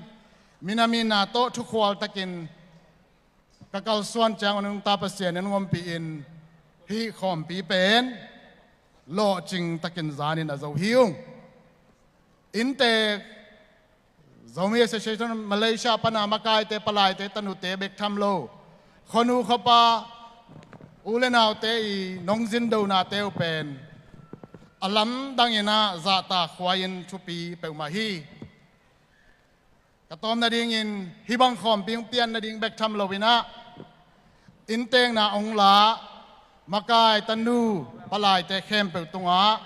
minam itna tawh thukhual takin ka kalsuan ciang un nungta Pasian in hong ompih in hih khawmpi pen lawhcing takin zanin a zo hi ung. Inntek Zomi Association Malaysia pana makaite, palaite, tanute bek tham lo, khuanu khuapa u le naute i nong zindonate uh pen a lamdang in ah zahtak huai in thupi peuhmah hi. Ka tawm nadingin hih bang khawmpi hong pian nading bek tham loin ah inntekna hong la makai, tanu, palaite khempeuh tungah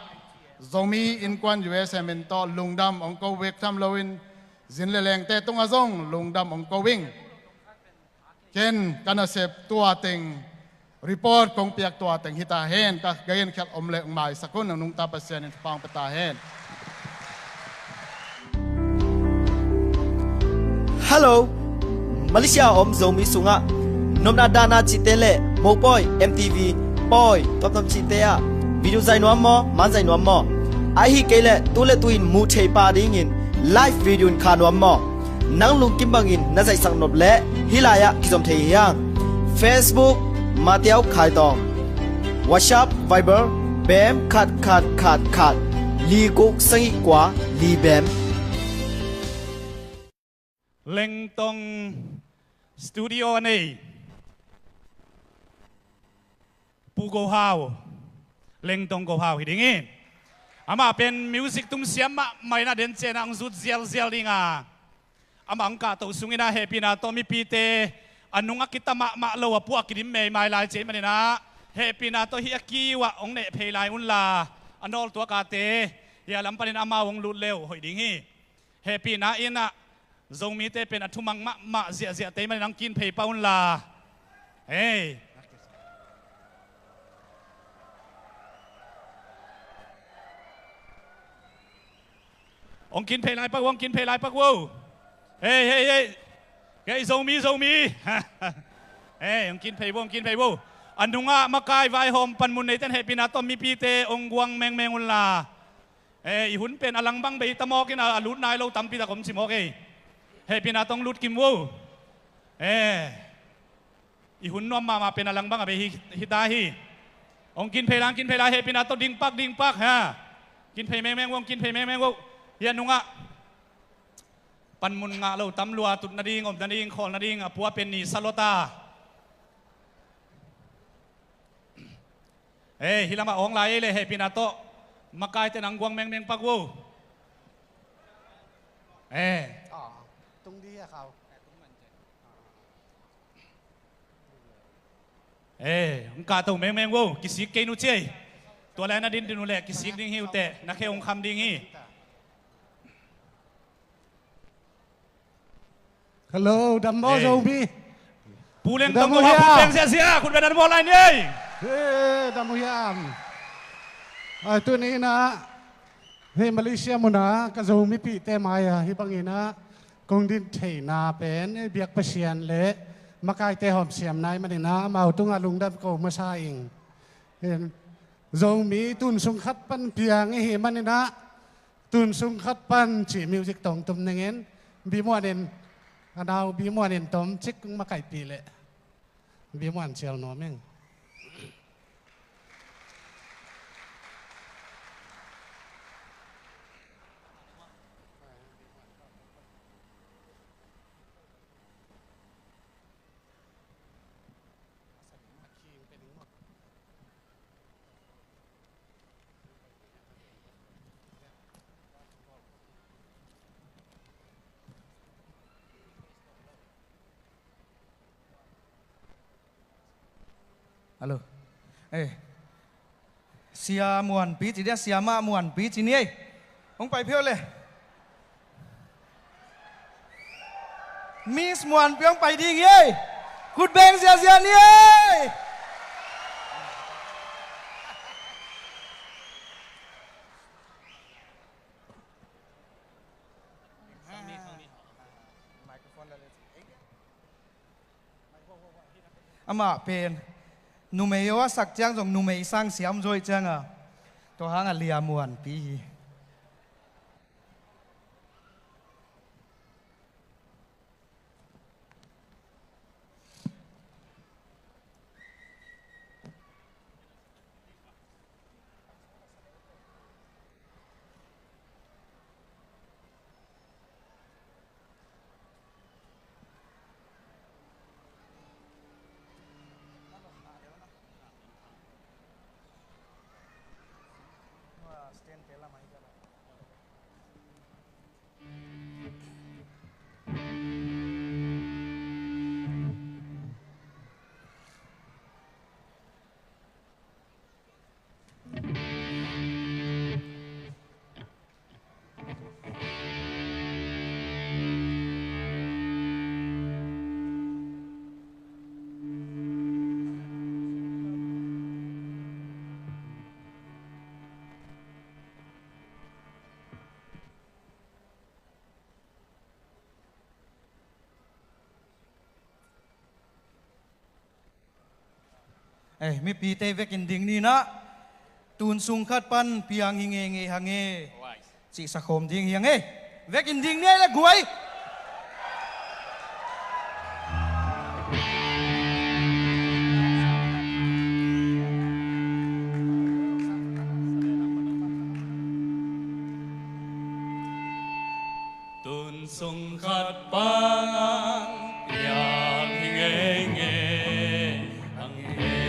Zomi Innkuan U S M in tawh lungdam hong ko bek tham loin zin le lengte tungah zong lungdam hong ko ing. Ken ka nasep tua teng, report kong piak tua teng hi ta hen, ka gen khial om le hong maisak un, nang nungta Pasian in thupha hong pia ta hen. Hello! Malaysia a om Zomi sungah nopna dahna cihte le mopawi, M T V pawi tuamtuam cihte ah video zaih nuam maw, man zaih nuam maw? Ahi kei leh tu le tu in muh theih pah dingin live video in kha nuam maw? Nang lungkim bangin na zaihsak nop leh hih lai-ah kizom thei hi hang. Facebook, Matiau Khai Tawng. WhatsApp, Viber, bem khat khat khat khat, li guk sagih kua li bem. Lengtong studio a nei Pu Go Hau, Lengtong Go Hau hi ding hi. Amah pen music tumsiam mahmah in a, den ciang a hong zut zialzial ding a, amah hong kahtoh sungin a hehpihna tawh mipite a nung a kita mahmah lo a, puah kidim meimai lai ci ahih manin a, hehpihna tawh hih a kiu ah hong neh phei lai unla, a nawltuak a te hih a lam panin amau hong lut le uh hoih ding hi. Hehpihna in a, Zomite pen a thumang mahmah ziahziah te ahih manin hong kin phei pah unla. Hei. Hong kin phei lai pak uh, hong kin phei lai pak uh. Hei, hei, hei. Kei Zomi, Zomi. Hei, hong kin phei uh, hong kin phei uh. A nungah makai vaihawm panmun neite'n hehpihna tawh mipite hong guang mengmeng unla. Eh, i hun pen a lang bang bei ta mawk in a, a lut nai lo tampi tak om ci mawk ei. Hehpihna tawh hong lut kim uh. Eh, i hun nuam mahmah pen a lang bang a bei hi, hi ta hi. Hong kin phei lang, kin phei lang, hehpihna tawh ding pak, ding pak, ha. Kin phei mengmeng uh, hong kin phei mengmeng uh. Hih a nungah panmun ngah lo tam lua, tut nading, om nading, khawl nading a pua pen ni sa lua ta. Eh, hih lamah awng lai ei le, hehpihna tawh makaite nang guang mengmeng pak uh. Eh. Ah, tung di a khau. Eh, hong kahto mengmeng uh, kisik kei nu ci ei. Tua lai na din din uh leh kisik ding hi uh teh, na khe hong kham ding hi. Hello, dam maw, eh, Zomi? Pu Lengtong Go Hau, khut beng ziahziah, khut beng dam maw lai ni ei. Eh, dam uh hiam? Ai, tuni in a, hei Malaysia mun a ka Zomi pihte mai a hih bangin a kong din theihna pen, eh, biak Pasian le makaite hawmsiamna ahih manin a, amau tungah lungdam ko masa ing. Eh, Zomi tun sung khat pan piang i hih manin a, tun sung khat pan cih music tawh tum ning in, Bi Muan in, a nau Bi Muan in tawmcik makaihpih leh Bi Muan cial nuam ing. Hello. Eh. Sia Muanpi ci dia, Sia Mah Muanpi ci ni ei. Hong pai phei uh le. Miss Muanpi hong pai ding hi ei. Khut beng ziahziah ni ei. Amah pen numei aw a sak ciang zong numei sang siam zaw ih cianga, tua hanga Lia Muanpi hi. Eh, mipite vekin ding ni nah. Tun sung khat pan piang hi ngeingei hang e. Cih sakhawm ding hi hang e. Vekin ding ni ei le guai. Tun sung khat pan piang hi ngeingei hang e.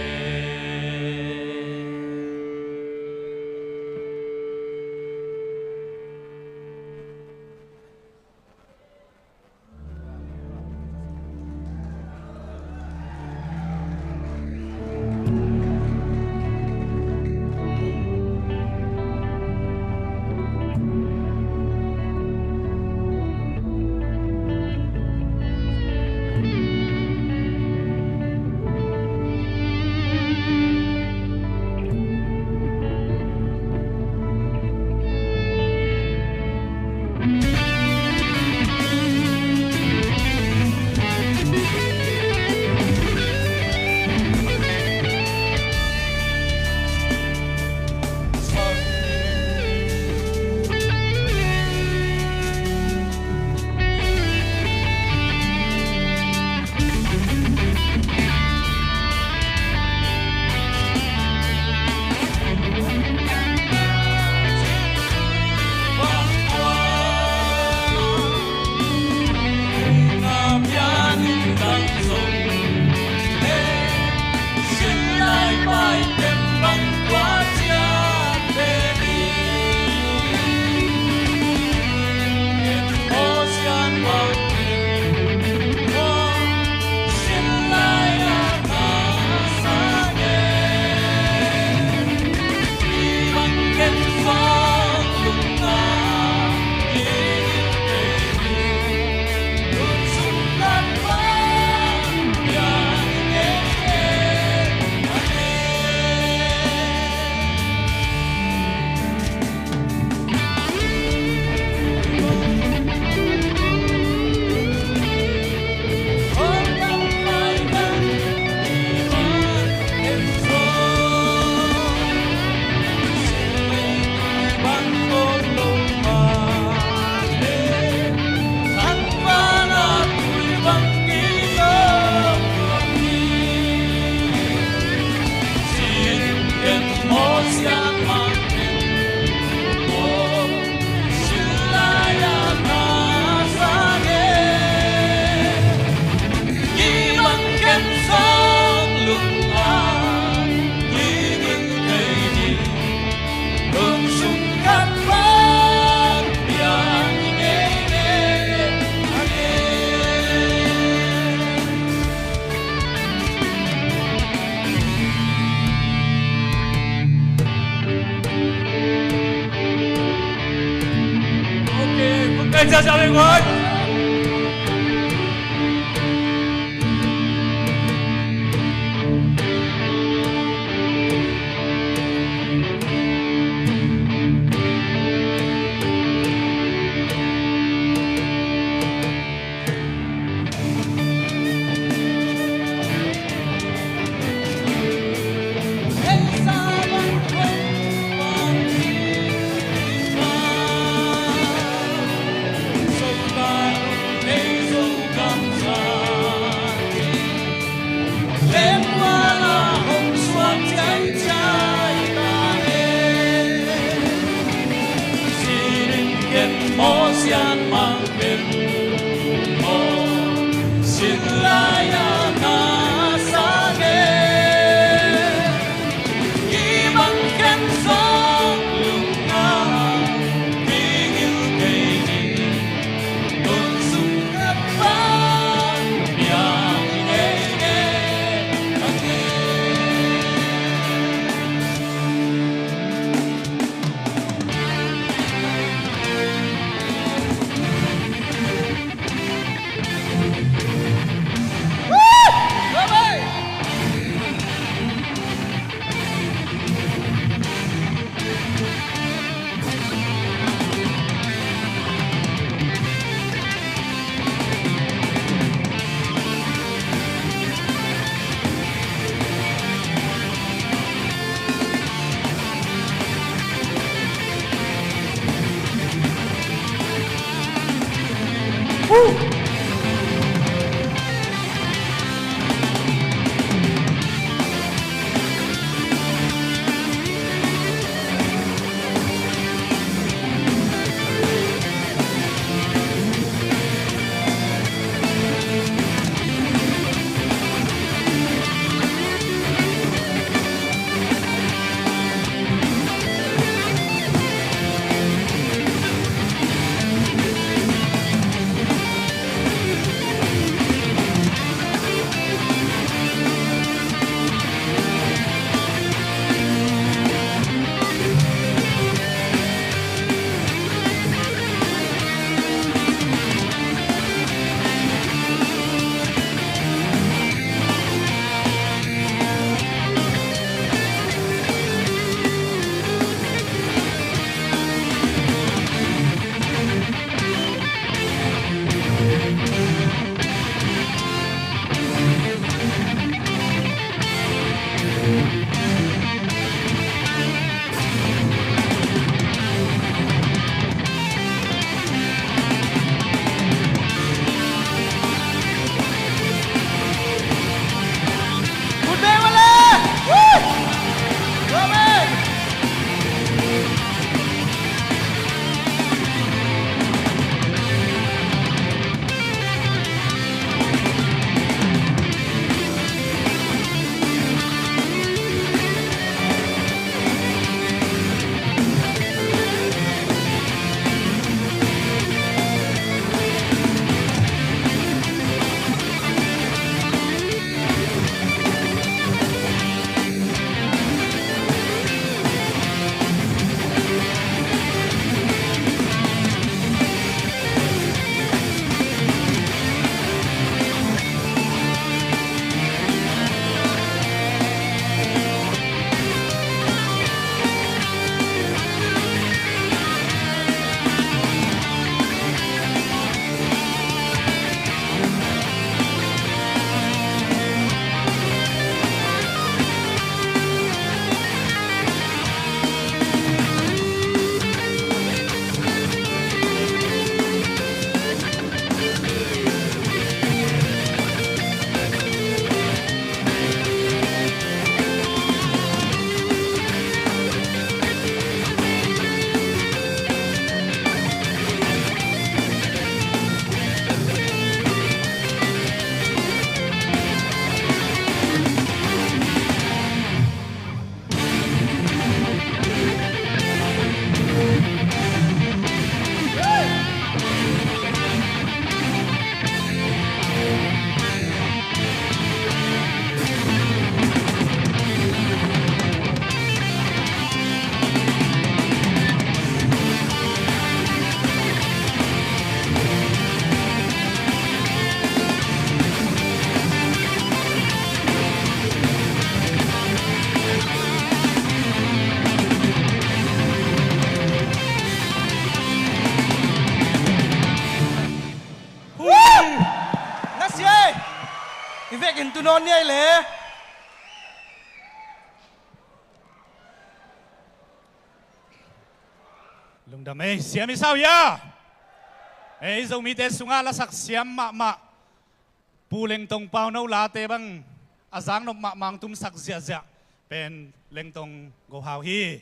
Ok, một tay chào chào bên ngoài. Nawn ni ei le. Lungdam ei, siam i sau hia? Ei, Zomite sungah lasak siam mahmah Pu Lengtong Pauno late bang a zaknop mahmah tumsak ziahziah pen Lengtong Go Hau hi.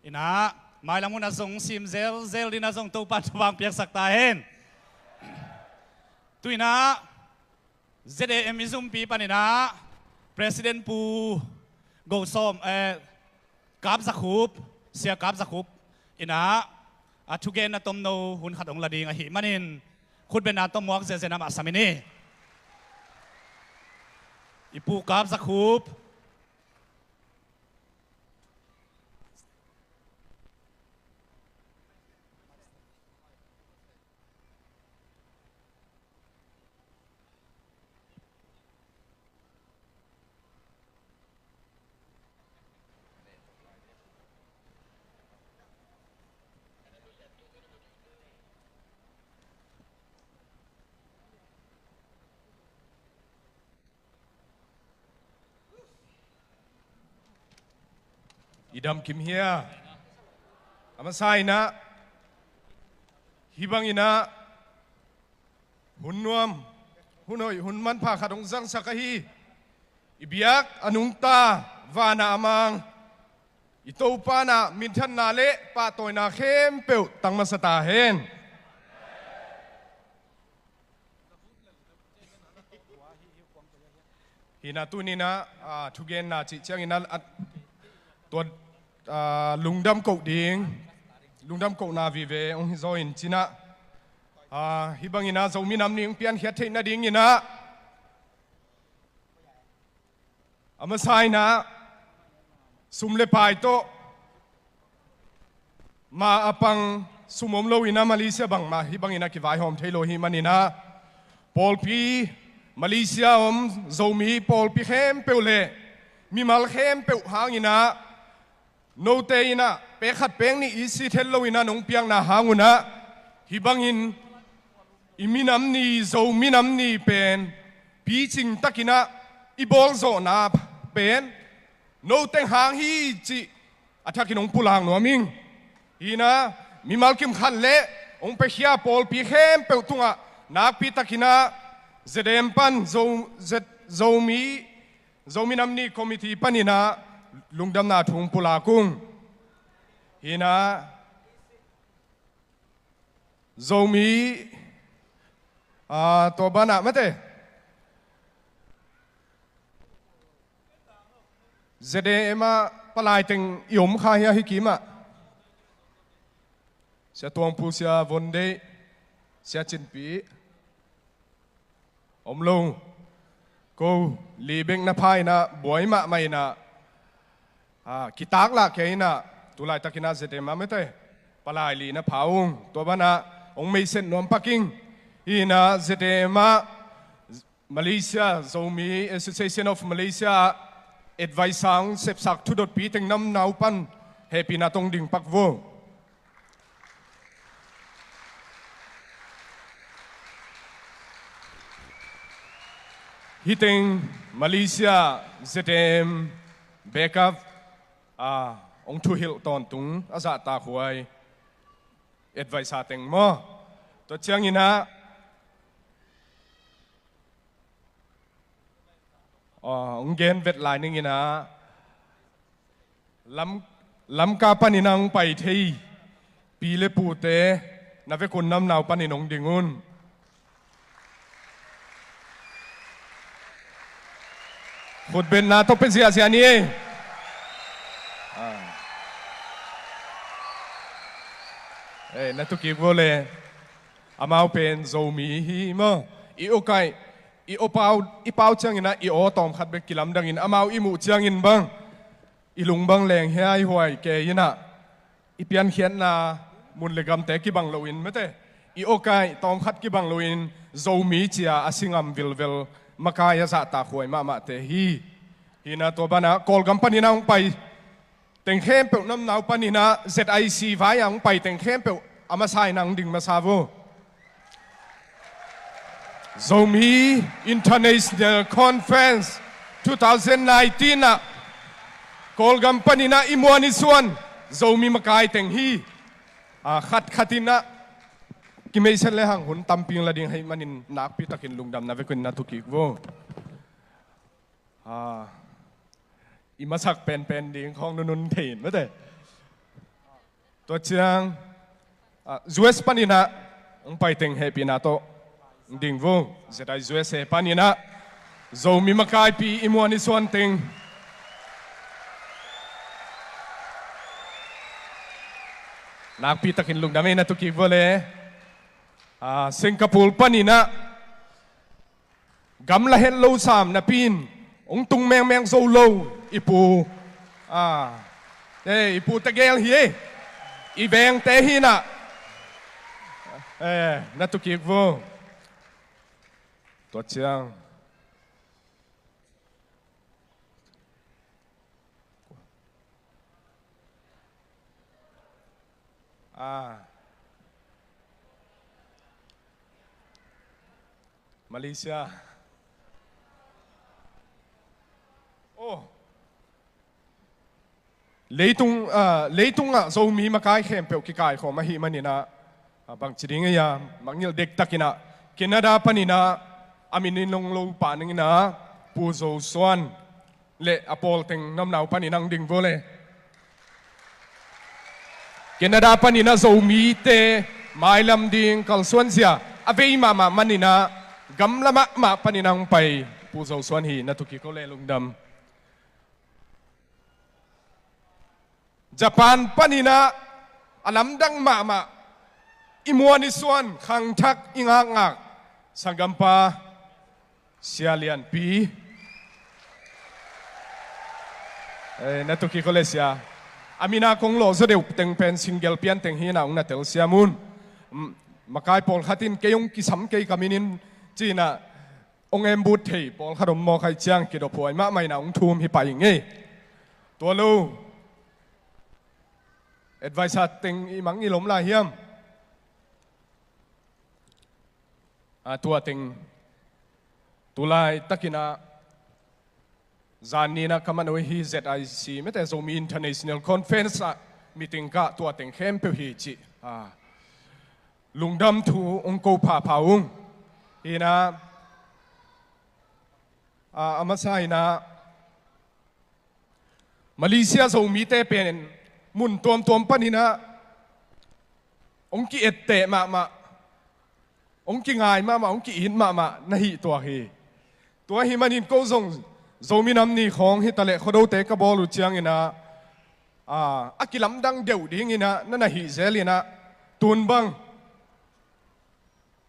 Inah mailam hun a zong sim zelzel ding a zong Topa thupha piaksak ta hen. Tu inah Z A M i zumpi paninah President Pu Go Sawm, eh, Kap Za Khup, Sia Kap Za Khup inah a thugenna tomno hun khat hong la ding ahih manin khutbetna tawh muak zenzen amah sam in hi. I Pu Kap Za Khup. I dam kim hia? A masa inah hih bang inah hun nuam, hun hoih, hun manpha khat hong zangsak ahi. I biak a nungta, van a mang, i Topa in ah minthanna le pahtawina khempeuh tang masa ta hen. Hih na tuninah, ah, thugenna cih ciangin a, a, tua, ah, lungdam koh ding, lungdam kohna vive hong hi zaw in cinah, ah, hih banginah Zomi Nam Ni hong piankhiat theih nadinginah a masa inah sum le pai tawh ma a pang sum om lo inah Malaysia bangmah hih bangin a kivaihawm thei lo ahih maninah pawlpi, Malaysia om Zomi pawlpi khempeuh le mimal khempeuh hanginah note inah pek khat pek nih i sit het lo inah nong piakna hangunah hih bangin i minam ni, Zomi Nam Ni pen picing takinah i bawlzawhna pen noteng hang hi cih a thakin hong pulak nuam ing. Hinah mimal kim khat le hong piakhia pawlpi khempeuh tungah nakpi takinah Z M pan Zo, Z, Zomi, Zomi Nam Ni Committee paninah lungdamna thu hong pulak ung. Hinah Zomi, ah, tua banah mate Z A M ah palai teng i om kha hia hih kimah? Sia Tuangpu, Sia Von Deih, Sia Cinpi om lo. Ko li bek na pha inah buai mahmah inah, ah, kitak lah kei inah tulaitakinah Z M ah mate palai li na pha ung. Tua banah hong meisen nuam pak ing. Hinah Z M ah Malaysia Zomi Association of Malaysia advisor hong sepsak thudotpi teng namnau pan hehpihna tawh hong ding pak vo. Hih teng Malaysia Z M backup, ah, hong thuhilh tawntung a zahtakhuai advisor teng maw? Tua cianginah aw, hong gen vet lai ninginah Lam, Lamka paninah hong pai thei pi le pute na vekun namnau panin hong ding un. Khutbetna tawh pia ziahziah ni ei. Ah. Ei, na tukik vo le. Amau pen Zomi hi maw? I aw kaih, i aw pau, i pau cianginah i aw tawmkhat bek kilamdangin amau i muh ciangin bang i lung bang leng hiaihuai kei inah i piankhiatna mun le gamte kibang loin mate i aw kaih tawmkhat kibang loin Zomi cia a si ngam vilvel makai a zahtakhuai mahmahte hi. Hinah tua banah Kawlgam paninah hong pai teng khempeuh namnau paninah Z I C vai-ah hong pai teng khempeuh a masa inah hong ding masa vo. Zomi International Conference two thousand nineteen ah Kawlgam panin ah i muan i suan Zomi makai teng hi. Ah, khat khat in ah kimeisen le hang hun tampi la ding ahih manin nakpi takin lungdamna vekun na thukik vo. Ah, i masak penpen ding khawng nunun thei in mate. Tua ciang, ah, U S panin ah hong pai teng hehpihna tawh ding vo. Z I U S A panin ah Zomi makaipi i muan i suan teng nakpi takin lungdam ei na thukik vo le. Ah, Singapore panin ah gamla het lo sam napi in hong tung mengmeng zo lo i pu, ah, eh, i pu tegel hi ei. I vengte hi in ah, eh, na thukik vo. Tua ciang, ah, Malaysia. Oh. Leitung, ah, leitungah Zomi makai khempeuh kikaikhawm ahih manin ah, ah, bangci ding ei a, mangngilh dektakin ah Canada panin ah a min in hong lo pa ning in ah Pu Zo Suan le a pawl teng namnau panin hong ding vo le. Canada panin ah Zomite mailam ding kalsuan zia a vei mahmah manin ah gamla mahmah panin ah hong pai Pu Zo Suan hi, na thukik vo le, lungdam. Japan panin ah a lamdang mahmah, i muan i suan khangthak i ngakngak sanggampa Sia Lianpi. Eh, na thukik vo le sia. A min a kong lawh zaw deuh teng pen single pian teng hi in ah hong na telsiam un. Mm, makai pawlkhat in kei hong kisam kei ka min in ci in ah hong embut thei pawlkhat om mawk ahih ciang kidophuai mahmah in ah hong thum hi pah ing ei. Tua lo, advisor teng i mangngilh om lai hiam? Ah, tua teng tu laitakin ah zan ni in ah ka man uh hi, Z I C mate, Zomi International Conference ah meeting kah, tua teng khempeuh hi cih, ah, lungdam thu hong ko phapha ung. Hi in ah, ah, a masa in ah Malaysia Zomite pen mun tuamtuam panin ah hong ki-etteh mahmah, hong kingai mahmah, hong ki-it mahmah na hih tuak hi. Tua ahih manin ko zong Zomi Nam Ni khawng hi ta leh Khuadote ka bawl uh ciangin ah, ah, a kilamdang deuh dingin ah na na hih zel in ah, tun bang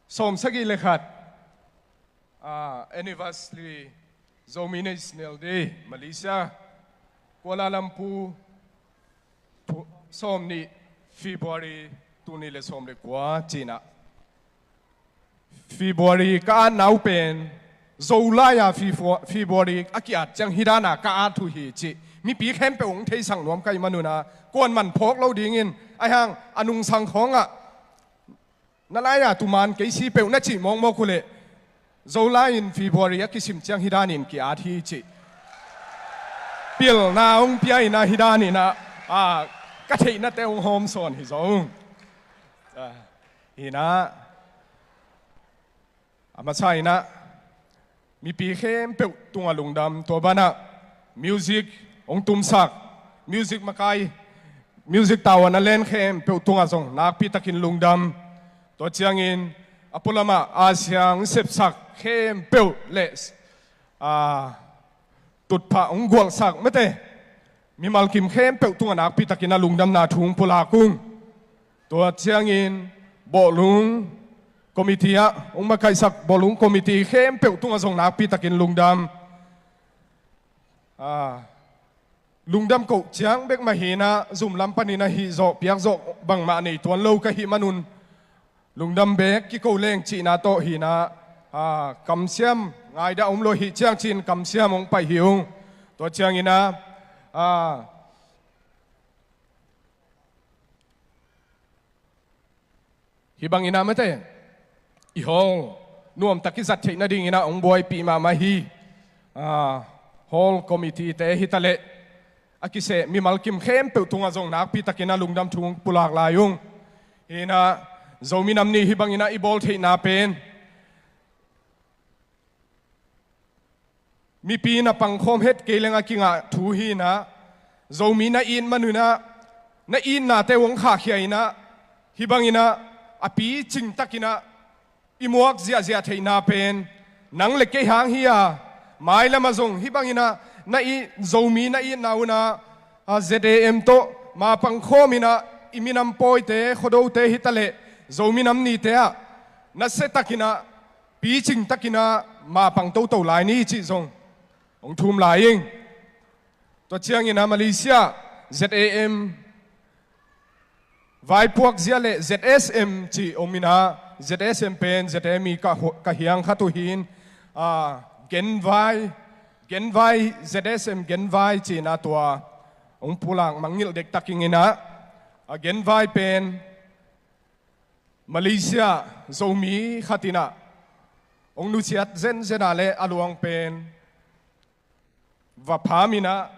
sawmsagih le khat, ah, anniversary Zomi National Day, Malaysia, Kuala Lumpur, pu-, sawmnih February, tul nih le sawm le kua ci in ah. February ka atna uh pen Zolai a Febru-, February a ki-at ciang hih dan a ka at uh hi cih mipi khempeuh hong theisak nuam ka hih man un ah, kuaman phawk lo dingin, ahih hang a nungsang khawngah na lai-a tuman kei si peuh na cih mawkmawk uh leh, Zolai in February a kisim ciang hih danin ki-at hi cih pilna hong pia in ah, hih danin ah, ah, ka theihnate hong hawmsawn hi zong. Ah, hi in ah, a masa in ah mipi khempeuh tungah lungdam, tua banah music hong tumsak, music makai, music tavuan a len khempeuh tungah zong nakpi takin lungdam. Tua ciangin a pualamah a siang sepsak khempeuh le, ah, tutphah hong gualhsak mate mimal kim khempeuh tungah nakpi takin a lungdamna thu hong pulak ung. Tua ciangin bawlung committee ah hong makaihsak bawlung committee khempeuh tungah zong nakpi takin lungdam. Ah, lungdam koh ciang bek mah hi in ah, zum lam panin a hih zawh piak zawh bangmah nei tuan lo ka hih man un, lungdam bek kiko leng cihna tawh hi in ah, ah, kamsiam ngaidah om lo ahih ciang ci-in kamsiam hong paih hi ung. Tua ciangin ah, ah, hih bangin ah mate, i hall nuamtak i zat theih nadingin ah hong buaipih mahmah hi. Ah, hall committee te hi taleh a kiseh mimal kim khempeuh tungah zong nakpi takin a lungdam thu hong pulak lai ung. Hi in ah Zomi Nam Ni hih bangin ah i bawl theihna pen mipi na pangkhawm het kei leng a kingah thu hi in ah, Zomi na it man un ah na itnate hong khahkhia in ah, hih bangin ah a picing takin ah i muak ziahziah theihna pen nang le kei hang hi a, mailam ah zong hih bangin ah na it, Zomi na itna un ah, a, Z A M tawh ma pangkhawm in ah i minam pawite, Khuadote hi taleh Zomi Nam Nite ah nasia takin ah picing takin ah ma pang toto lai ni cih zong hong thum lai ing. Tua ciangin ah Malaysia Z A M vaipuak zia le Z S M cih om in ah, Z S M pen Z A M i ka hu-, ka hiang khat uh hi in, a, genvai, genvai, Z S M genvai ci in ah tua hong pulak mangngilh dektak ing in ah, a, genvai pen Malaysia Zomi khat in ah hong nusiat zenzen a le a luang pen va pham in ah,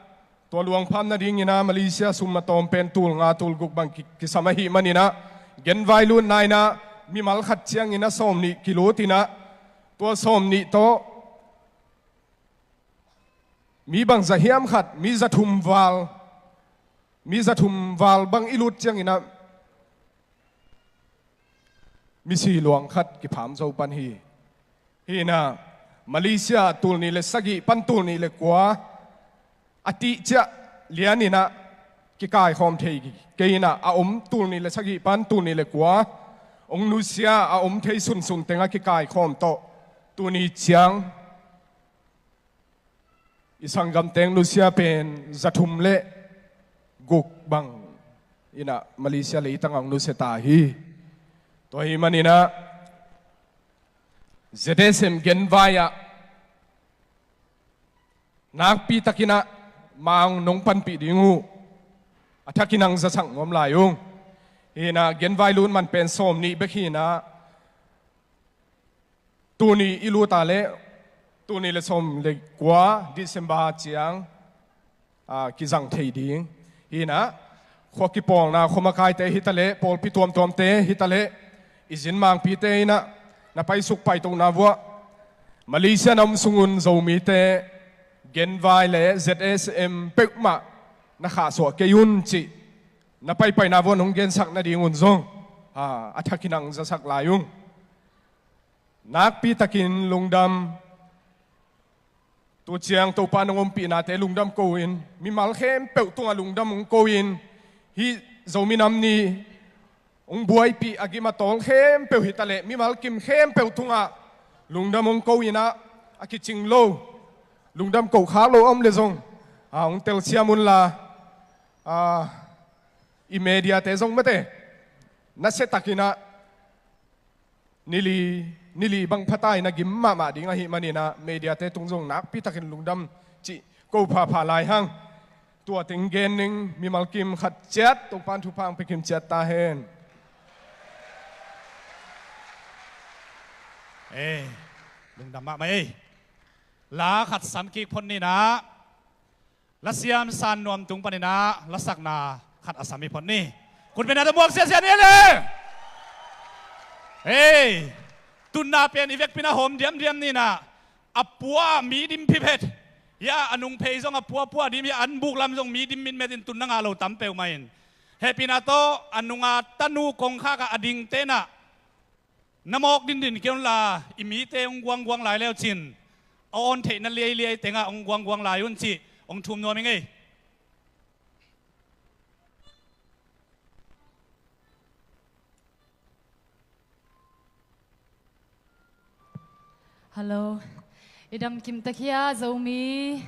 tua luang pham nadingin ah Malaysia sum a tawm pen tul nga tul guk bang ki-, kisam ahih manin ah, genvai lutna in ah mimal khat ciangin ah sawmnih kilut in ah, tua sawmnih tawh mi bangzah hiam khat, mi zathum val, mi zathum val bang i lut ciangin ah misi luang khat kipham zo pan hi. Hi in ah Malaysia tul nih le sagih pan tul nih le kua a tih ciah lian in ah kikaikhawm thei kei in ah, a om tul nih le sagih pan tul nih le kua hong nusia a om thei sunsun teng ah kikaikhawm tawh tuni ciang i sanggamte hong nusia pen zathum le guk bang in ah Malaysia leitang ah hong nusia ta hi. Tua ahih manin ah Z S M genvai ah nakpi takin ah ma hong nong panpih ding uh a thakin hong zasak nuam lai ung. Hi in ah genvai lut man pen sawmnih bek hi in ah, tuni i lut a le tuni le sawm le kua December ciang, a, kizang thei ding. Hi in ah khua kipawlna, khua makaite hi taleh, pawlpi tuamtuamte hi taleh, i zin mangpite in ah na paisuk paitohna vuah Malaysia na om sungun Zomite genvai le Z S M peuhmah na khahsuah kei un cih na paipaina vuah nong gensak nadingun zong, a, a thakin hong zasak lai ung. Nakpi takin lungdam. Tu ciang Topa nong ompihnate lungdam ko-in, mimal khempeuh tungah lungdam hong ko-in, hih Zomi Nam Ni hong buaipih a gim a tawl khempeuh hi taleh mimal kim khempeuh tungah lungdam hong ko-in ah, a kicing lo, lungdam koh khak lo a om le zong, a, hong telsiam unla, a, i mediate zong mate nasia takin ah nili, nili bang pha ta in ah gim mahmah ding ahih manin ah mediate tung zong nakpi takin lungdam cih ko phapha lai hang. Tua teng gen ning, mimal kim khat ciat Topa'n thupha hong pia kim ciat ta hen. Ei, lungdam mahmah ei. La khat sam kik phot ni in ah, lasiam San Nuam tung panin ah lasakna khat a sam hi phot ni. Khut beng a tawh muak siasia ni le. Hei, tunna pen i vekpi in ah hawm diamdiam ni in ah, a pua mi dim phiphet. Hia, a nung phei zong a pua pua dim, hia, an buk lam zong mi dim mitmet in tunna ngah lo tam peuhmah in. Hehpihna tawh a nunga tanu kongkhak ah a dingte in ah na mawk dindin kei unla, i mite hong guangguang lai leu cin, a awn theihna liailiai tengah hong guangguang lai un cih hong thum nuam ing ei. Hallo. I dam kim ta khia, Zomi.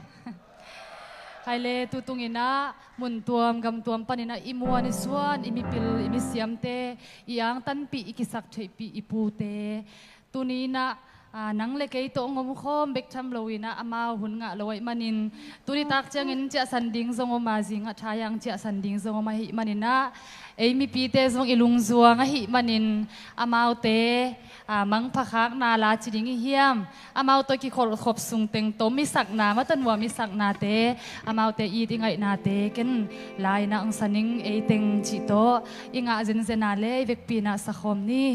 Khai le, tu tungin ah mun tuam gam tuam panin ah i muan i suan, i mipil, i misiamte, i angtanpih, i kisaktheihpih i pute, tuni in ah Aa, nang le kei tawh hong om khawm bek tham loin ah, amau hun ngah lo ahih manin, tuni tak ciangin ciahsan ding zong om a, zingah thaizang ciahsan ding zong om ahih manin ah, ei mipite zong i lungzuang ahih manin, amaute, aa, mangpha khakna la ci ding i hiam, amau tawh kikholhkhop sung teng tawh misakna, matanuam i saknate, amaute it i ngaihnate ken la-in ah hong sa ning, ei teng cih tawh i ngah zenzen a le i vekpi-in ah sakhawm ni.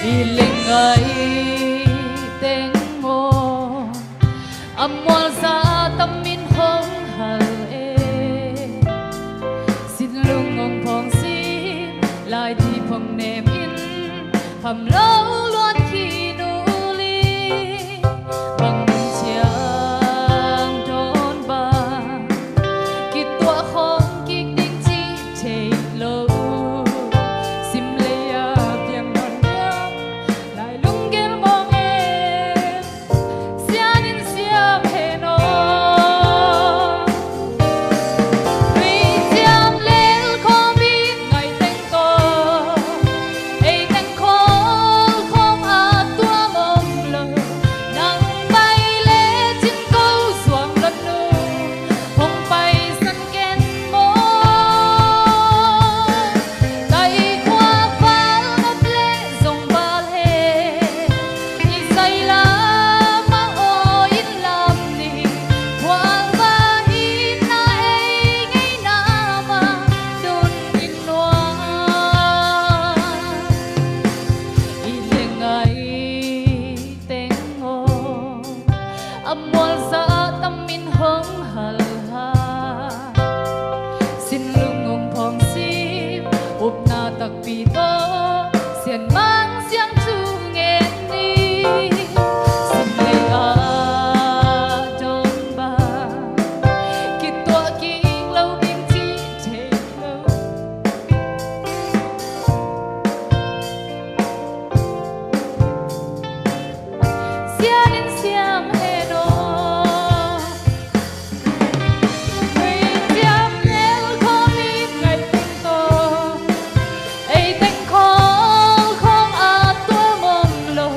I leng ngai teng maw, a mualzah tam in hong hal e. Sinlung hong phawng sim, lai dip hong nem in, pham lo luat khin uli. Bang ciang dawn bang, kituah khawm kik ding cih thei lo. Sim lei-ah piang nawn hiam, lai lunggel mawng e. Sian in siam hen aw. Tui ciam lel khawm in ngai teng tawh, ei teng khawl khawng a tuam om lo. Nang pai lecin ko zuang lot nung hong paisan ken maw. Taikhuak val nop leh zong bal hen, i zai lamah awi in lam ni. Khualva itna ei ngeina mah nun in nuam. I leng ngai teng aw, a mualzah tam in hong hal ha. Sinlung hong phawng sim, upna takpi tawh Sian Mang Siangtho ngen ni. Sim lei-ah dawn bang, kituah kik lo ding cih thei lo. Sian in siam hen aw. Tui ciam lel khawm in ngai teng tawh, ei teng khawl khawng a tuam om lo.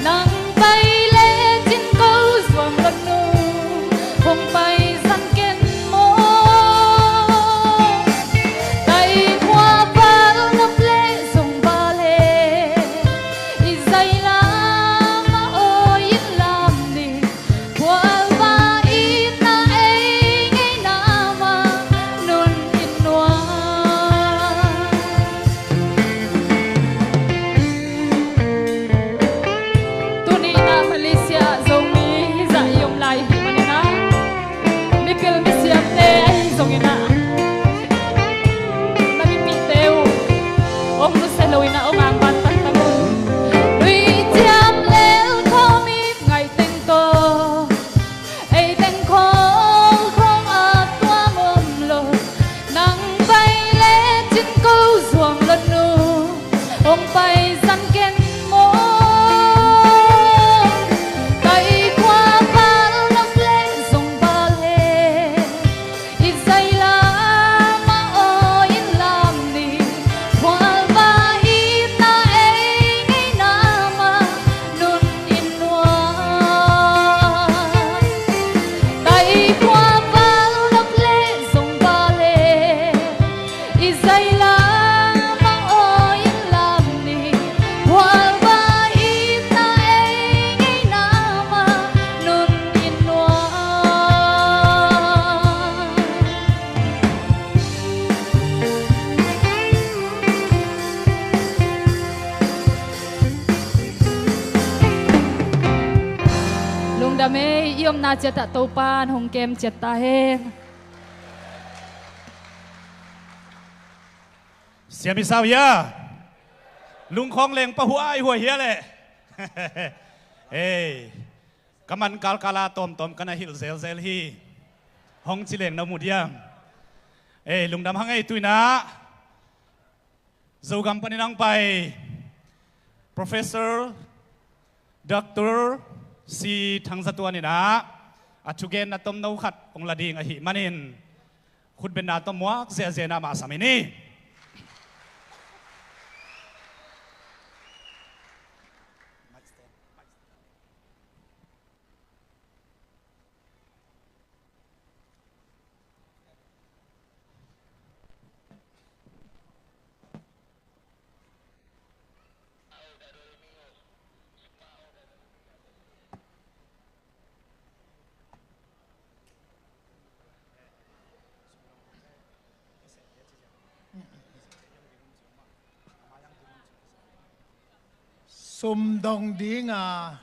Nang pai lecin ko zuang lot nung hong paisan ken maw. Taikhuak val nop leh zong bal hen, i zai lamah awi in lam ni. Khualva itna ei ngeina mah nun in nuam. Tuni in ah Malaysia ah Zomi zah i om lai i hih manin ah, mipil misiamte ahi zongin ah, na mipihte uh hong nusia loin ah hong angvan taktak un. Tui ciam lel khawm in ngai teng tawh, ei teng khawl khawng a tuam om lo. Nang pai lecin ko zuang lot nung hong paisan ken maw. Taikhuak val nop leh zong bal hen, i zai lamah awi in lam ni. Khualva itna ei ngeina mah nun in nuam. Taikhuak val nop leh zong bal hen, i zai lamah awi in lam ni. Khualva itna ei ngeina mah nun in nuam. Lungdam ei, i omna ciat ah Topa'n hong kem ciat ta hen. Siam i sau hia? Lungkhawng leng pahuaihuai hia leh? Hei. Ka man kalkala tawmtawm ka na hilh zelzel hi. Hong ci leng na mu diam? Ei, lungdam hang ei. Tuinah Zogam panin hong pai Professor Doctor C Thang Za Tuan inah a thugenna tomno khat hong la ding ahih manin khutbetna tawh muak ziahziah inah mah sam in hi. Sumdong dinga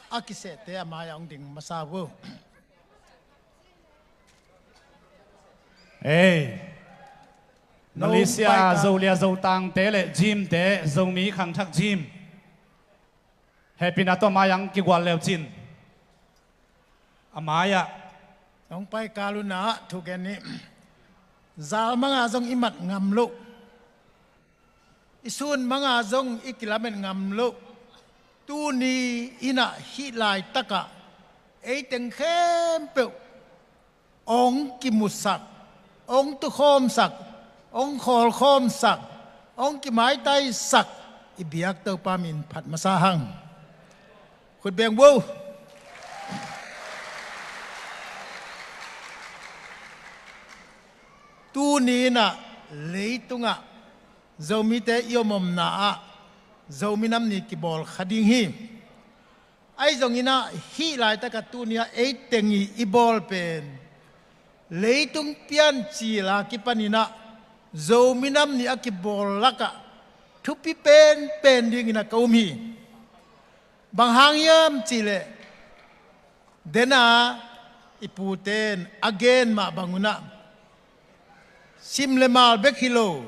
a kisehte a mai-ah hong ding masa uh. Ei, Malaysia Zolia Zotangte le Gymte, Zomi Khangthak Gym, hehpihna tawh mai-ah hong kigual leu cin. A mai-ah hong pai kal unah thugen nih. Zal manga zong i mat ngam loh, i sun manga zong i kilamen ngam loh, tuni inah hih laitakah ei teng khempeuh hong kimusak, hong tukhawmsak, hong khawlkhawmsak, hong kimaitaisak i biak Topa min phat masa hang. Khut beng vo. Tuni inah leitungah Zomite i om omna ah Zomi Nam Ni kibawl kha ding hi. Ahi zongin ah hih laitakah tuni-ah ei teng i bawl pen leitung piancil a kipanin ah Zomi Nam Ni a kibawl lakah thupi penpen dingin ah ka um hi. Bang hang hiam cihleh, dena i pute in a gen mah bangun ah sim le mal bek hi lo,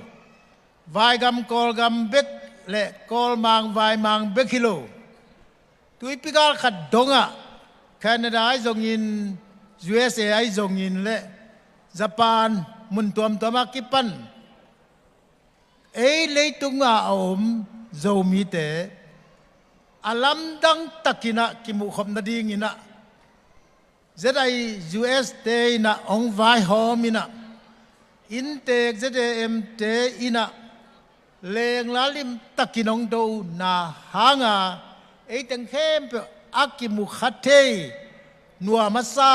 vaigam Kawlgam bek le Kawlmang vaimang bek hi lo, tuipi gal khat dongah Canada ahi zongin, U S A ahi zongin le Japan, mun tuamtuam a kipan ei leitunga a om Zomite a lamdang takin ah kimuhkhop nadingin ah Z I U S te in ah hong vaihawm in ah, inntek Z A M te in ah lengla limtakin hong dona hanga ei teng khempeuh a kimu kha thei, nuam a sa,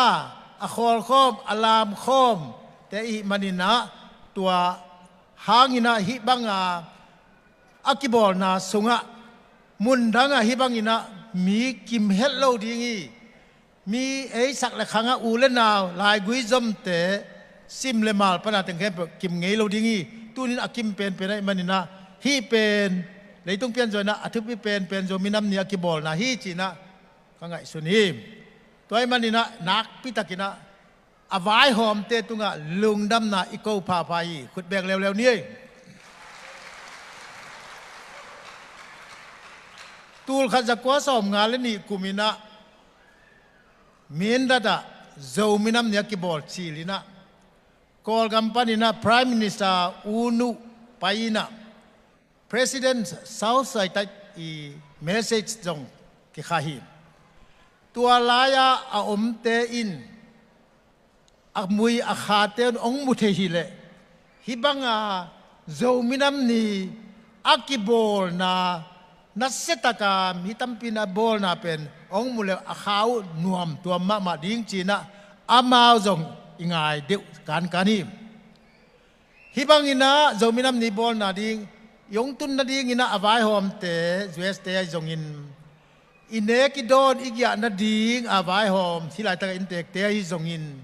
a khawlkhawm, a lamkhawmte i hih manin ah, tua hangin ah hih banga a kibawlna sungah mundangah hih bangin ah mi kim het lo ding hi. Mi ei sak le khangah u le nau, laigui zomte, sim le mal pana teng khempeuh kim ngei lo ding hi. Tunin a kim penpen ahih manin ah hih pen leitung pianzaw in ah a thupi penpen Zomi Nam Ni a kibawlna hi ci-in ah ka ngaihsun hi. Tua ahih manin ah nakpi takin ah a vaihawmte tungah lungdamna i ko phapha hi. Khut beng leuleu ni ei. Tul khat za kua sawmnga le nih kumin ah Mindat ah Zomi Nam Ni a kibawl cil in ah Kawlgam panin ah Prime Minister U Nu pai in ah President South Saitai i message zong kikha hi. Tua lai-a a omte in a mui a khate un hong mu thei hileh, hih banga Zomi Nam Ni a kibawlna, nasiataka mi tampi in a bawlna pen hong mu le a kha uh nuam tuam mahmah ding ci-in ah amau zong i ngai deuh kankan hi. Hih bangin ah Zomi Nam Ni bawl nading i hong tun nadingin ah a vaihawmte, U S te ahi zongin, i nek i dawn i giah nading a vaihawm hih laitak a inntekte ahi zongin,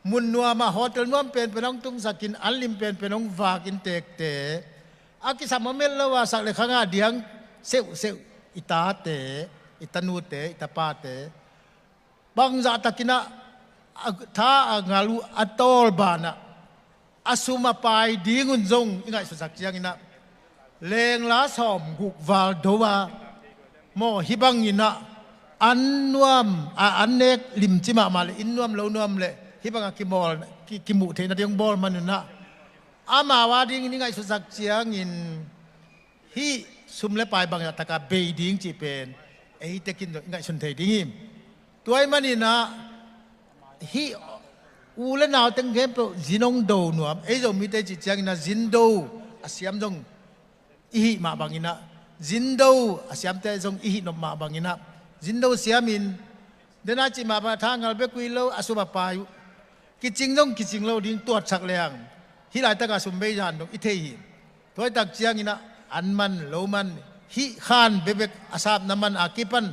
mun nuam ah hotel nuam penpen hong tungsakin, an lim penpen hong vak inntekte, a kisam a melh lo a sak le khang a diang seuhseuh i tate, i tanute, i tapate, bangzah takin ah a tha a ngal uh a tawlban ah a sum a pai ding un zong i ngaihsutsak ciangin ah, lengla sawmguk val do a, maw, hih bangin ah an nuam, a, an nek limci mahmah le inn nuam lo nuam le hih bangah kimawl, ki, kimuh theih nading hong bawl man un ah, amau a dingin i ngaihsutsak ciangin hih sum le pai bangzah takah bei ding cih pen eite kin zong i ngaihsun thei ding hi. Tua ahih manin ah hih u le nau teng khempeuh zin hong do nuam, ei Zomite cih ciangin ah zin do a siam zong i hih mah bangin ah, zin do a siamte zong i hih nop mah bangin ah, zin do siamin, den a cih mah bangin a tha ngal bek uh hi lo, a sum a pai uh kicing zong kicing lo ding tuatsak leng, hih laitakah sum bei zan dong i thei hi. Tua hi tak ciangin ah an man lo man, hih khan bekbek a sapna man a kipan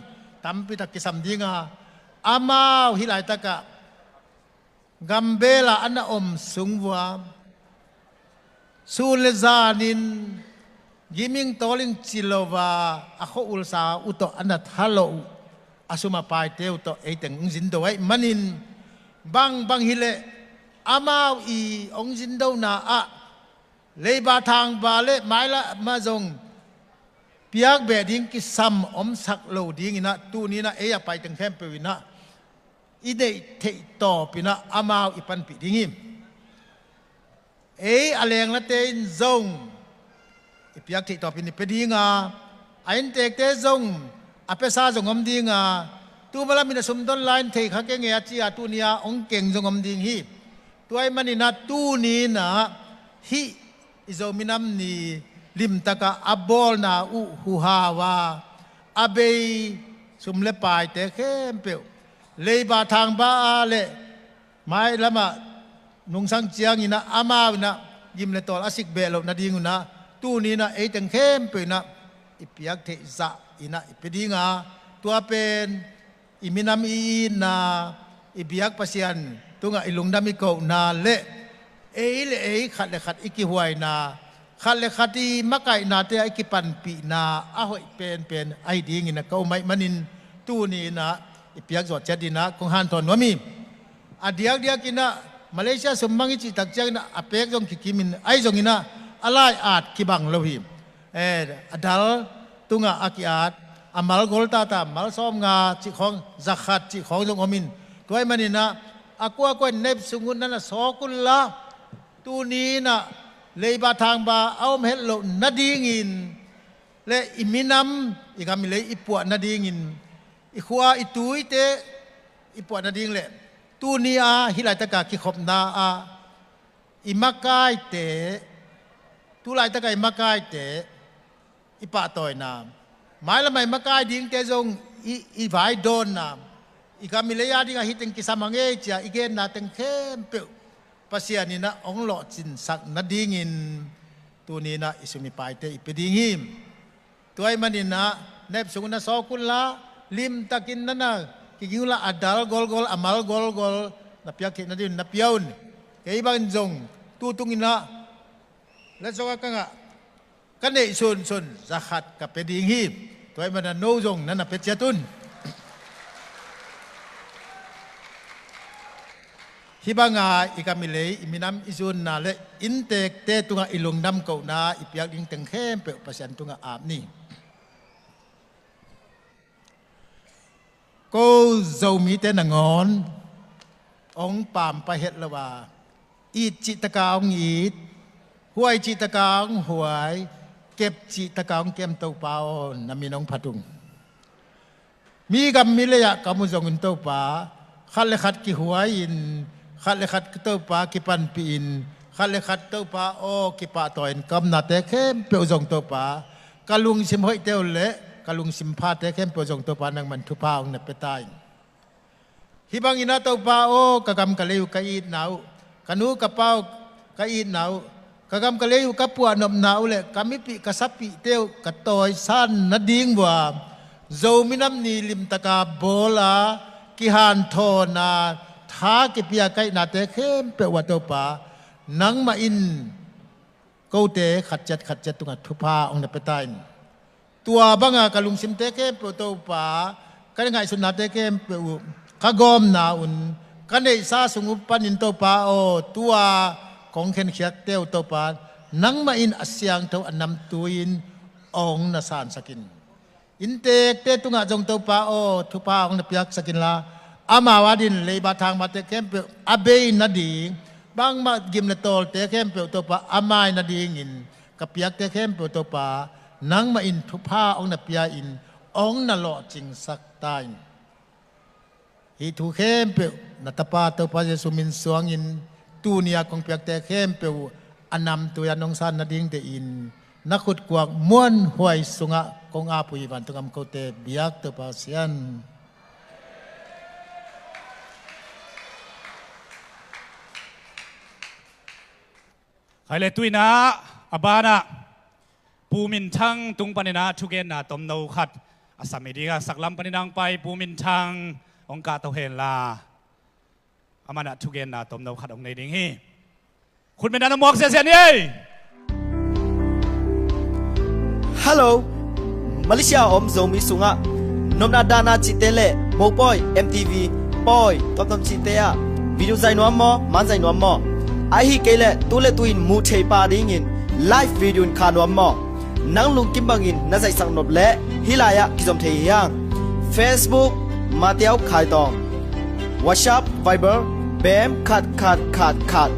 tampi tak kisam ding a, amau hih laitakah gambel ah a na om sung uh a, sun le zanin giming tawling ci lo a, a khua ulsa uh tawh a na tha lo uh, a sum a paite uh tawh ei teng hong zin do ahih manin, bangbang hi leh amau i hong zin dona ah leiba thangba le mailam ah zong piak beh ding kisam omsak lo dingin ah, tuni in ah ei a pai teng khempeuh in ah i neih theih tawpin ah amau i panpih ding hi. Ei a lengnate in zong i piak theih tawpin i pia ding a, a inntekte zong a piasa zong om ding a, tu ma lamin a sum don lai in thei kha keng e a ci a tuni a hong keng zong om ding hi. Tua ahih manin ah tuni in ah hih i Zomi Nam Ni limtakah a bawlna uh huhau a, a bei sum le paite khempeuh, leiba thangba a le mailam ah nungsang ciangin ah amau in ah gim le tawl a sik beh loh nadingun ah, tuni in ah ei teng khempeuh in ah i piak theih zah in ah i pia ding a, tua pen i minam i itna, i biak Pasian tungah i lungdam i kohna le ei le ei khat le khat i kihuaina, khat le khat i makaihnate ah i kipanpihna a hoih penpen ahi dingin ah ka um ahih manin, tuni in ah i piak zawh ciat in ah kong hanthawn nuam hi. A diakdiakin ah Malaysia sum mang i cih tak ciangin ah a pek zong kikimin ahi zongin ah a lai-at kibang lo hi. Eh, a dal tungah a ki-at, a mal gol tata, mal sawmnga cih khawng, zakhat cih khawng zong om in, tua ahih manin ah a kuakua in nep sung un na na sawk unla, tuni in ah leiba thangba a om het loh nadingin le i minam, i gam i lei i puah nadingin, i khua i tuite i puah nading le tuni a hih laitakah kikhopna ah i makaite, tu laitakah i makaite i pahtawina, mailamah i makai dingte zong i, i vaidawnna, i gam i lei a dingah hih teng kisam a ngei ci a i genna teng khempeuh Pasian in ah hong lawhcinsak nadingin tuni in ah i sum i paite i pia ding hi. Tua ahih manin ah nep sung un na sawk unla, limtakin na na kiging unla, a dal golgol, a mal golgol na piak theih nadingin na pia un. Kei bangin zong tu tungin ah letsong a ka ngah, ka neih sunsun zakhat ka pia ding hi. Tua ahih manin ah no zong na na pia ciat un. Hih banga i gam i lei, i minam i zunna le inntekte tungah i lungdam kohna i piak ding teng khempeuh Pasian tungah ap ni. Ko Zomite nangawn hong paampa het lo a, it cih taka hong it, huai cih taka hong huai, kep cih taka hong kem Topa aw, na min hong phat ung. Mi gam mi lei-ah ka mu zongin Topa, khat le khat kihuai-in, khat le khat Topa kipanpih-in, khat le khat Topa aw kipahtawi-in ka omnate khempeuh zong Topa, ka lungsim hoihte uh le ka lungsim phate khempeuh zong Topa nangman thupha hong na pia ta in. Hih bangin ah Topa aw, ka gam ka lei uh ka itna uh, ka nu ka pa uh ka itna uh, ka gam ka lei uh ka puahnopna uh le ka mipih ka sapihte uh ka tawisan nading uh a, Zomi Nam Ni limtaka bawl a, kihanthawn a, tha kipia ka hihnate khempeuh uh a Topa, nangmah in kote khat ciat khat ciat tungah thupha hong na pia ta in. Tua banga ka lungsimte khempeuh Topa, ka ngaihsutnate khempeuh uh ka gawmna un, ka neihsa sung uh panin Topa aw, tua kong khenkhiatte uh Topa, nangmah in a siangtho a namtui-in hong na sansak in. Inntekte tungah zong Topa aw, thupha hong na piaksak inla, amau adingin leiba thangmate khempeuh a bei nading, bangmah gim le tawlte khempeuh Topa a mai nadingin ka piakte khempeuh Topa nangmah in thupha hong na pia-in hong na lawhcingsak ta in. Hih thu khempeuh na Tapa Topa Jesu min suangin tuni-a kong piakte khempeuh a namtui-a nong san nading deih in na khutkuak muanhuai sungah kong ap uh hi. Vantung a om kote biak Topa Pasian. Khai le tuinah a banah Pu Min Thang tung paninah thugenna tomno khat a sam hi ding a, saklam paninah hong pai Pu Min Thang hong kahto henla, amanah thugenna tomno khat hong nei ding hi. Khutmenna na muak siasia ni ei. Hello. Malaysia a om Zomi sungah nopna dahna cihte le mopawi, M T V pawi tuamtuam cihte ah video zai nuam maw, man zai nuam maw? Ahi kei leh tu le tu-in muh thei pah dingin live video in kha nuam maw? Nang lungkim bangin na zaihsak nop leh hih lai-ah kizom thei hi hang. Facebook, Matiau Khai Tawng. WhatsApp, Viber, bem khat khat khat khat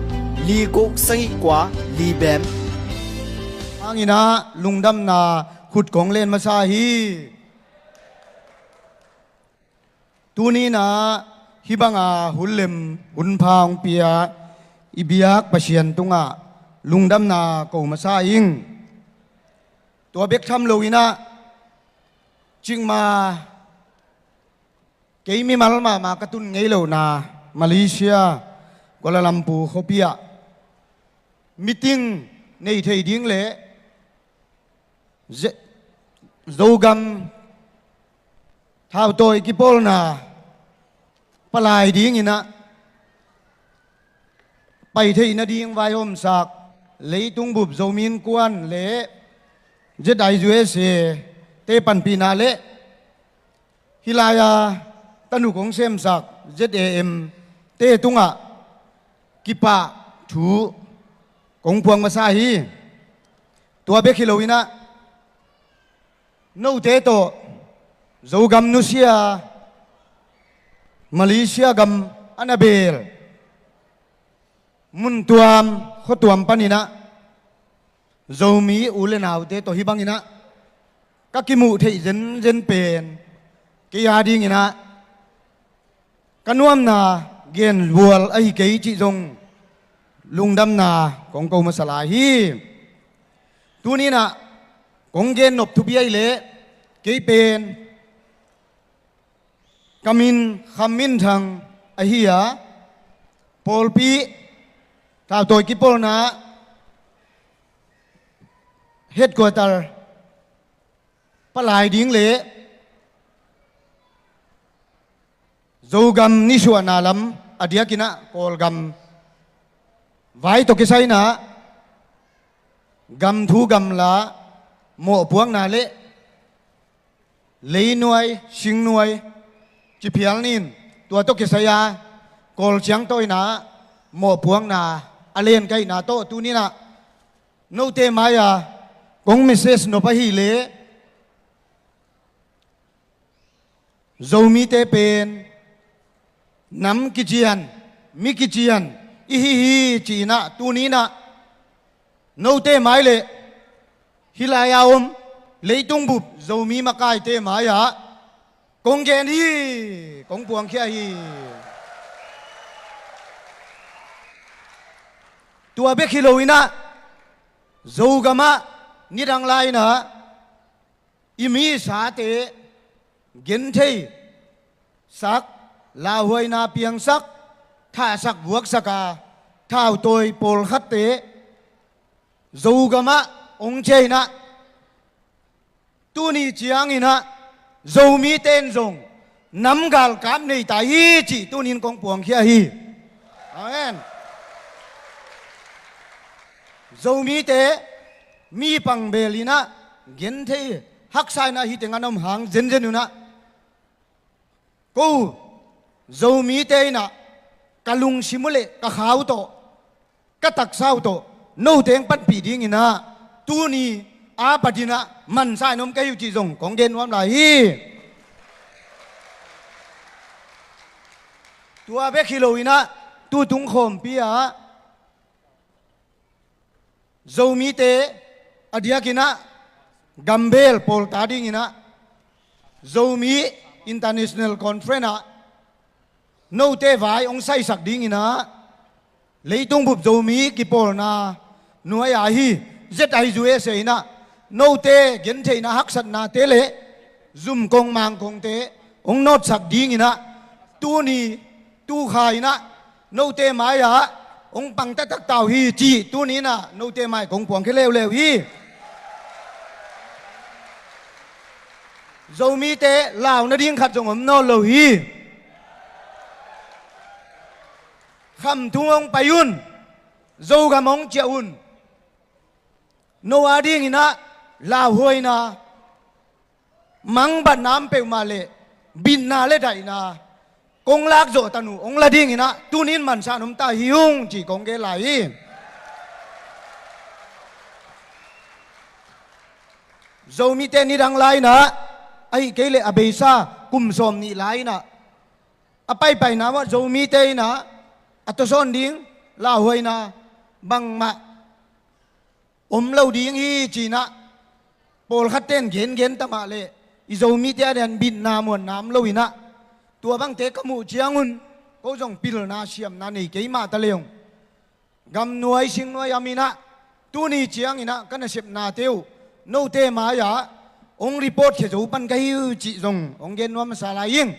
li guk sagih kua li bem. Hanginah lungdamna khut kong len masa hi. Tuninah hih banga hun lem hun pha hong pia i biak Pasian tungah lungdamna ko masa ing. Tua bek tham loinah cikmah kei mimal mahmah ka tun ngei lohna Malaysia, Kuala Lumpur khuapi ah meeting nei thei ding le Ze-, Zogam thautawi kipawlna palai dinginah pai theih nading vaihawmsak leitung bup Zomi Innkuan le Z I U S A te panpihna le hih lai-a tanu kong semsak Z A M te tungah kipah thu kong puang masa hi. Tua bek hi loinah note tawh Zogam nusia Malaysia gam a na beel muntuam khuatuam paninah Zomi u le naute tawh hih banginah ka kimuh theih zenzen pen kei a dinginah ka nuamna genvual ahi kei cih zong lungdamna kong ko masa lai hi. Tuninah kong gennop thupi ahih leh kei pen ka min Kham Min Thang ahi a, pawlpi thautawi kipawlna headquarter palai ding le Zogam nisuahna lam a diakinah Kawlgam vai tawh kisaina gam thu gam la mawhpuakna le leinuai singnuai ciphial nin tua tawh kisai a Kawl ciangtawina mawhpuakna a len ka hihna tawh tuninah note mai-a kong message nop ahih leh Zomite pen nam kician, mi kician i hi hi ci-inah tuninah note mai le hih lai-a om leitung bup Zomi makaite mai-ah kong gen hi, kong puangkhia hi. Tua bek hi loinah Zogamah nidang lai-inah i misate genthei sak, lauhuaina piangsak, thahsak vuaksak a thautawi pawlkhatte Zogamah hong ciah inah tuni cianginah Zomite in zong nam galkap nei ta hi cih tunin kong puangkhia hi. Amen. Zomite mi pangbel inah genthei haksa inah hih tengah na om hang zenzen unah ko Zomite inah ka lungsim uh le ka kha uh tawh ka taksa uh tawh note hong panpih dinginah tuni a patin ah mansa in om ka hi uh cih zong kong gen nuam lai hi. Tua bek hi lo in ah, tutung khawmpi ah Zomite a diakin ah gambel pawlta dingin ah Zomi International Conference ah note vai hong saisak dingin ah, leitung bup Zomi kipawlna nuai-a hi Z I U S A in ah note gentheihna haksatnate le zumkong mangkongte hong nawtsak dingin ah, tuni tukha in ah note mai-ah hong pang taktak ta uh hi cih tuni in ah note mai kong puangkhia leuleu hi. Zomite lau nading khat zong om nawn lo hi. Khamtung hong pai un, Zogam hong ciah un. No a dingin ah lauhuaina, mangbatna om peuhmah le bitna le daihna kong lak zawh tan uh hong la dingin ah tuni in mansa in om ta hi ung cih kong gen lai hi. Zomite nidang lai-in ah, ahih kei leh a beisa kum sawm nih lai-in ah a paipaina uah Zomite in ah a tawsawn ding lauhuaina bangmah om lo ding hi ci-in ah pawlkhatte in gengen ta mah leh, i Zomite a diakin bitna muanna om lo-in ah, tua bangte ka muh ciangun ko zong pilna siamna nei kei mah ta leng, gamnuai singnuai a min ah tuni ciangin ah ka nasepnate uh note mai-ah hong report khia zo pan ka hi uh cih zong hong gen nuam masa lai ing.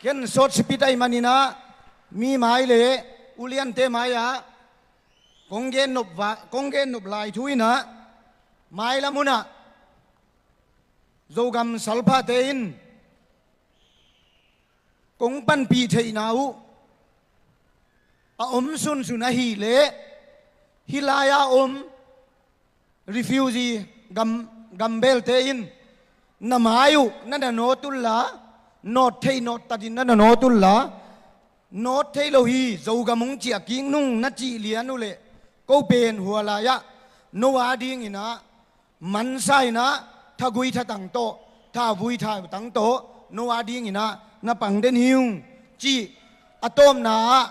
Ken sawt sipit ahih manin ah mi mai le uliante mai-ah kong gen nop va, kong gen nop lai thu in ah, mailam hun ah Zogam salphate in kong panpih theihna uh a om sunsun ahih leh, hih lai-a om refugee gam, gambelte in na mai uh na na nawt unla, nawt thei nawt tatin na na nawt unla, nawt thei lo hi, Zogam hong ciah kik nung na cih lian uh leh, ko pen hua lai-ah no a dingin ah mansa in ah thagui thatang tawh, thavui thatang tawh no a dingin ah na pang den hi ung cih a tawpna ah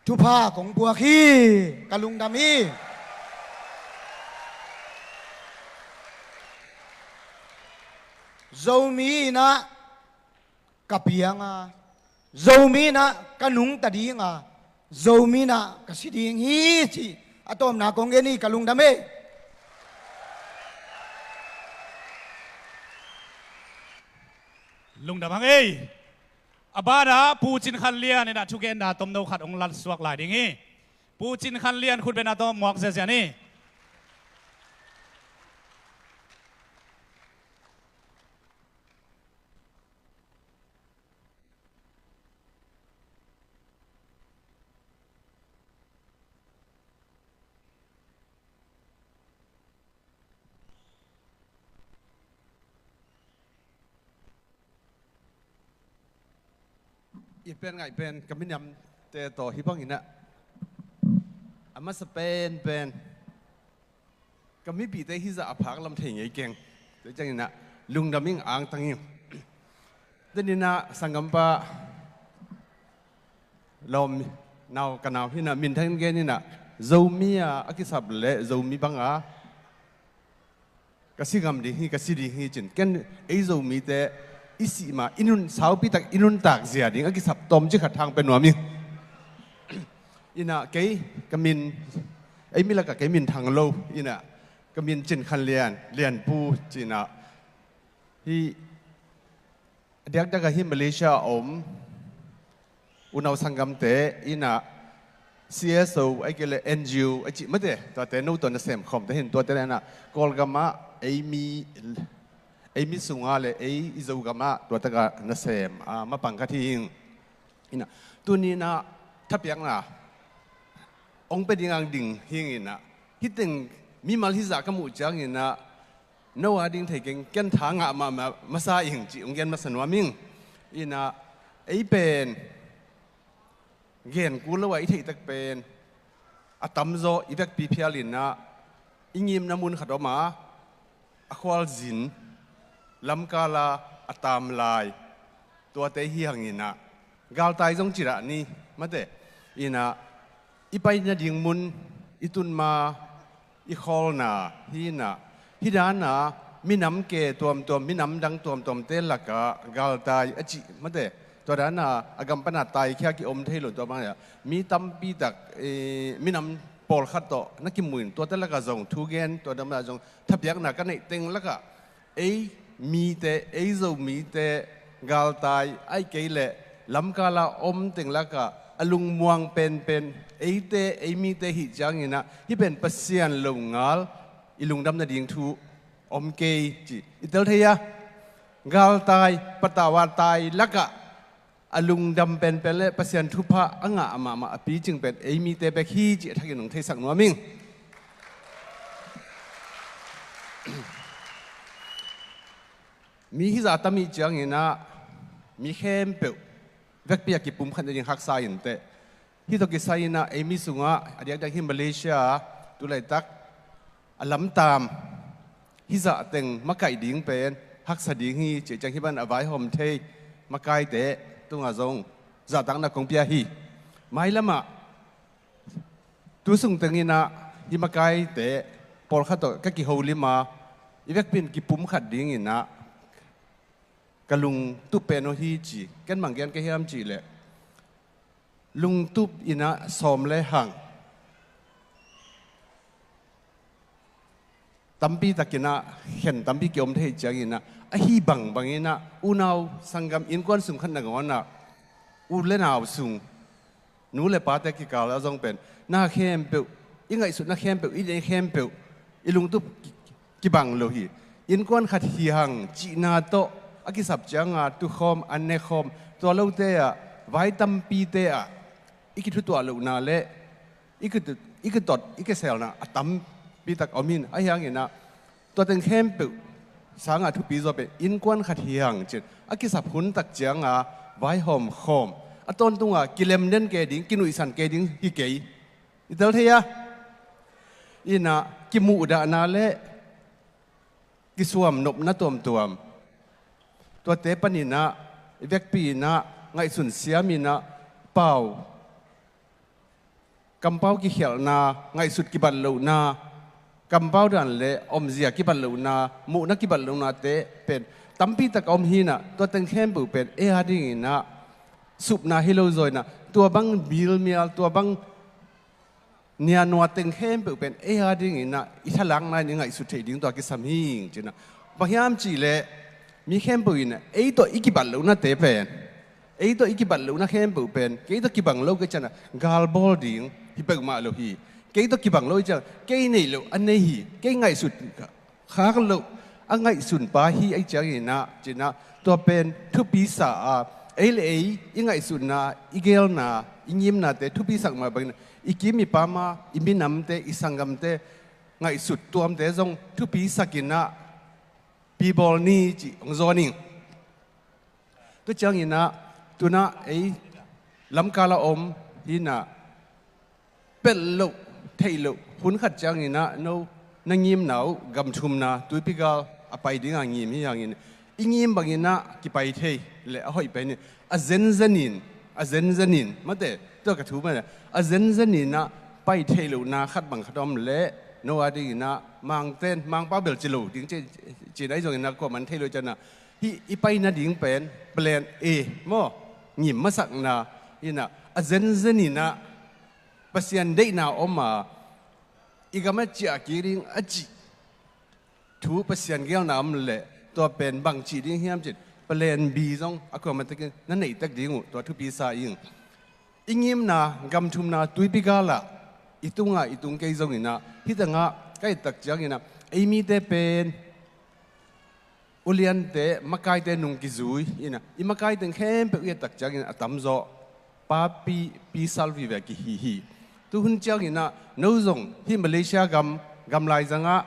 thupha kong puak hi. Ka lungdam hi. Zomi in ah ka piang a, Zomi in ah ka nungta ding a, Zomi in ah ka si ding hi cih a tawpna kong gen hi. Ka lungdam hi. Lungdam hang ei. A banah Pu Cin Khan Lian in ah thugenna tomno khat hong lansuak lai ding hi. Pu Cin Khan Lian khut beng a tawh muak ziazia ni. I pen ngaih pen ka minamte tawh hih bangin ah a masa penpen ka mipihte hizah a phak lam thei ngei keng. Tua ciangin ah lungdam ing, angtang ing. Tua ni-in ah sanggampa lawm nau, ka nau hi-in ah minthang in gen in ah, Zomi a a kisap leh Zomi banga ka si ngam ding hi, ka si ding hi ci-in, ken ei Zomite i sih ma i nun, saupi tak i nuntak zia ding a kisap tawmcik khat thang pia nuam ing. In ah kei ka min, ei mi lakah kei min Thang Lo in ah, ka min Cin Khan Lian, Lian Pu ci-in ah, hih a diakdiak ah hih Malaysia a om unau sanggamte in ah, C S O ahih kei leh N G O a cih mate, tuate no tawh nasem khawmte hi-in, tuate in ah Kawlgam ah ei mi, ei mi sungah leh ei i Zogam ah tua takah nasem a mapang khat hi ing. In ah tuni-in ah thapiakna hong pia ding ang ding hi ing. In ah hih teng mimal hizah ka muh ciangin ah, no a ding thei keng, ken tha ngah mahmah masa ing cih hong gen masa nuam ing. In ah ei pen gen kul lo a i theih tak pen a tamzaw i vekpi phial in ah, I ngimna mun khat om a, a khualzin, lamkala a taam lai, tuate hi hanginah galtai zong ci dah ni, mate, inah i pai nading mun, i tun ma, i khawlna, hinah, hi dana minam ke tuamtuam, minam dang tuamtuamte lakah galtai a cih, mate, tua dana a gam pana taikhia ki-om thei lo, tua bangah mi tampi tak, eh, minam pawlkhat tawh na kimuin, tuate lakah zong thugen, tua dana zong thapiakna ka neih teng lakah ei mite, ei Zomite galtai, ahih kei leh lamkala om teng lakah a lungmuang penpen eite, ei mite hih cianginah hih pen Pasian lo ngal, i lungdam nading thu om kei ci i tel thei a. Galtai, patawa tai lakah a lungdam penpen le Pasian thupha a ngah mahmah a picing pen ei mite bek hi cih a thakin hong theisak nuam ing. Mi hizah a tam ih cianginah mi khempeuh vekpi a kipumkhat nading haksa inteh. Hih tawh kisai inah ei mi sungah a diakdiak hi Malaysia ah tulaitak a lamtaam hizah teng makaih ding pen haksa ding hi cih ciang hih ban a vaihawm thei makaite tungah zong zahtakna kong pia hi. Mailamah tu sung tenginah hih makaite pawlkhat tawh ka kiholim a, i vekpi in kipumkhat dinginah ka lungtup pen aw hi ci. Ken bang gen ka hiam cihleh, lungtup inah sawm le hang tampi takinah khen tampi ki-om thei cianginah ahi bangbanginah unau sanggam innkuan sung khat nangawnah u le nau sung, nu le pate kikal a zong pen na khempeuh, i ngaihsutna khempeuh, i deih khempeuh, i lungtup ki-, kibang lo hi. Innkuan khat hi hang cihna tawh a kisap cianga tukhawm, an nekhawm, tua lote ah vai tampite ah i kithutuah lohna le i kitut, i kitot, i kiselna a tampi tak om in, ahi hanginah tua teng khempeuh sangah thupi zaw pen innkuan khat hi hang cin a kisap hun tak cianga vaihawm khawm, a tawntunga kilemden kei ding, kinuihsan kei ding hi kei. I tel thei a, inah kimuhdahna le kisuam nopna tuamtuam, tuate paninah i vekpi inah ngaihsun siam inah pau, kampau kikhialhna, ngaihsut kibat lohna, kampau dan le omzia kibat lohna, muhna kibat lohnate pen tampi tak a om hinah, tua teng khempeuh pen ei a dinginah supna hi lo zaw inah, tua bang bilmial, tua bang nianua teng khempeuh pen ei a dinginah i thalakna in i ngaihsut theih ding tua kisam hi cinah. Bang hiam cihleh mi khempeuh inah ei tawh i kibat lohnate pen, ei tawh i kibat lohna khempeuh pen kei tawh kibang lo kei cianah galbawl ding hi peuhmah lo hi. Kei tawh kibang lo hi ciang kei neih loh a nei hi, kei ngaihsut khak loh a ngaihsunpa hi ahi cianginah cinah tua pen thupisa a, ei le ei i ngaihsutna, i geelna, i ngimnate thupisak mah bangin i kim i pam a, i minamte, i sanggamte ngaihsut tuamte zong thupisakinah pibawl ni cih hong zawn ing. Tua cianginah tunah ei lamkal a om hinah pelh loh, theih loh hun khat cianginah no na ngimna uh gamthumna tuipi gal a pai dinga ngim hi hangin i ngim banginah kipai thei le a hoih pen hi. A zenzenin, a zenzenin, mate, tua ka thu mate, a zenzeninah pai theih lohna khat bang khat om leh no a dinginah Mangten, Mangpau bel ci lo ding ci, ci nai zonginah kuaman thei lo cianah hih i pai nading pen plan A maw, ngim masakna inah a zenzeninah Pasian deihna om a, i gam a ciah kik ding a cih thu Pasian geelna om leh tua pen bang cih ding hiam cin plan B zong a kuamah takin na neih tek ding uh tua thupisa ing. I ngimna gamthumna tuipi galah i tungah i tung kei zonginah hih tengah ka et tak cianginah ei mite pen uliante, makaite nung kizui inah i makai teng khempeuh i et tak ciangin a tamzaw papi, pisal vive kihi hi. Tuhun cianginah no zong hih Malaysia gam, gamlai zangah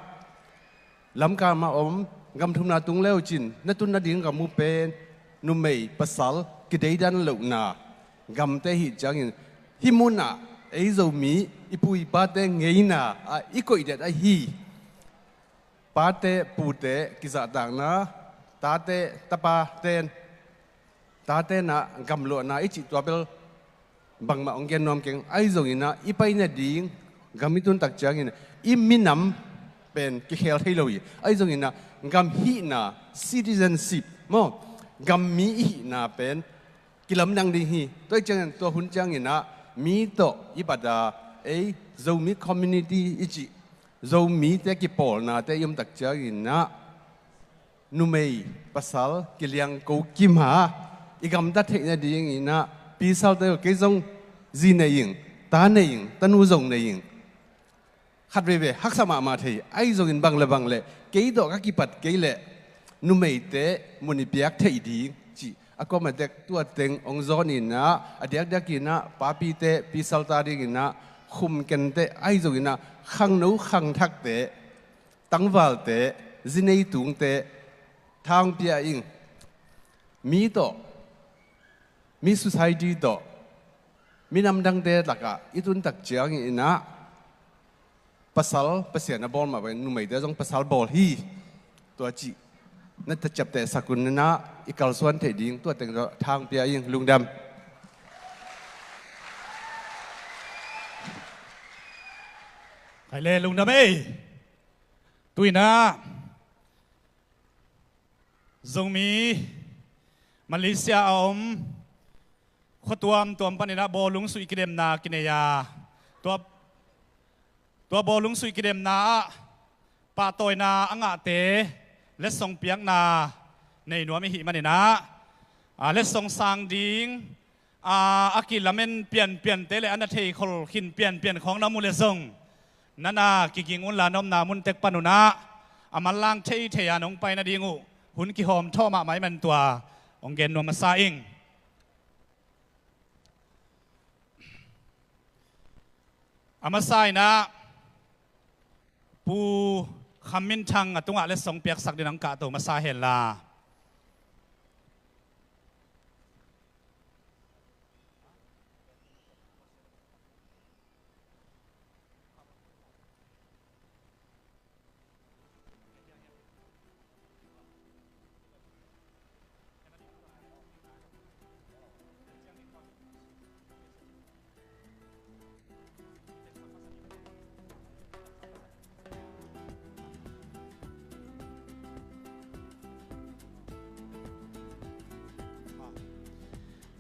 lamkal mah om, gamthumna tung leucin na tun nading gam uh pen numei pasal kideidan lohna gamte hi ciangin hih munah ei Zomi i pu i pate ngeina ah i koihdet ahi pate pute kizahtakna, tate tapa ten, tate na gamluahna i cih tua bel bangmah hong gen nuam keng. Ahi zongin ah i pai nading gam i tun tak ciangin ah i minam pen kikhel thei lo hi. Ahi zongin ah gam hihna, citizenship maw, gam mi i hihna pen kilamdang ding hi. Tua hi ciangin tua hun ciangin ah mi tawh i bat a, ei, Zomi community i cih Zomite kipawlnate i om tak ciangin ah numei pasal kiliangko kim a i gamtat theih nadingin ah pisalte, kei zong zi nei ing, ta nei ing, tanu zong nei ing. Khat veivei haksa mahmah thei, ahi zongin bang le bang le kei tawh ka kipat kei leh numeite mun i piak theih ding cih a kuamah tek tua teng hong zawnin ah, a diakdiakin ah papite, pisalte adingin ah khumkente, ahi zongin ah khangno khangthakte, tangvalte, zi nei tungte tha hong pia ing. Mi tawh, mi society tawh, minam dangte lakah i tun tak ciangin ah pasal, Pasian a bawl mah bangin numeite zong pasal bawl hi. Tua cih na taciaptehsak un, na i kalsuan theih ding tua teng tawh tha hong pia ing. Lungdam. Khai le lungdam ei. Tu-in ah Zomi Malaysia a om khua tuamtuam panin ah bawlung suih kidemna kinei a, tua, tua bawlung suih kidemna ah pahtawina a ngahte letsong piakna nei nuam i hih manin ah, a, letsong sang ding a, a kilamen pianpiante le a na theikhol khin pianpian khawng na mu leh zong, na na kiging unla na omna mun tek pan un ah a manlang theithei a nong pai nading uh hun kihawm thawh mahmah ahih man tua hong gen nuam masa ing. A masa in ah Pu Kham Min Thang a tungah letsong piaksak dingin hong kahto masa hen la.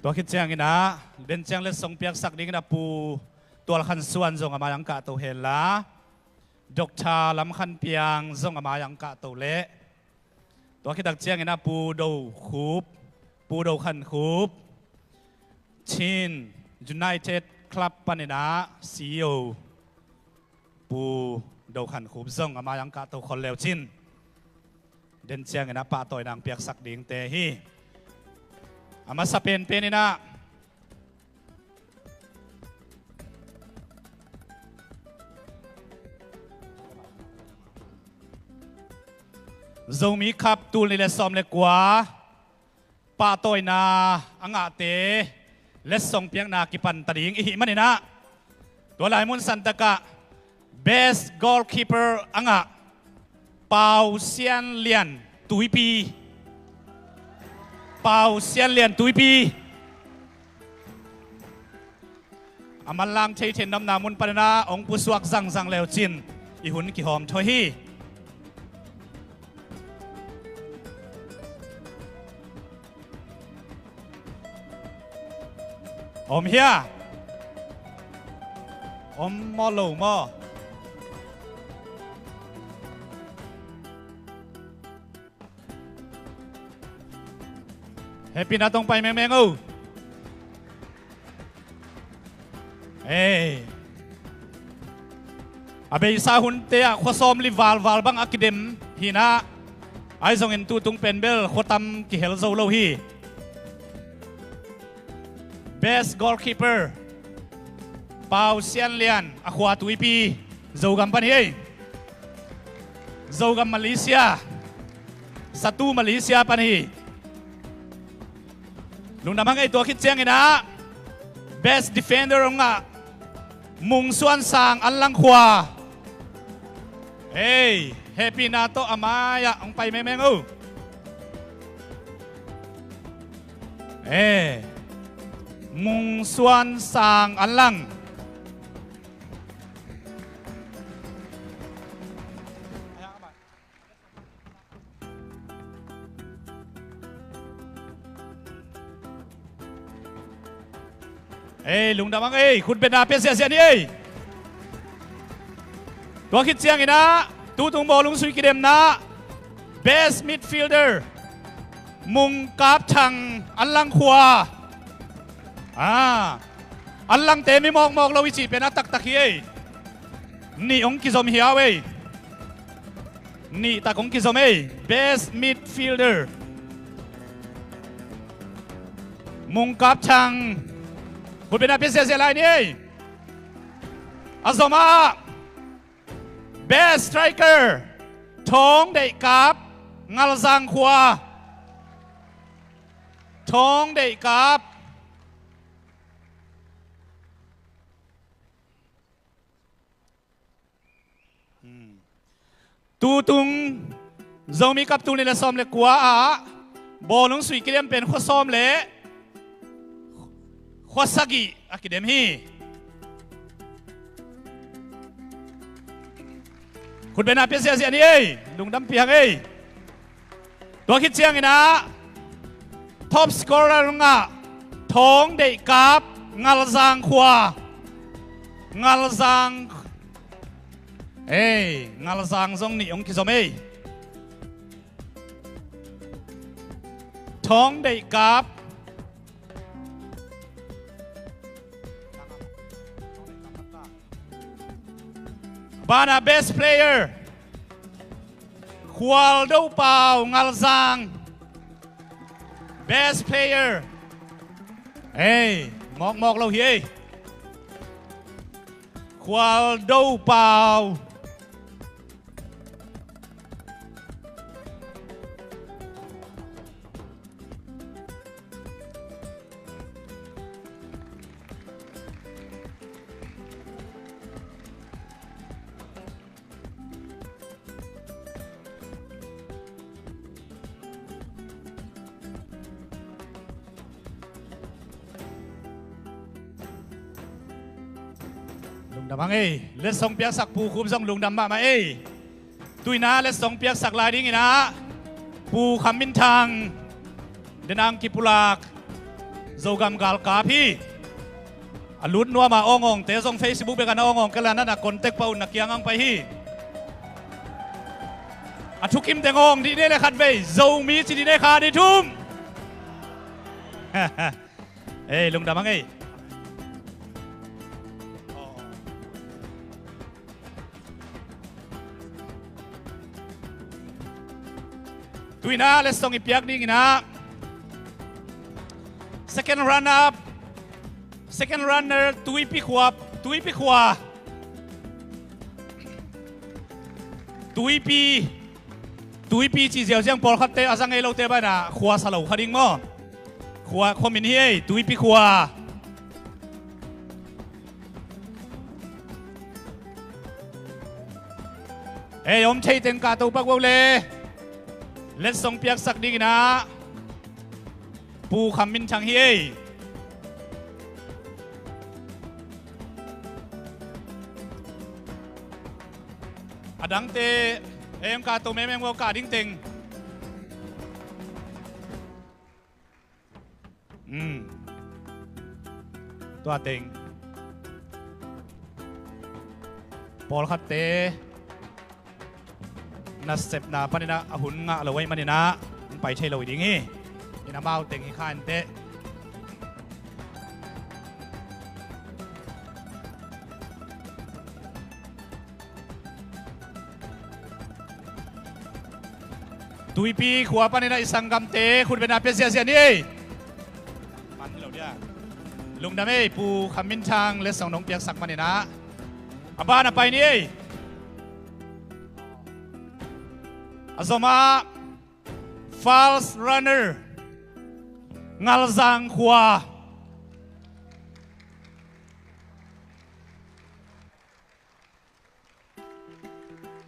Tua khit ciangin ah den ciang letsong piaksak dingin ah Pu Tual Khan Suan zong a mai-ah hong kahto hen la, Doctor Lam Khan Piang zong a mai-ah hong kahto leh, tua khit tak ciangin ah Pu Do Khup, Pu Do Khan Khup, Chin United Club panin ah C E O Pu Do Khan Khup zong a mai-ah hong kahto khol le uh cin, den ciangin ah pahtawina hong piaksak dingte hi. A masa penpen in ah Zomi Cup tul nih le sawm le kua pahtawina a ngahte letsong piakna kipan ta ding i hih manin ah, tua lai mun santak ah best goalkeeper a ngah Pau Sian Lian Tuipi. Pau Sian Lian Tuipi. A manlang theithei na omna mun panin ah hong pusuak zangzang le uh cin i hun kihawm thawh hi. Om hia? Om maw lo maw? Hehpihna tawh hong pai mengmeng o. Ei, a beisa hunte ah khua sawmli valval bang a kidem hi in ah, ahi zongin tutung pen bel khua tam kihel zo lo hi. Best goalkeeper Pau Sian Lian, a khua Tuipi, Zogam pan hi ei. Zogam Malaysia, Satu Malaysia pan hi. Lungdam hang ei. Tua khit ciangin ah best defender hong ngah Mung Suan Sang, An Lang khua. Ei, Hehpihna tawh a mai-ah hong pai mengmeng o. Eh, Mung Suan Sang Anlang. Ei, lungdam ang ei, khutbetna pia ziahziah ni ei. Tua khit ciangin ah, tutung bawlung sui kidemna best midfielder, Mung Kap Thang, Anlang khua. Ah, Anlangte mi mawkmawk lo i cih pen a taktak hi ei. Nih hong kizom hiau ei. Nih tak hong kizom ei. Best midfielder, Mung Kap Thang. Khutbetna pia ziahziah lai ni ei. A zom ah, best striker, Thawng Deih Kap, Ngalzang khua. Thawng Deih Kap. Hmm. Tutung Zomi Cup tul nih le sawm le kua ah bawlung sui kidem pen khua sawm le khua sagih a kidem hi. Khutbetna pia ziahziah ni ei. Lungdam piang ei. Tua khit ciangin ah, top scorer ngah Thawng Deih Kap, Ngalzang khua. Ngalzang. Ei, Ngalzang zong nih hong kizom ei. Thawng Deih Kap. Banah best player, Khual Do Pau, Ngalzang. Best player. Ei, mawkmawk lo hi ei. Khual Do Pau. Lungdam hang ei. Letsong piaksak Pu Khup zong lungdam mahmah ei. Tuina letsong piaksak lai dingin ah, Pu Kham Min Thang, denang kipulak Zogam galkap hi. A lut nuam a awngawngte zong Facebook bek a na awngawng kei leh na contact pah un, na kiang ang pai hi. A thukim teng awng dih ni leh khatvei, Zomi ci dih ni, kha dih thum. Ei, lungdam hang ei. Tuina letsong i piak dingin ah, second runner up, second runner, Tuipi khua, Tuipi khua. Tuipi, Tuipi cih ziauziau pawlkhatte a za ngei lote banah khua sa lo kha ding maw. Khua, khua min hi ei, Tuipi khua. Ei, om thei teng kah to pak vo le. Letsong piaksak dingin ah, Pu Kham Min Thang hi ei. A dangte, ei, om kah to mengmeng vo, kah ding teng. Hmm. Tua teng. Pawlkhatte nasepna panin ah a hun ngah lo ahih manin ah hong pai thei lo ding hi. In, amau teng hi kha inteh. Tuipi khua panin ah i sanggamte khutbetna pia ziahziah ni ei. Man lo dia. Lungdam ei, Pu Kham Min Thang letsong nong piaksak manin ah. A ban a pai ni ei. A zom ah, first runner, Ngalzang khua.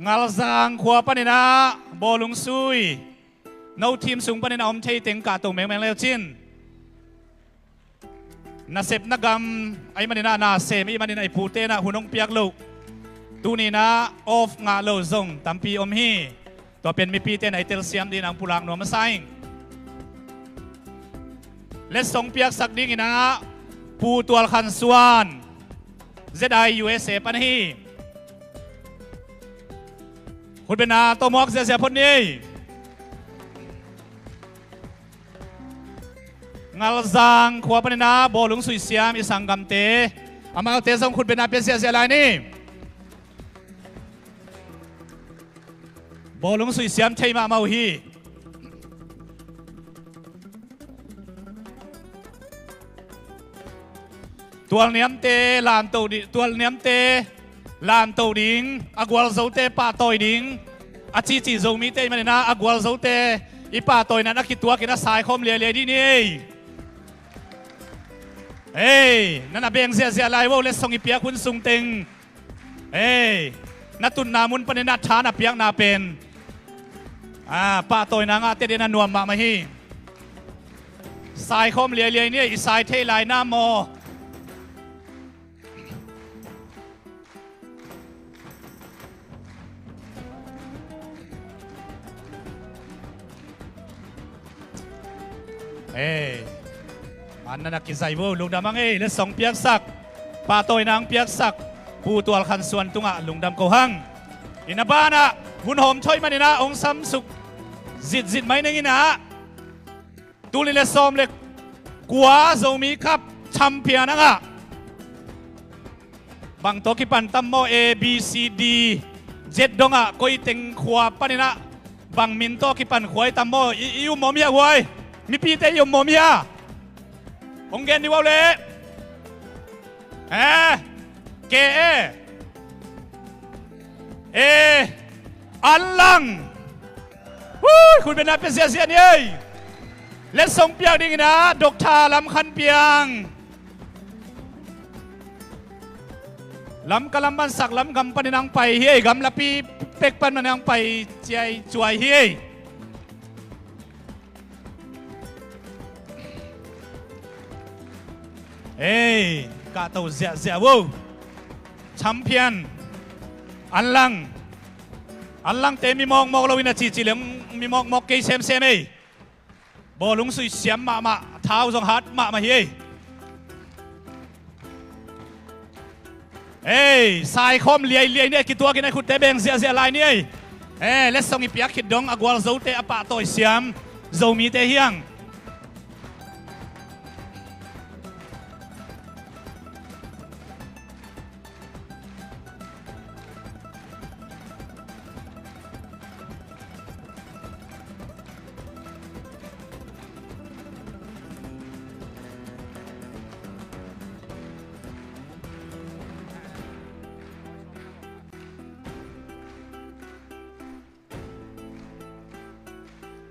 Ngalzang khua paninah bawlung sui no team sung paninah om thei teng kahto mengmeng leucin. Nasepna gam ahi maninah, nasem ahi maninah i pute inah hun hong piak loh, tuninah off ngah loh zong tampi om hi. Tua pen mipite inah i telsiam dinah hong pulak nuam masa ing. Letsong piaksak dinginah Pu Tual Khan Suan, Z I U S A pan hi. Khutbetna tawh muak ziahziah phot ni. Ngalzang khua paninah bawlung suisiam i sanggamte, amaute zong khutbetna pia ziahziah lai ni. Bawlung suisiam thei mahmah uh hi. Tualniamte lanto di, tualniamte lanto ding, a gualzote pahtawi ding, a cici Zomite i maninah a gualzote i pahtawina na kituakin a saikhawm liailiai dih ni ei. Ei, na na beng ziahziah lai vo, letsong i piak hun sung teng. Ei, na tutna mun paninah tha na piakna pen, a, pahtawina ngahte dih na nuam mahmah hi. Saikhawm liailiai ni ei, i sai thei lai na maw? Ei, man na na kizai vo, lungdam ang ei, letsong piaksak, pahtawina ang piaksak Pu Tual Khan Suan tungah lungdam ko hang. Ina banah hun hawm thoi maninah hong samsuk zitzit mai ninginah tul nih le sawm le kua Zomi Cup champion angah bang tawh kipan tam maw, A, B, C, D, Z dongah koi teng khua paninah bang min tawh kipan khua i tam maw? I, i um mawm hia huai? Mipite i um mawm hia? Hong gen ni uau le. Eh, K A, eh, Anlang. Hui, khutbetna pia ziahziah ni ei. Letsong piak dinginah Doctor Lam Khan Piang. Lamka lam pan sak lam gam panin ang pai hi ei, gamlapi pek pan man ang pai ciai cuai hi ei. Ei, kahto ziahziah vo. Champion. Anlang. Anlangte mi mawkmawk loin a cihcih leng mi mawkmawk kei semsem ei. Bawlung sui siam mahmah, thau zong hat mahmah hi ei. Ei, saikhawm liailiai ni ei, kituakin a khutte beng ziahziah lai ni ei. Ei, letsong i piak khit dong a gualzote a pahtawi siam Zomite hi ang.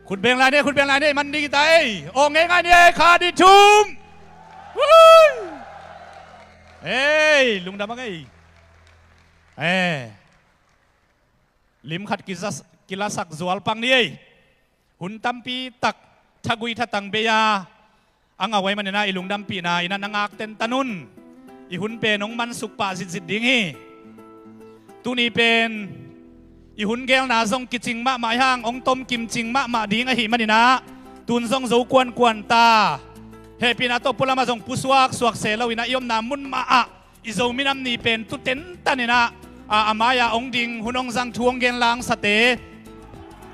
Khut beng lai ni, khut beng lai ni, man ding hi ta ei. Aw ngeingai ni ei, kha dih thum. Woo! Ei, lungdam ang ei. Eh. Lim khat kizas-, kilasak zual pang ni ei. Hun tampi tak thagui thatang bei a a ngau ai maninah i lungdampihna inah na ngak tentan un. I hun pen hong mansuk pah zitzit ding hi. Tuni pen i hun gelna zong kicing mahmah hi hang, hong tomkim cing mahmah ding ahi maninah tun zong zo kuankuan ta. Hehpihna tawh pualamah zong pusuak suak se loinah i omna mun mah ah i Zo minam ni pen tu tentan inah a, a mai-ah hong ding, hun hong zang, thu hong gen, langsate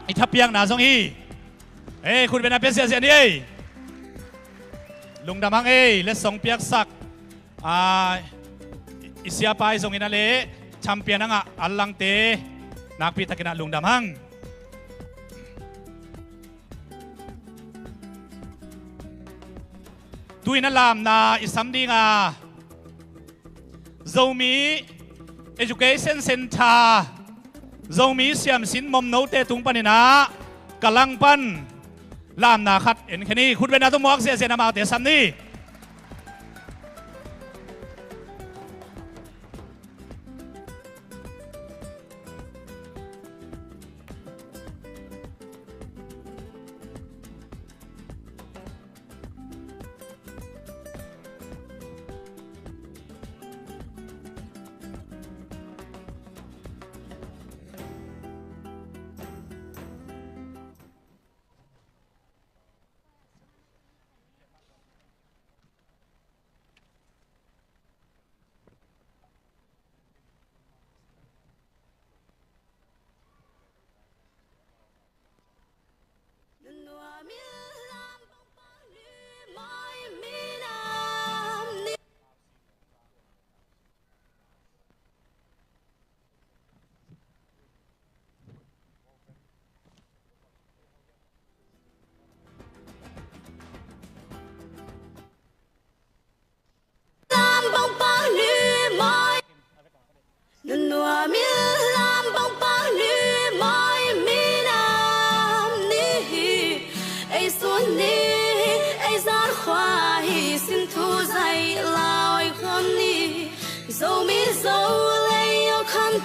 i thapiakna zong hi. Ei, khut beng a pia ziahziah ni ei. Lungdam ang ei, letsong piaksak a, i siapa i zong inah leh champion angah Anlangte nakpi takinah lungdam hang. Tu-in a lamna i sam dinga Zomi Education Centre, Zomi Siamsin Momnote tung paninah ka langpan lamna khat en khen hi. Khut beng a tawh muak ziahziah na amaute sam ni.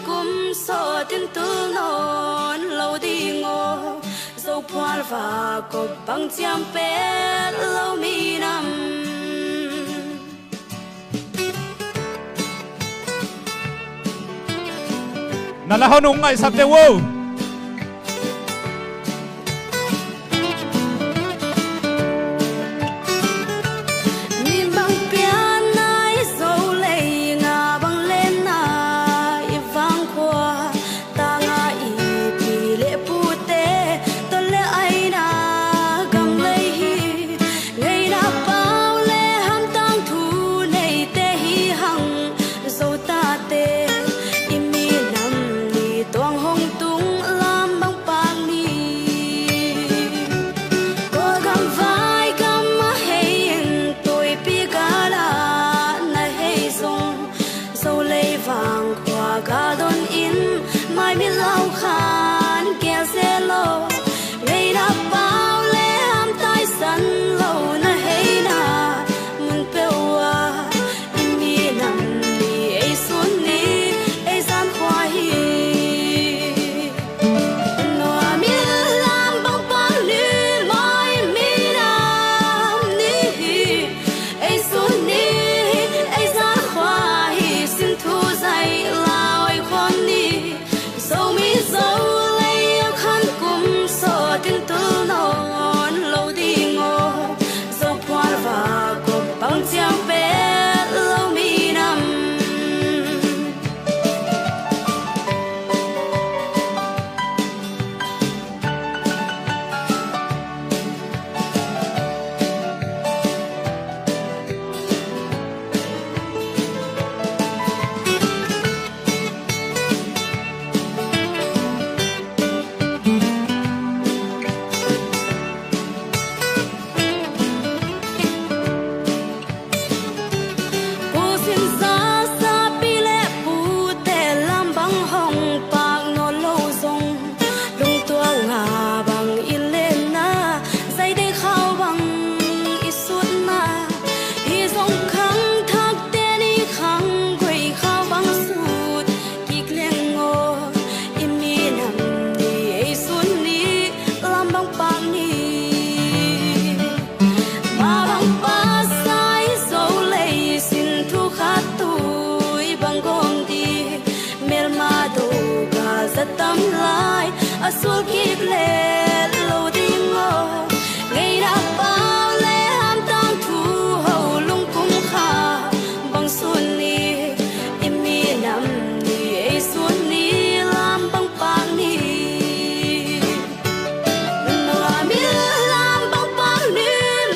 Kum sawtin tul nawn lo ding aw, Zophual va kop bang ciam pet lo minam. Na la hon ung ngaihsak deuh o. Min bang pianna i zo lei nga bang lenna i vang khua, tanga i pi le pute, tol le aina gam lei hi. Ngeina pau le hamtang thu neite hi hang, Zo tate i minam ni tuang hong tung lam bang pak ni. Kawlgam vai gam a hei in tuipi gala na hei zong, Zo lei vang khua gal don in mai mit lau khan gel se lo. Ngeina pau le hamtaisan lo na heina mun peuh ah i minam ni, ei sun ni, ei zan khua hi. Nuam in lam bang pak ni, mai minam ni hi. Ei sun ni, ei zan khua hi, sin thu zai lau ei khon ni. Zomi Zo lei a khan kum sawtin tul nawn lo ding aw, Zophual va kop bang ciam pet lo minam. Pusin zasa pi le pute lam bang hong pak nawn lo zong, lungtual nga bang i lenna, zaidei khau bang i sutna, hi zong khang thakte ni khang gui khau bang sut kik leng aw, i minam ni, ei sun ni, lam bang pak ni. Ma bang pasa i Zo lei sin thu khat tui bang gawm di. Melma do ka za tam lai a sul kik let lo ding aw. Ngeina pau le hamtang thu ho lungkum kha bang sun ni. I minam ni, ei sun ni, lam bang pak ni. Nuam in lam bang pak ni,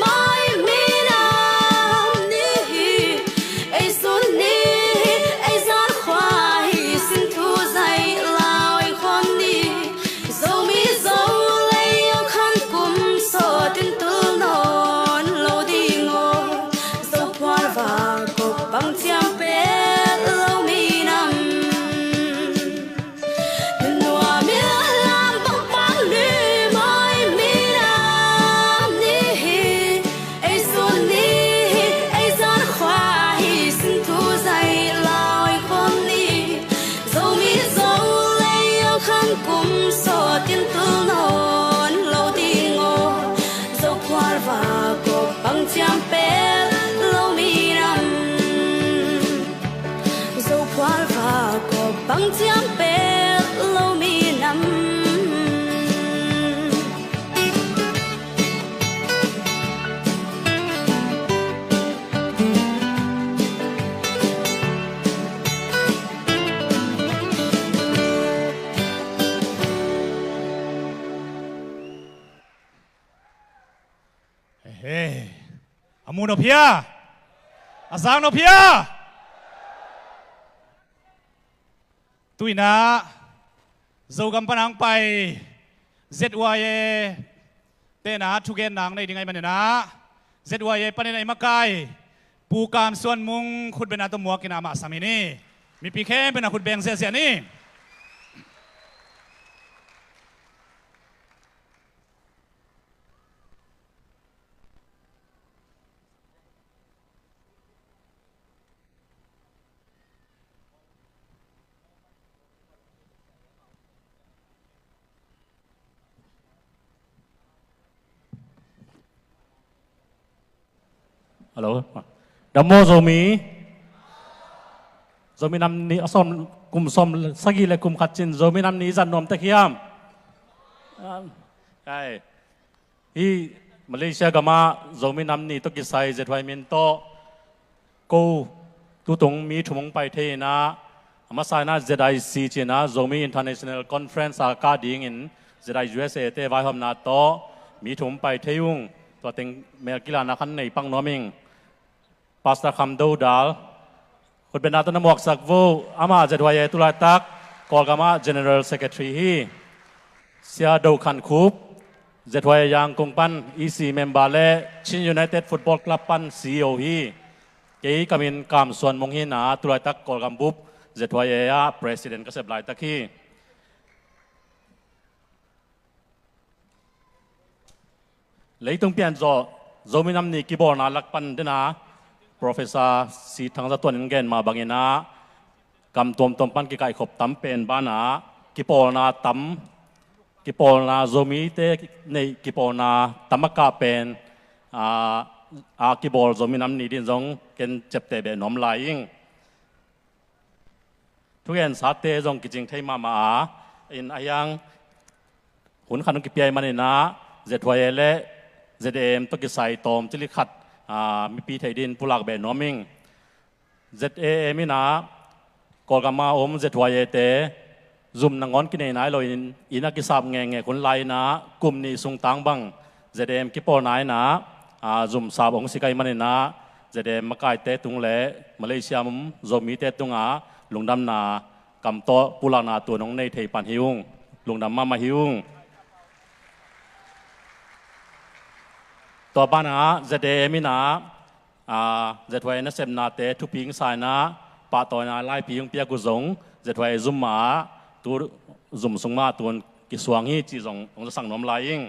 mai minam ni hi. Ei sun ni, ei zan khua hi, sin thu zai lau ei khon ni. Zomi Zo lei a khan kum sawtin tul nawn lo ding aw. Zophual va kop bang ciam pet lo minam. Nuam in lam bang pak ni, mai minam ni hi. Ei sun ni, ei zan khua hi, sin thu zai lau ei khon ni. Zomi Zo lei a khan kum sawtin tul nawn lo ding aw. Zophual va kop bang ciam pet lo minam. Zophual va kop bang ciam pet lo minam. Ehe. A mu nop hia? A zak nop hia? Tuinah Zogam pan hong pai Z Y A te na thugen nang nei ding ahih maninah Z Y A panin a i makai Pu Kam Suan Mung khutbetna tawh muak in amah sam hi ni. Mipi khempeuh in a khut beng ziahziah ni. Hello. Dam maw Zomi? Zomi nam ni a sawm, kum sawm sagih le kum khat cin Zomi nam ni zat nuam tek hiam? Ai. Hih Malaysia gamah Zomi nam ni tawh kisai Z Y min tawh ko tutung mi thum hong pai thei inah, a masa inah Z I C ci inah Zomi International Conference a kah dingin Z I U S A te vaihawmna tawh mi thum hong pai thei ung. Tua teng mel kilana khan nei pang nuam ing. Pastor Kham Do Dal, khutbetna tawh na muaksak vo, amah Z Y A tulaitak Kawlgamah General Secretary hi. Sia Do Khan Khup, Z Y A Yangon pan E C member le Chin United Football Club pan C E O hi. Kei ka min Kam Suan Mung hi inah, tulaitak Kawlgam bup Z Y A ah President ka sep laitak hi. Leitung pianzawh Zomi nam ni kibawlna lak pan dena Professor C Thang Za Tuan in gen mah bang inah, gam tuamtuam pan kikaihkhop tam pen banah kipawlna tam, kipawlna Zomite neih kipawlna tam a kah pen a, a kibawl Zomi nam ni ding zong ken ciapteh beh nuam lai ing. Thugensate zong kicing thei mahmah a, in a hiang hun khat hong kipia ahih man inah Z Y A le Z A M tawh kisai tawm cili khat, a, mipi theih dingin pulak beh nuam ing. Z A M inah Kawlgam a om Z Y A te zum nangawn kinei nai loin, inn a kisap ngekngek hun lai inah kum nih sung tang bang Z A M kipawlna inah, a, zum sap hong si ka hih man inah Z A M makaite tung le Malaysia om Zomite tungah lungdamna kam tawh pulakna tun hong nei thei pan hi ung. Lungdam mahmah hi ung. Tua banah Z A M inah, a, Z Y A nasepnate thupi hong sa inah pahtawina laipi hong piak uh zong Z Y A zum mah, tu zum sung mah tun kisuang hi cih zong hong zasak nuam lai ing.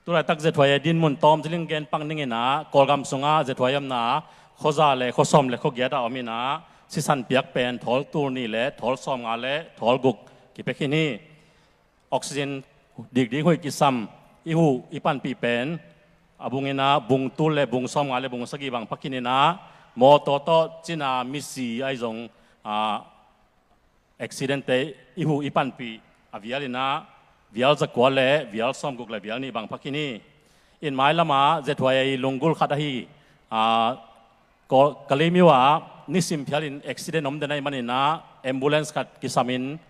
Tulaitak Z Y A dinmun tawm ciling gen pak ning inah, Kawlgam sungah Z Y A omna khuaza le khuasawm le khuagiat a om inah, sisan piak pen thawl tul nih le thawl sawmnga le thawl guk kipia khin hi. Oxygen dikdik huih kisam, i huh i panpih pen a bung inah bung tul le bung sawmnga le bung sagih bang pha khin inah, mawtaw tawh cina misi ahi zong, a, accident te i huh i panpih a vial inah vial zakua le vial sawmguk le vial nih bang pha khin hi. In mailamah Z Y A i lunggulh khat ahi, a, Kaw-, Kalaymyo ah nisim phialin accident om den ahih man inah ambulance khat kisamin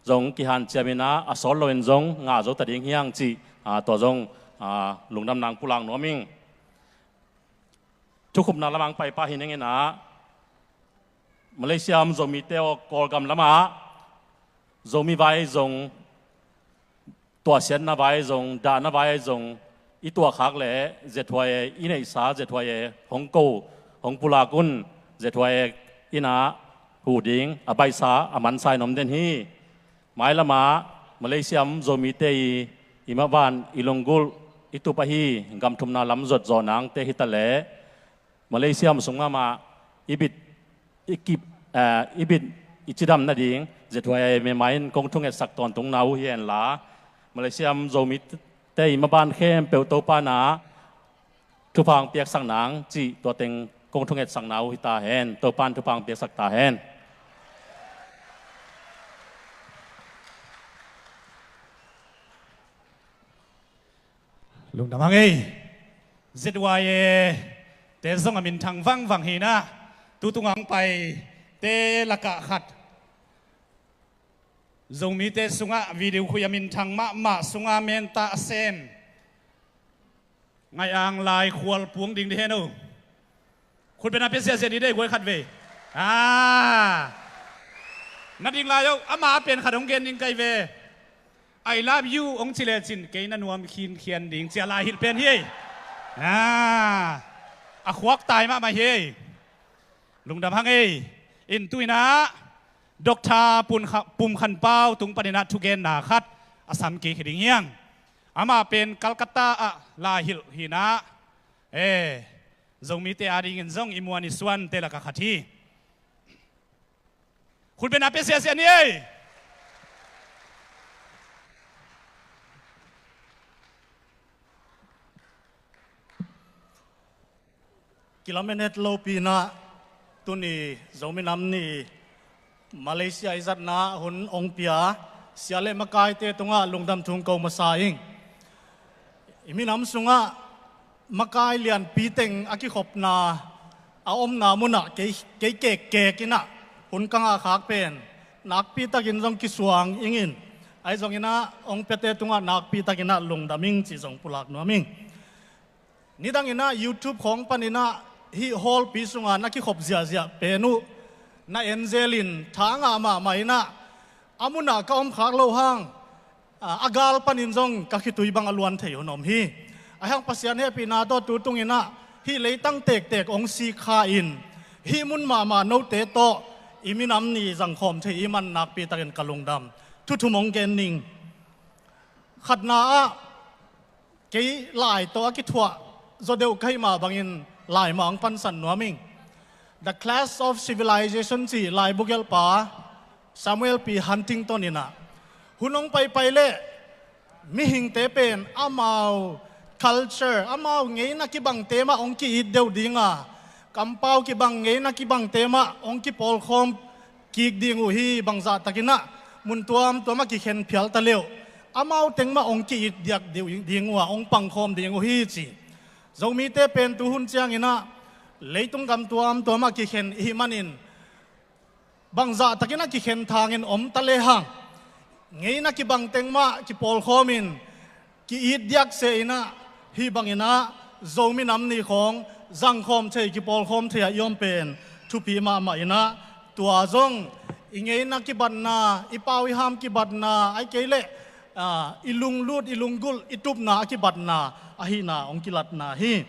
zong kihanciam inah a sawt loin zong ngah zo ta ding hi hang cih, a, tua zong, a, lungdamna hong pulak nuam ing. Thukhupna lamah hong pai pah hi ning inah, Malaysia om Zomite aw, Kawlgam lamah Zomi vai zong, tuahsiatna vai zong, dahna vai zong i tuahkhak leh Z Y A i neihsa, Z Y A hong ko, hong pulak un. Z Y A inah huh ding a baihsa a mansa in om den hi. Mailamah Malaysia om Zomite i, i mah van i lunggulh i tup ahi gam thumna lam zuat zawh nangte hi ta leh, Malaysia om sung mahmah i bit i kip, eh, i bit i cidam nading Z Y A member in kong thungetsak tawntungna uh hi henla, Malaysia om Zomite i mah van khempeuh Topa in ah thupha hong piaksak nang cih tua teng kong thungetsakna uh hi ta hen. Topa in thupha hong piaksak ta hen. Lungdam hang ei. Z Y A te zong a minthang vangvang hi in ah, tu tungah hong paite lakah khat, Zomite sungah video khui a minthang mahmah, sunga menta a sem Ngaih Ang Lai Khual Puang ding di hen o. Khut beng a pia siahsiah ni dei guai khat ve. Ah. Na ding lai o, amah a pen khat hong gen ding ka hi ve. "I love you," hong ci lecin kei na nuam khinkhian ding, ci a lai hilh pen hi ei. Ah. A khuak tai mahmah hi ei. Lungdam hang ei. In tu in ah Doctor Pun Kha-, Pum Khan Pau tung panin ah thugenna khat a sam kik hi ding hi hang. Amah pen Calcutta ah lai hilh hi in ah, eh, Zomite adingin zong i muan i suante lakah khat hi. Khut beng a pia siahsiah ni ei. Kilamen het lopi-in ah tuni Zomi Nam Ni Malaysia i zatna hun hong pia sia le makaite tungah lungdam thu ko masa ing. I minam sungah makai lianpi teng a kikhopna a omna munah kei, kei kekkek in ah hun ka ngahkhak pen nakpi takin zong kisuang ing in, ahi zongin ah hong piate tungah nakpi takin ah lungdam ing cih zong pulak nuam ing. Nidangin ah YouTube khawng panin ah hih hallpi sungah na kikhop ziahziah pen uh na en zelin tha ngah mahmah in ah, a munah ka om khak loh hang, a, a gal panin zong ka khitui bang a luan thei hun om hi. Ahi hang Pasian hehpihna tawh tu tungin ah hih leitang tektek hong sik kha in, hih mun mahmah note tawh i minam ni zangkhawm thei i hih man nakpi takin ka lungdam. Thu thum hong gen ning. Khatna ah, kei lai tawh a kithuah zaw deuh ka hih mah bangin lai mah hong pansan nuam ing. The Clash of Civilization cih laibu gelhpa Samuel P. Huntington in ah, hun hong paipai leh mihingte pen amau culture, amau ngeina kibangte mah hong ki-it deuh ding a, kampau kibang, ngeina kibangte mah hong kipawlkhawm kik ding uh hi. Bangzah takin ah mun tuamtuam ah kikhen phial ta leh uh, amau teng mah hong ki-it diak ding uh a, hong pangkhawm ding uh hi ci. Zomite pen tu hun ciangin ah leitung gam tuamtuam ah kikhen i hih manin, bangzah takin ah kikhen thangin om ta lehang, ngeina kibang teng mah kipawlkhawmin ki-it diak se in ah, hih bangin ah Zomi Nam Ni khawng zangkhawm thei, kipawlkhawm thei ah i om pen thupi mahmah in ah, tua zong i ngeina kibatna, i pau i ham kibatna, ahih kei leh, ah, i lunglut, i lunggulh, i tupna a kibatna ahihna hong kilatna hi.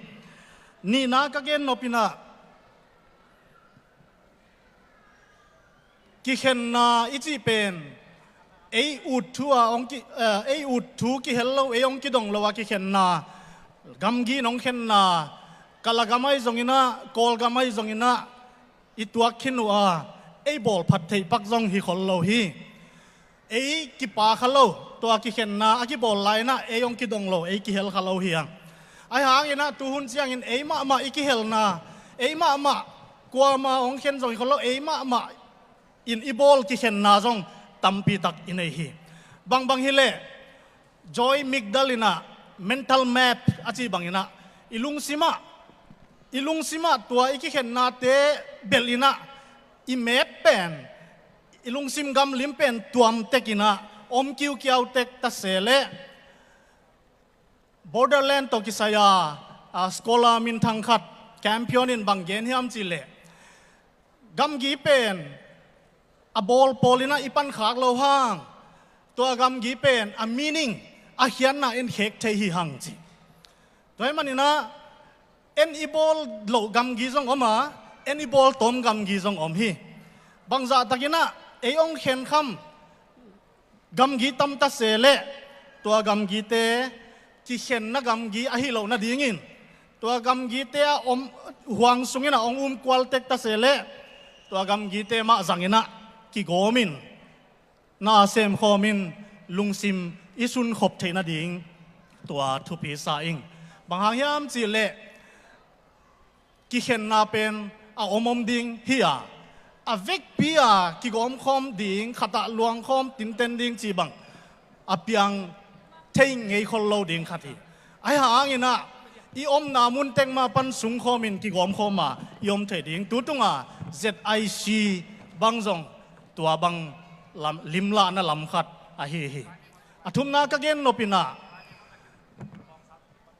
Nihna ka gen nop in ah, kikhenna i cih pen ei ut thu a hong ki, eh, ei ut thu kihel lo, ei hong kidong lo a kikhenna, gamgi in hong khenna, Kala gam ahi zongin ah, Kawlgam ahi zongin ah i tuak khin uh a, ei bawlphat theih pak zong hi khol lo hi. Ei kipa kha lo, tua kikhenna a kibawl lai-in ah ei hong kidong lo, ei kihel kha lo hi hang. Ahi hangin ah tu hun ciangin ei mahmah i kihelna, ei mahmah kuama hong khen zong hi khol lo, ei mahmah in i bawl kikhenna zong tampi tak i nei hi. Bangbang hi leh, Joy Migdal in ah mental map a cih bangin ah, i lungsim ah, i lungsim ah tua i kikhennate belh in ah, i map pen, i lungsim gamlim pen tuam tek in ah om kiukiau tek ta se leh, Borderland tawh kisai a, a, scholar minthang khat, Campion in bang gen hiam cih leh, gamgi pen a bawl pawl in ah i pan khak loh hang, tua gamgi pen a meaning, a khiatna en khek thei hi hang ci. Tua ahih manin ah, en i bawl loh gamgi zong om a, en i bawl tawm gamgi zong om hi. Bangzah takin ah ei hong khenkham gamgi tam ta se leh, tua gamgite kikhenna gamgi ahi loh nadingin, tua gamgite a om huang sungin ah hong umkual tek ta se leh, tua gamgite mah zangin ah kigawmin, na semkhawmin, lungsim i sunkhop theih nading tua thupi sa ing. Bang hang hiam cih leh, kikhenna pen a om om ding hi a, a vekpi a kigawmkhawm ding, khat ah luangkhawm tinten ding cih bang a piang thei ngei khol lo ding khat hi. Ahi hangin ah, i omna mun tek mah pan sungkhawmin kigawmkhawm a i om thei ding. Tu tunga Z I C bang zong tua bang lam, limlahna lam khat ahi hi. A thumna ka gen nop in ah,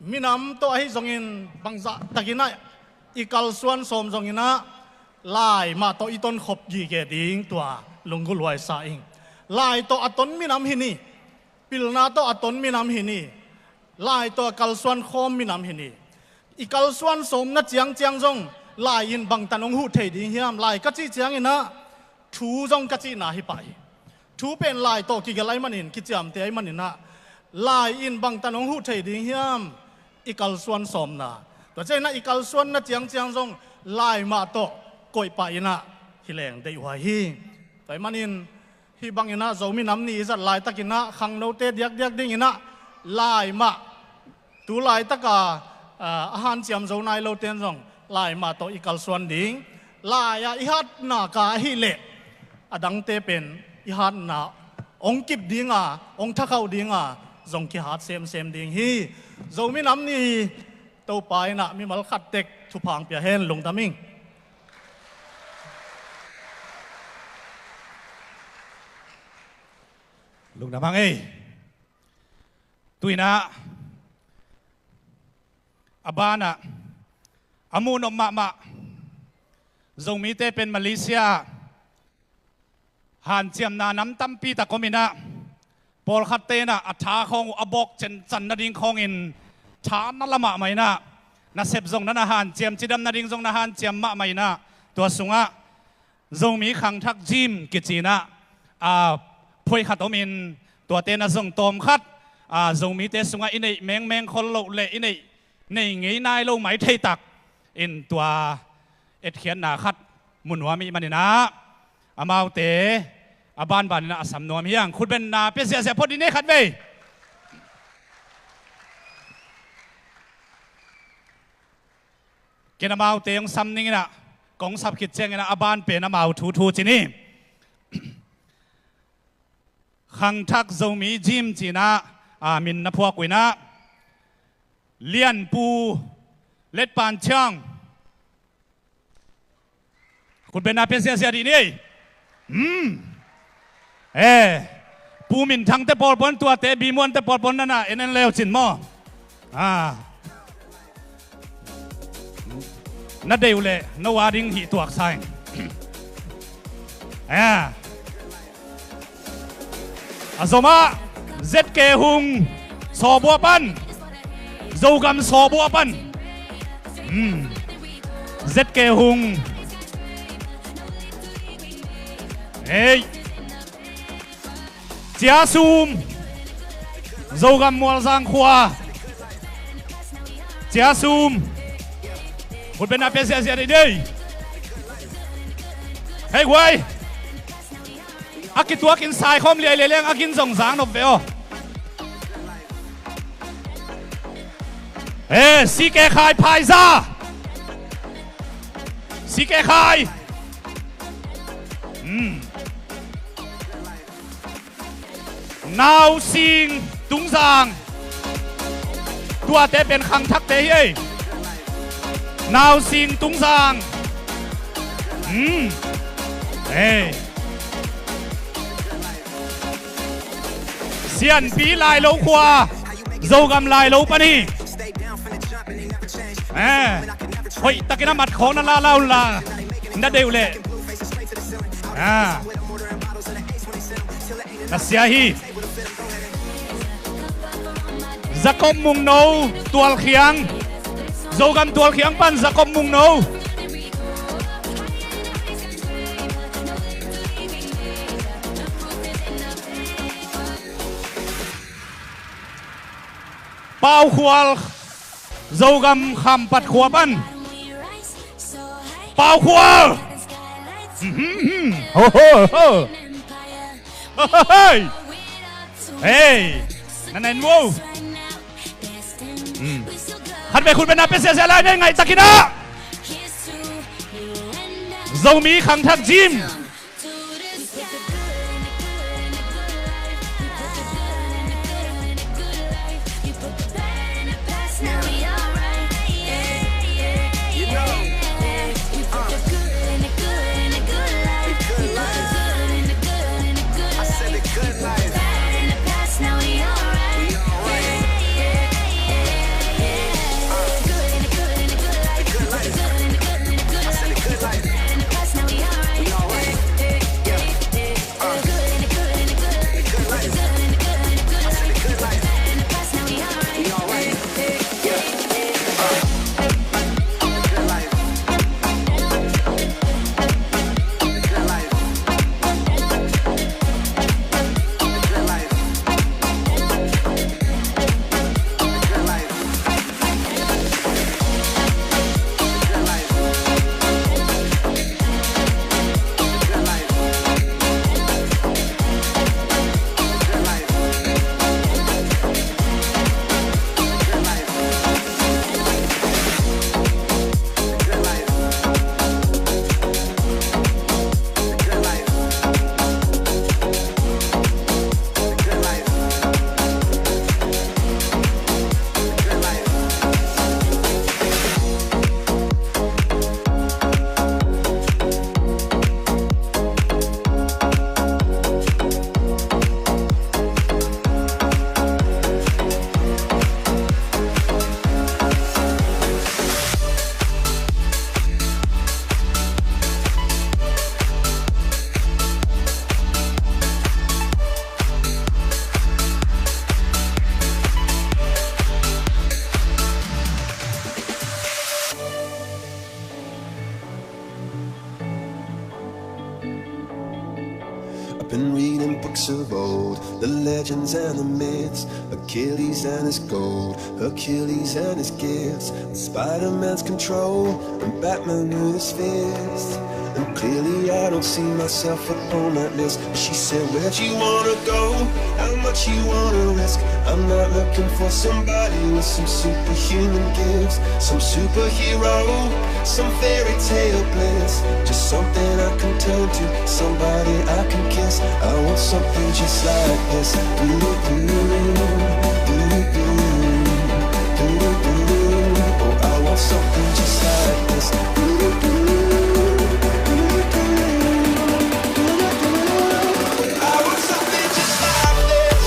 minam tawh ahi zongin bangzah takin ah i kalsuan sawm zongin ah, lai mah tawh i tonkhop gige ding tua lunggulhhuai sa ing. Lai tawh a ton minam hi ni, pilna tawh a ton minam hi ni, lai tawh a kalsuan khawm minam hi ni. I kalsuan sawmna ciangciang zong lai in bangtan hong huh thei ding hiam? Lai ka cih ciangin ah, thu zong ka cihna hi pah hi. Thu pen lai tawh kigelh ahih manin, kiciamteh ahih manin ah, lai in bangtan hong huh thei ding hiam? I kalsuan sawmna. Tua ciangin ah i kalsuanna ciangciang zong lai mah tawh koih pah in ah hi leng deihhuai hi. Tua ahih manin, hih bangin ah Zomi Nam Ni i zat laitakin ah khangnote diakdiak dingin ah lai mah, tu laitaka, ah, a hanciam zo nai lote in zong Lai mah tawh i kalsuan ding, lai-ah i hatna ka ahih leh a dangte pen i hatna hong kip dinga, hong thakhauh dinga zong kihat semsem ding hi. Zomi Nam Ni hi. Topa in ah mimal khat tek thupha hong pia hen. Lungdam ing. Lungdam hang ei. Tu-in ah a banah a muh nop mahmah Zomite pen Malaysia hanciamna nam tampi tak om in ah, pawlkhatte in ah a tha khawng uh a bawk cencan nading khawngin tha na la mahmah in ah, nasep zong na na hanciam, cidam nading zong na hanciam mahmah in ah, tua sungah Zomi Khangthak Gym kici in ah, a, phuai khat om in, tuate na zong tawm khat, a, Zomite sungah i neih mengmeng khol loh leh i neih, nei ngei nai lo mai thei tak in, tua etkhiatna khat mu nuam i hih manin ah, amaute a banban in ah a sam nuam hi hang. Khutbenna pia ziahziah phot dih ni khatvei. Ken amaute hong sam ning in ah, kong sap khit ciangin ah a ban pen amau thu thu ci ni. Khangthak Zomi Gym ci in ah, a, min na phuak uh in ah, Lianpu Letpan Chiang. Khutbenna pia ziahziah dih ni. Hmm. Eh, Pu Min Thangte pawl pon, tuate Bi Muante pawl pon na na en en leu cin maw? Ah. Na deih uh leh no a ding hih tuak sa ing. Ah. A zom ah Z K Hung, Sawbua pan. Zogam Sawbua pan. Hmm. Z K Hung. Hei. Cia Sum, Zogam Mualzang khua. Cia Sum. Khutbenna pia ziahziah dih ni. Hei guai. A kituakin saikhawm liailiai leng a gin zong zang nop ve aw. Eh, C K Khai Phaiza. C K Khai. Hmm. Nausing Tungzang. Tuate pen khangthakte hi ei. Nausing Tungzang. Hmm. Ei. Sianpi Lailo khua, Zogam Lailo pan hi. Eh, hoih takin a mat khawng na la la un la, na deih uh leh. Ah. Na sia hi. Jacob Mungno, Tualkhiang. Zogam Tualkhiang pan Jacob Mungno. Pau Khual, Zogam Khampat khua pan. Pau Khual. Mhm, mhm. Ho, ho, ho. Ho, ho, hoi. Hei. Na nen vo. Hmm. Khatvei khutbenna pia ziahziah lai ni, ngaih takin ah. Zomi Khangthak Gym. of old, the legends and the myths, Achilles and his gold, Hercules and his gifts, and Spider-Man's control, and Batman with his fists. And clearly I don't see myself upon that list. She said, "Where'd you wanna go? How much you wanna risk? I'm not looking for somebody with some superhuman gifts, some superhero, some fairy tale bliss. Just something I can turn to, somebody I can kiss. I want something just like this. Do-do-do, do-do-do, do-do-do. Oh, I want something just like this. Do-do-do, do-do-do, do-do-do. I want something just like this."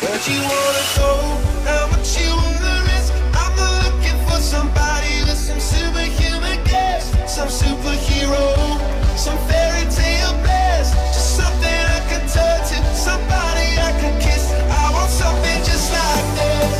Where'd you wanna go? How much you wanna risk? I'm not looking for somebody with some superhuman gifts, some superhero, some fairy tale bliss. Just something I can turn to, somebody I can kiss. I want something just like this.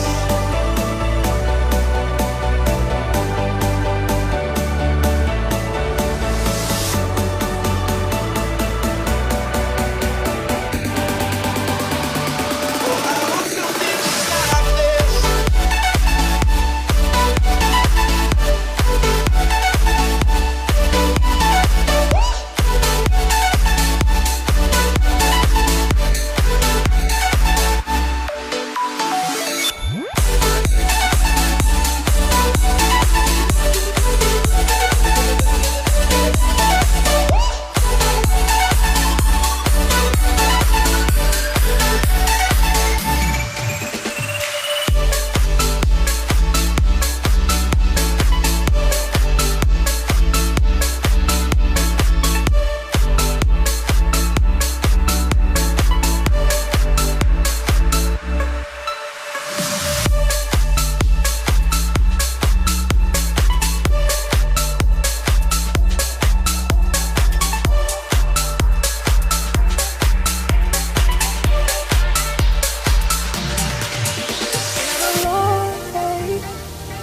Been a long day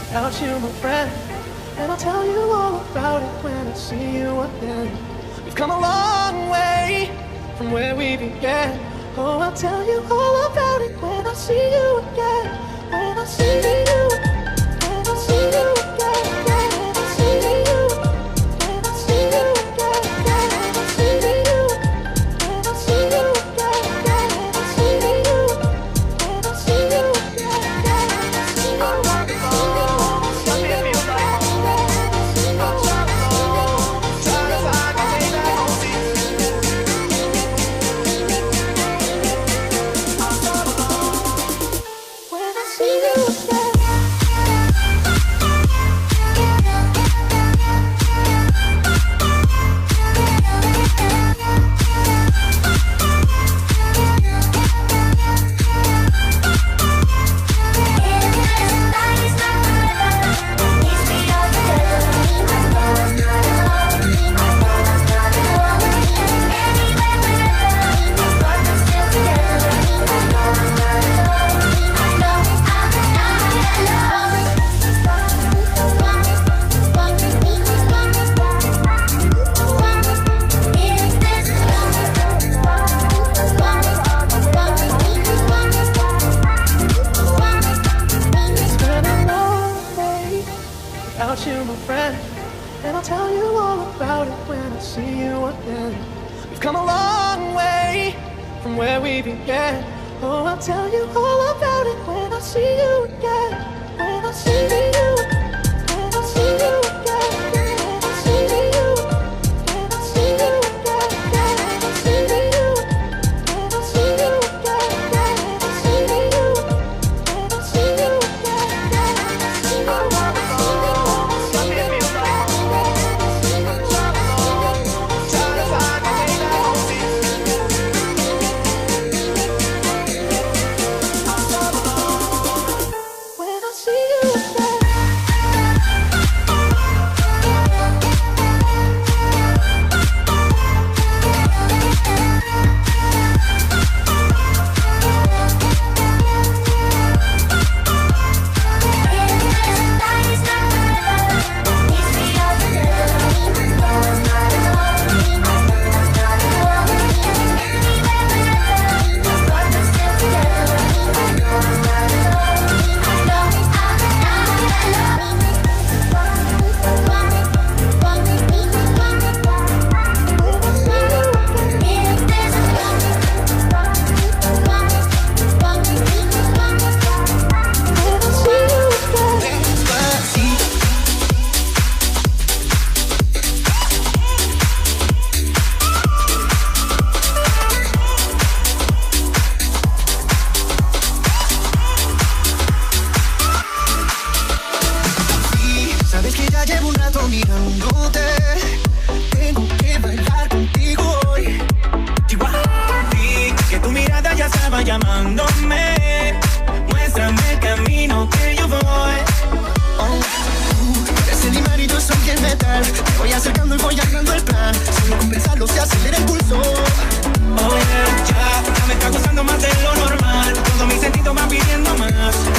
without you, my friend, and I'll tell you all about it when I see you again. We've come a long way from where we began. Oh, I'll tell you all about it when I see you again. When I see you, when I see you again, when I see you, when I see you again, when I see you, when I see you again, when I see you, when I see you again, when I see you. It's been a long day without you, my friend, and I'll tell you all about it when I see you again. We've come a long way from where we began. Oh, I'll tell you all about it when I see you again. When I see you, when I see you again, when I see you, when I see you again, when I see you, when I see you again, when I see you.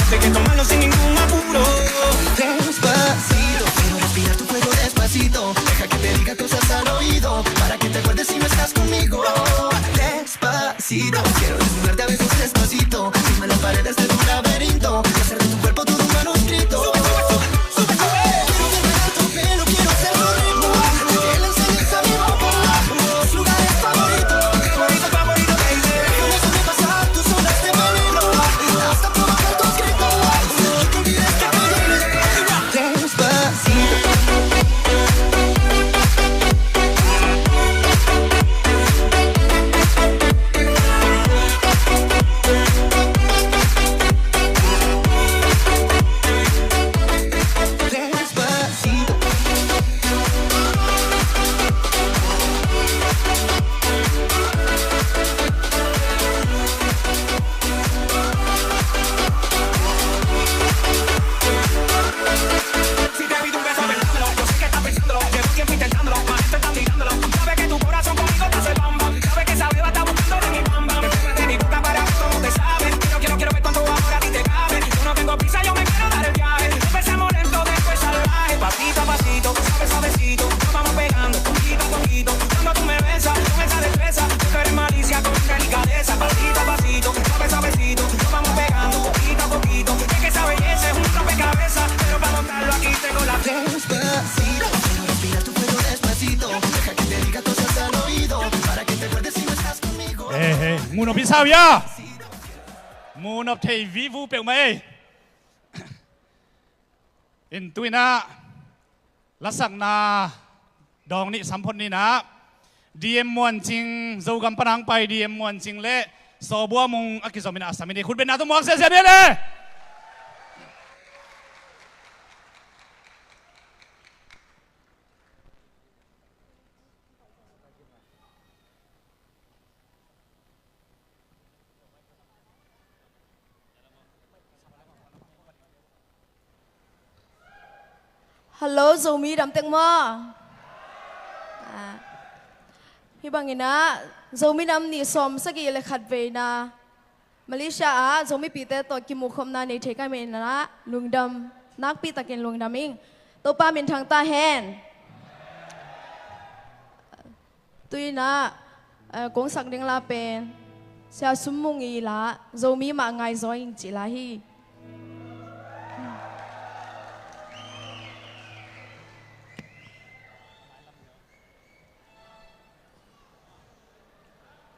Sé que tomarlo sin ningún apuro. Despacito, quiero respirar tu fuego despacito. Deja que te diga cosas al oído para que te acuerdes si no estás conmigo. Despacito, quiero desnudarte a besos despacito. Firma las paredes de tu laberinto y hacer de tu cuerpo todo un manuscrito. Sube, sube, sube, sube, sube. Quiero desnudar tu pelo, quiero ser tu ritmo. Que le enseñes a mi boca tus lugares favoritos. Favorito, favorito, baby. Déjame sobrepasar tus zonas de peligro. Hasta provocar tus gritos. Y que olvides que te duele. Despacito. Si te pido un beso, pensándolo, yo sé que estás pensándolo. Llevo tiempo intentándolo, más esto están mirándolo. Sabe que tu corazón conmigo te hace bam, bam. Sabe que esa beba está buscando de mi bam, bam. Encima de mi boca para ver cómo te sabe. Quiero, quiero, quiero ver cuánto ahora a ti te cabe. Yo no tengo prisa, yo me quiero dar el viaje. Empecemos lento, después salvaje. Pasito a pasito, suave, suavecito. Nos vamos pegando, poquito a poquito. Cuando tú me besas, con esa destreza. Tú eres malicia con delicadeza. Pasito a pasito, suave, suavecito. Nos vamos pegando, poquito a poquito. Es que esa belleza es un rompecabezas. Pero para montarlo aquí tengo la... Despacito, quiero respirar tu fuego despacito. Deja que te diga cosas al oído para que te acuerdes si no estás conmigo. He, he, mu nop hi sa uh hia? Mu nop thei vivu peuhmah ei. In tu-in ah lasakna dawng nih sam phot ni in ah, D M Muancing, Zogam pan hong pai D M Muancing le Sawbua Mung a kizom in ah a sam hi ni. Khutbetna tawh muak ziahziah ni le. Hello, Zomi dam tek maw? Ah. Hih bangin ah Zomi nam nih sawm sagih le khat veina Malaysia ah Zomipihte tawh kimuhkhopna nei thei ka hih manin ah lungdam, nakpi takin lungdam ing. Topa min thang ta hen. Tu-in ah, eh, kong sak ding la pen Sia Sum Mung i la, Zomi mah ngai zaw ing cih la hi.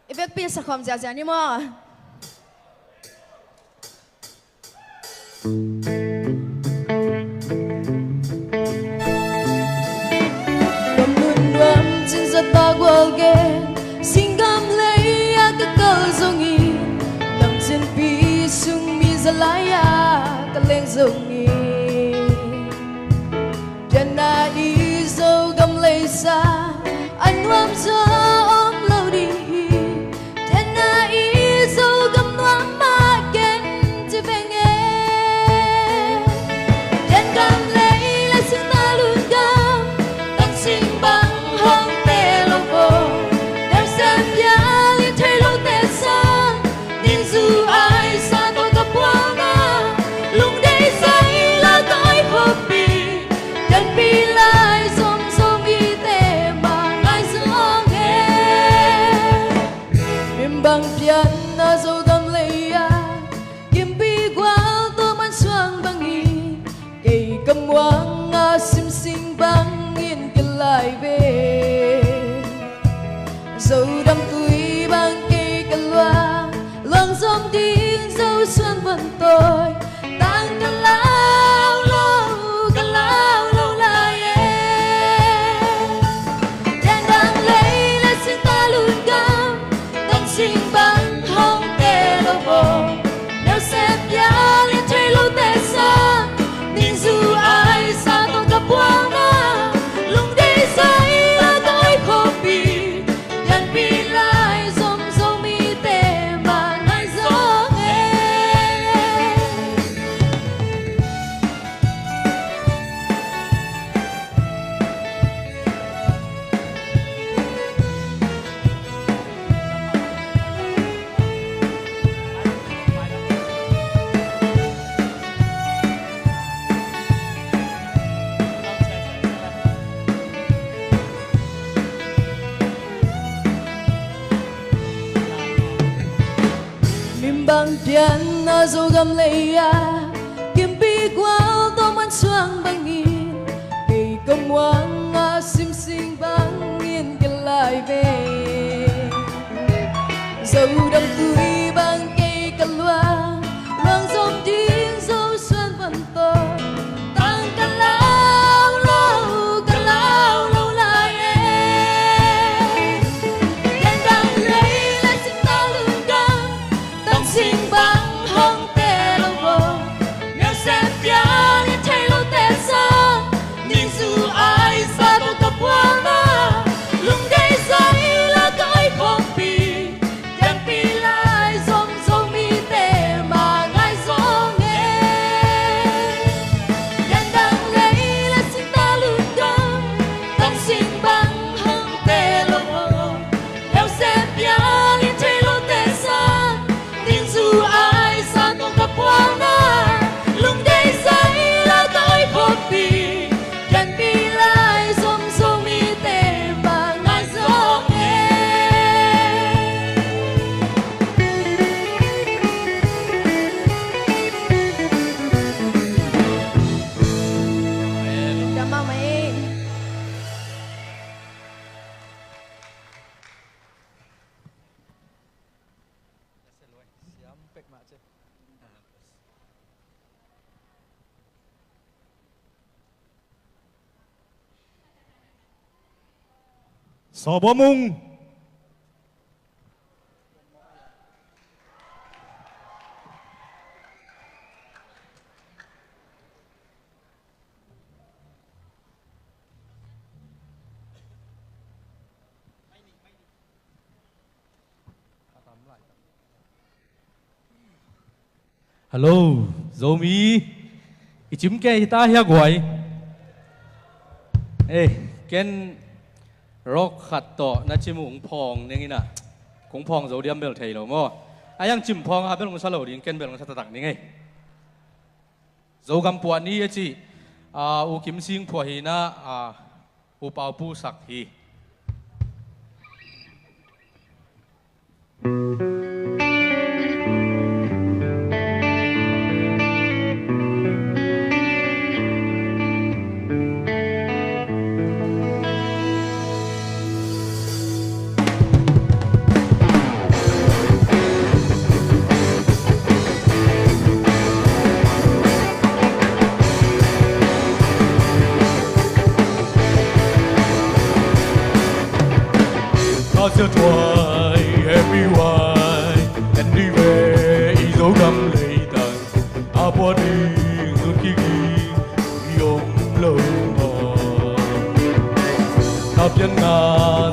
I vekpi sakhawm ziahziah ni maw? Gam nun nuam cin zat tak gual gen, singgam lei ah ka kal zongin, lamcinpi sung mi zalai ah ka leng zongin, pianna i Zogam lei sa a nuam zaw om lo ding hi. Pianna i Zogam nuam mah ken ci veng e. Piangam lei le singna lungdam, tangsing bang hong te lo vo. Damsiam pial in thei lote sang, ningzu aisa tawh ka puang a, lungdei zai la ka oi khoppi. Pianpi lai zom Zomite mah ngai zong e. Na Zogam lei-ah kimpi gual tawh mansuang bangin, kei ka muang a simsing bangin kilai ve. Zodam tui bang kei ka luang, luang zom ding Zosuan van tawh, tang ka lau lo, ka lau lo lai e. Gendang lei le singtang lungdam, tang sing bang hong te lo vo. Neu sem pian in thei lo te sang, ningzu ai sa tawh ka pualna, lungdei zai la ka oi khawmpi. Pianpih lai zong Zomite ma ngai zong e. Piandang lei le singtang lungdam, tang sing bang hong te lo. Heusen pian in thei lote sang, ningzu ai sa tawh ka pualna, lungdei zai la ka oi khawmpi. Pianpih lai zong Zomite ma ngai zong e. Amen. Dam mahmah e. Sawbawm ung. Hello, Zomi. I cim kei hi ta hia guai. Eh, ken rock khat tawh na cim uh hong phawng ning in a, kong phawng zo diam bel thei lo maw. A yang cim phawng a bel hong sa lo ding, ken bel hong sa taktak ning ei. Zogam puah ni a ci, a, U Kim Sing phuah hi na, a, U Pau Pu sak hi. Kha sia tuai, happy wai, en dih ve i Zogam leitang. A pua ding zun kik ding i om lo maw. Na pianna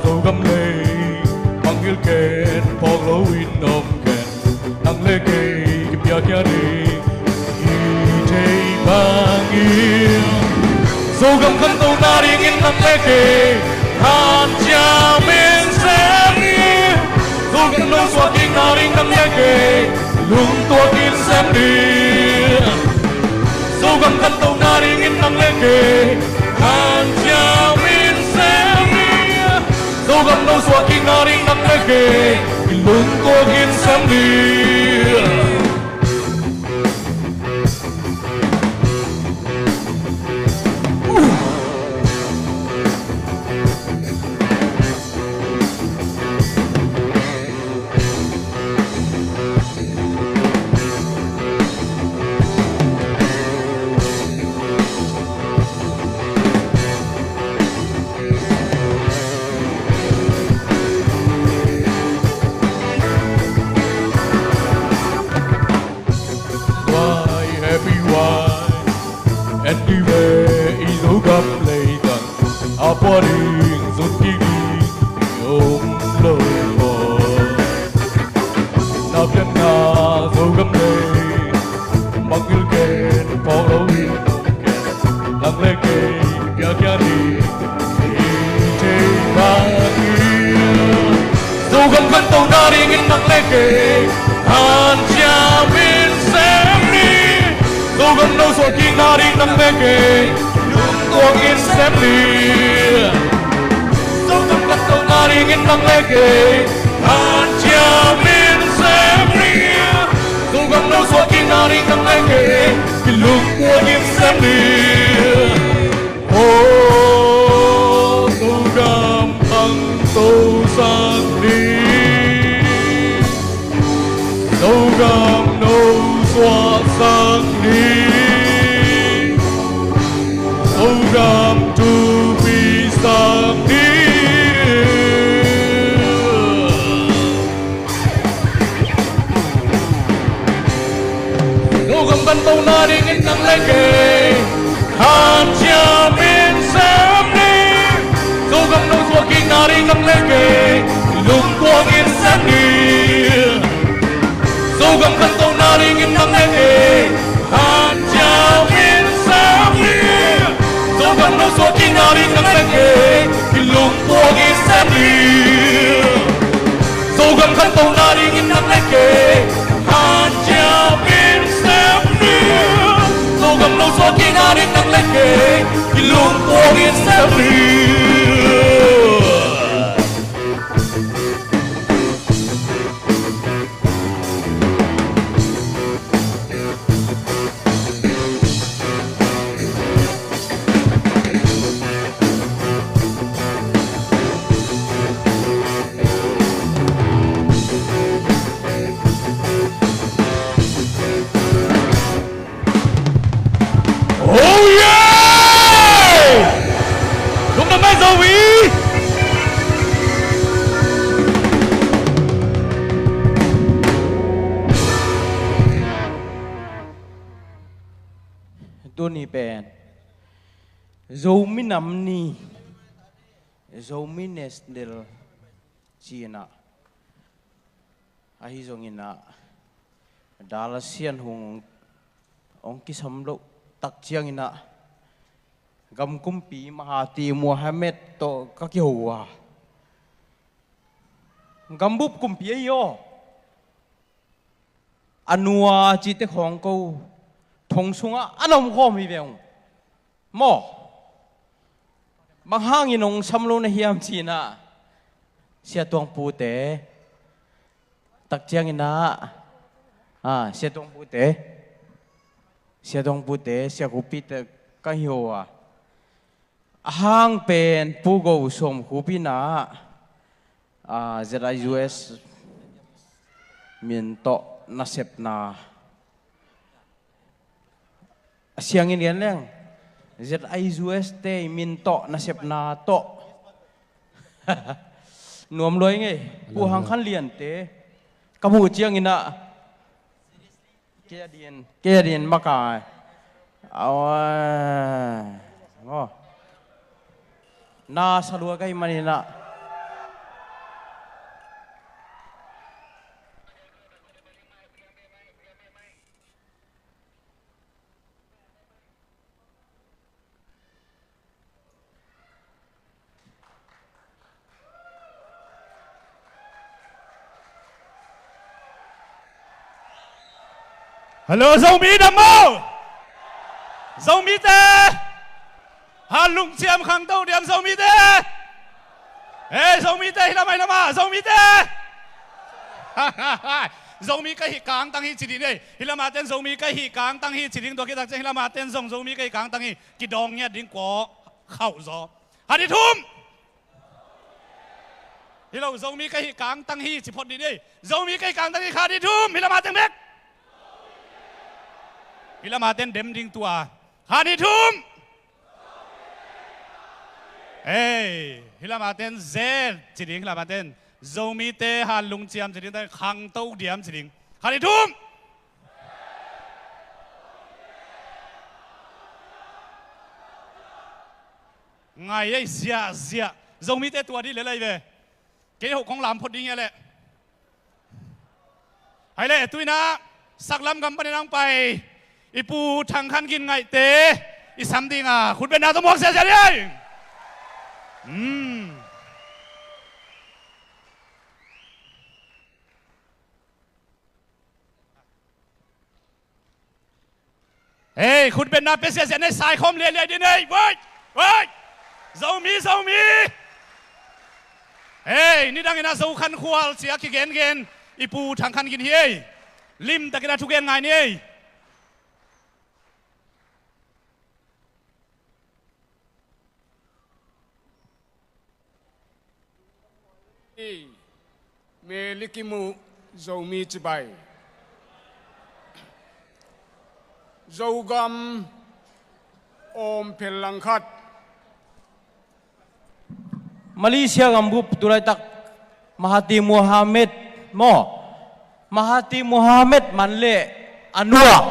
Zogam lei, mangngilh ken, phawk lo in om ken. Nang le kei kipiakhia ding i thei bangin, Zogam khantohna dingin nang le kei hanciam in sem ni. Zogam lo suahkikna ding nang le kei lungtuak in sem ni. Zogam khantohna dingin nang le kei hanciam in sem ni. Zogam lo suahkikna ding nang le kei lungtuak in sem ni. Wai, happy wai, en dih ve i Zogam leitang. A pua ding zun kik ding i om lo maw. Na pianna Zogam lei, mangngilh ken, phawk lo in om ken. Nang le kei kipiakhia ding i thei bangin, Zogam khantohna dingin nang le kei hanciam in sem ni. Zogam lo suahkikna ding nang le kei lungtuak in sem ni. Zogam khantohna dingin nang le kei hanciam in sem ni. Zogam lo Naring nang leke kilungkuang in sem ni. Oh, Zogam khangto sak ni. Zogam nosuah sak ni. Zogam thupi sak ni. Zogam khangto nadingin nang le kei hanciam in sem ni. Zogam nosuah kik nading nang le kei lungkuang in sem ni. Zogam khangto nadingin nang le kei hanciam in sem ni. Zogam nosuah kik nading nang le kei lungkuang in sem ni. Zogam khangto nadingin nang le kei hanciam in sem ni. Zogam nosuah kik nading nang le kei lungkuang in sem ni. Oh yeah! Lungdam mai Zomi! Tuni pen Zomi Nam Ni, Zomi National ci-in ah, ahi zongin ah, Dal Sian Hung hong kisam loh tak ciangin ah, gam kumpi Mahathir Mohamad tawh ka kiho uh a, gambup kumpi ahi aw. A nua cite khawng ko thong sungah a na omkhawm hi ve ung. Maw? Bang hangin hong sam lo na hiam ci-in ah, Sia Tuang pute tak ciangin ah, ah, Sia Tuang pute, Sia Tuang pute, Sia Khup Pi te ka hi uh a, a hang pen Pu Go Sawm Khup in ah, ah, Z I U S min tawh nasepna, a siangin gen leng, Z I U S te min tawh nasepna tawh nuam lua ing ei. Pu Hang Khan Lian te ka muh ciangin ah, kei a din, kei a din makaih. Aw, aw. Na sa lua ka hih manin ah, hello, Zomi dam maw? Zomite, ha lungciam khangto diam Zomite? Ei, Zomite, hi lamah, hi lamah, Zomite. Zomi ka hih kangtang hi ci ding ei. Hi lamah ten Zomi ka hih kangtang hi ci ding, tua khit tak ciang hi lamah ten zong Zomi ka hih kangtang hi. Kidawng ngiat ding kua khauh zaw. Khat, nih, thum. Hi lo, Zomi ka hih kangtang hi ci phot ding ei. Zomi ka hih kangtang hi, khat, nih, thum, hi lamah teng bek. Hi lamah ten dem ding tua. Khat, nih, thum. Ei, hi lamah ten zet ci ding, hi lamah ten. Zomite ha lungciam ci ding, khangto diam ci ding. Khat, nih, thum. Ngai ei, ziahziah. Zomite tua dih lel lai ve. Kei hoh kong lam phot ding hi a leh. Hai leh, tu-in ah saklam gam panin hong pai i Pu Thang Khan Gin Ngaihte i sam ding a, khutbetna tawh muak ziahziah dih ei. Hmm. Hei, khutbetna pia ziahziah nei, saikhawm liailiai dih nei. Woi! Woi! Zomi, Zomi! Hei, nidangin ah Zo Khan Khual ci-a kigengen i Pu Thang Khan Gin hi ei. Limtakin ah thugen ngai ni ei. Meli kimuh Zomi cibai. Zogam awm phel langkhat. Malaysia gambup tulaitak Mahathir Mohamad maw? Mahathir Mohamad man leh Anwar,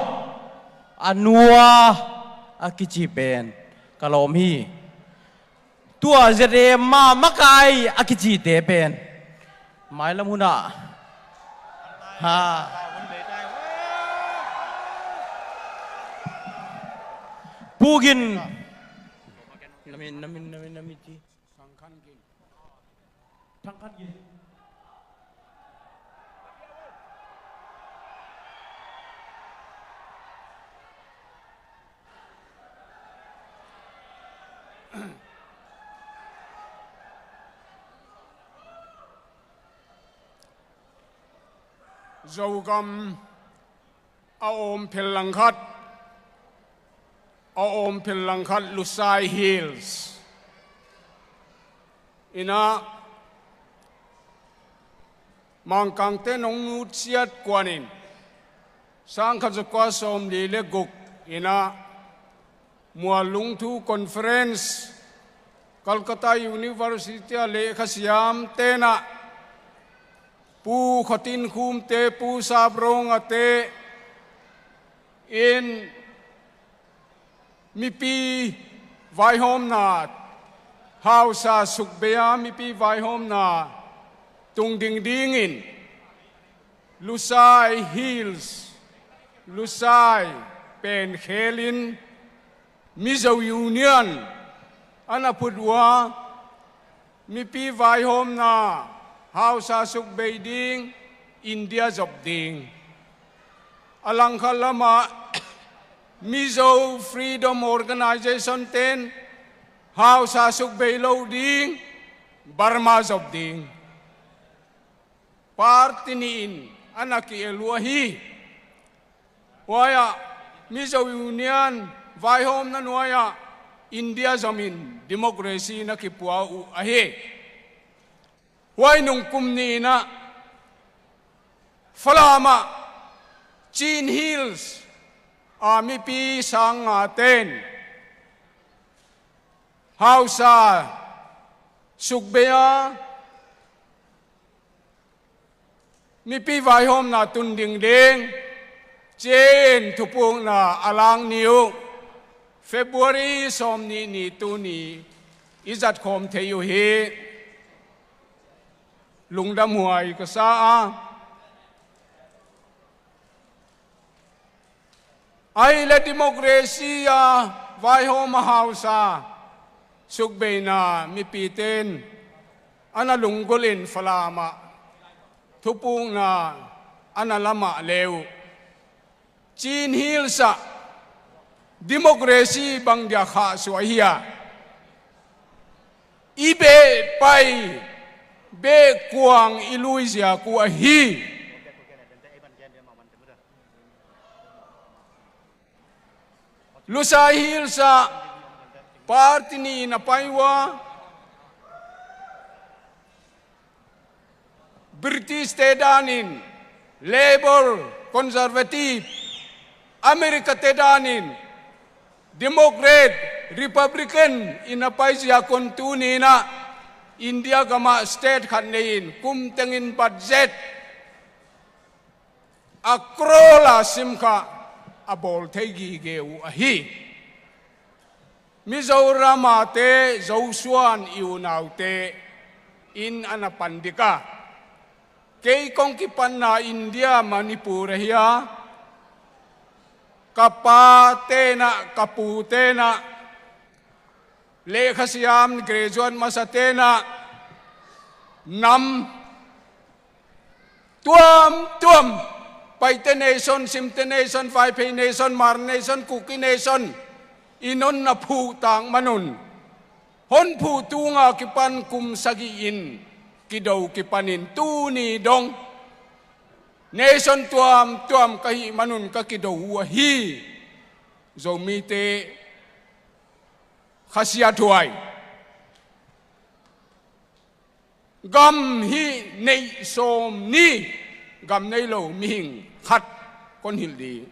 Anwar a kici pen ka lawm hi. Tua Z A M a makai a kicite pen mailam hunah ha. Pu Gin. Namin, namin, namin, namin ti. Thang Khan Gin. Zogam a awm phel langkhat, a awm phel langkhat Lusai Hills. Inah Mangkangte nong nutsiat kuanin sangkhat zakua sawmli le guk inah Muallungthu Conference, Calcutta University a lehkha siam tenah Pu Khaw Tin Khum te, Pu Sap Rawng a te in mipi vaihawmna, hausa sukbei-a mipi vaihawmna tung ding dingin Lusai Hills, Lusai pen khelin Mizo Union a na phut uh a, mipi vaihawmna hausa sukbei ding, India zop ding. A langkhat lamah Mizo Freedom Organization ten hausa sukbei lo ding, Burma zop ding. Party nih in a na ki-el uh ahi. Huai-ah Mizo Union vaihawmna nuai-ah India zomin democracy na kipua uh ahi. Huai nung kum nih inah Falam ah Chin Hills a mipi sang nga ten hausa sukbei-a mipi vaihawmna tun ding ding ci-in thupukna a lak ni uh. February sawmnih ni tuni i zatkhawm thei uh hi. Lungdamhuai ka sa a. Ahi le democracy a vaihawm a hausa sukbeina mipite'n a na lunggulhin Falam ah thupukna a na lamah le uh Chin Hills ah democracy bang dia khahsuah hia? I beh pai beh kuang i lui ziak uh ahi. Lusai Hills ah party nih in a pai uh a, British te danin Labour, Conservative, America te danin Democrat, Republican in a pai ziak un tuni inah India gamah state khat nei-in kum tengin budget a crore a sim kha a bawl thei gige uh ahi. Mizoram a te Zosuan i unaute in a na pan dik a, kei kong kipanna India Manipur ahi a, ka pa tenah ka pu tenah lehkha siam graduate masa tenah nam tuamtuam, Paite nation, Simte nation, Vaiphei nation, Hmar nation, Kuki nation i non na phuhtak manun, hon phuh tunga kipan kum sagih in kido kipanin tuni dong nation tuamtuam ka hih manun ka kido uh ahi. Zomite khasiathuai. Gam hih neih sawm ni, gam nei lo mihing khat kon hilh dih.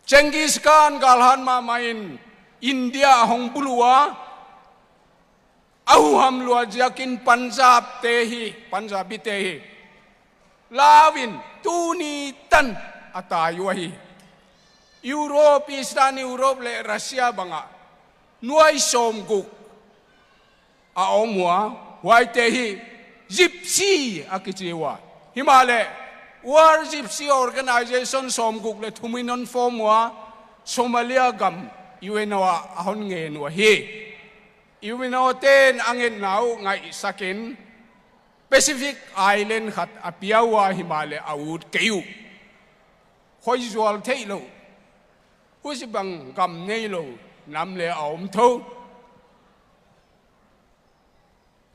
Genghis Khan galhat mahmah in India a hong buluh a, a huham luat ziakin Punjab te hi, Punjabi te hi, lau in tuni tan a tai uh ahi. Europe, Eastern Europe le Russia bangah nuai sawmguk a om uh a, huaite hi Gypsy a kici uh a. Himahleh World Gypsy Organization sawmguk le thum in hong form uh a, Somalia gam U N O ah a hong ngen uh ahi. U N O ten a ngetna uh ngaihsakin Pacific Island khat a pia uh a, himahleh a ut kei uh. Khoi zual theih loh, husi bang gam nei lo nam le a om tho.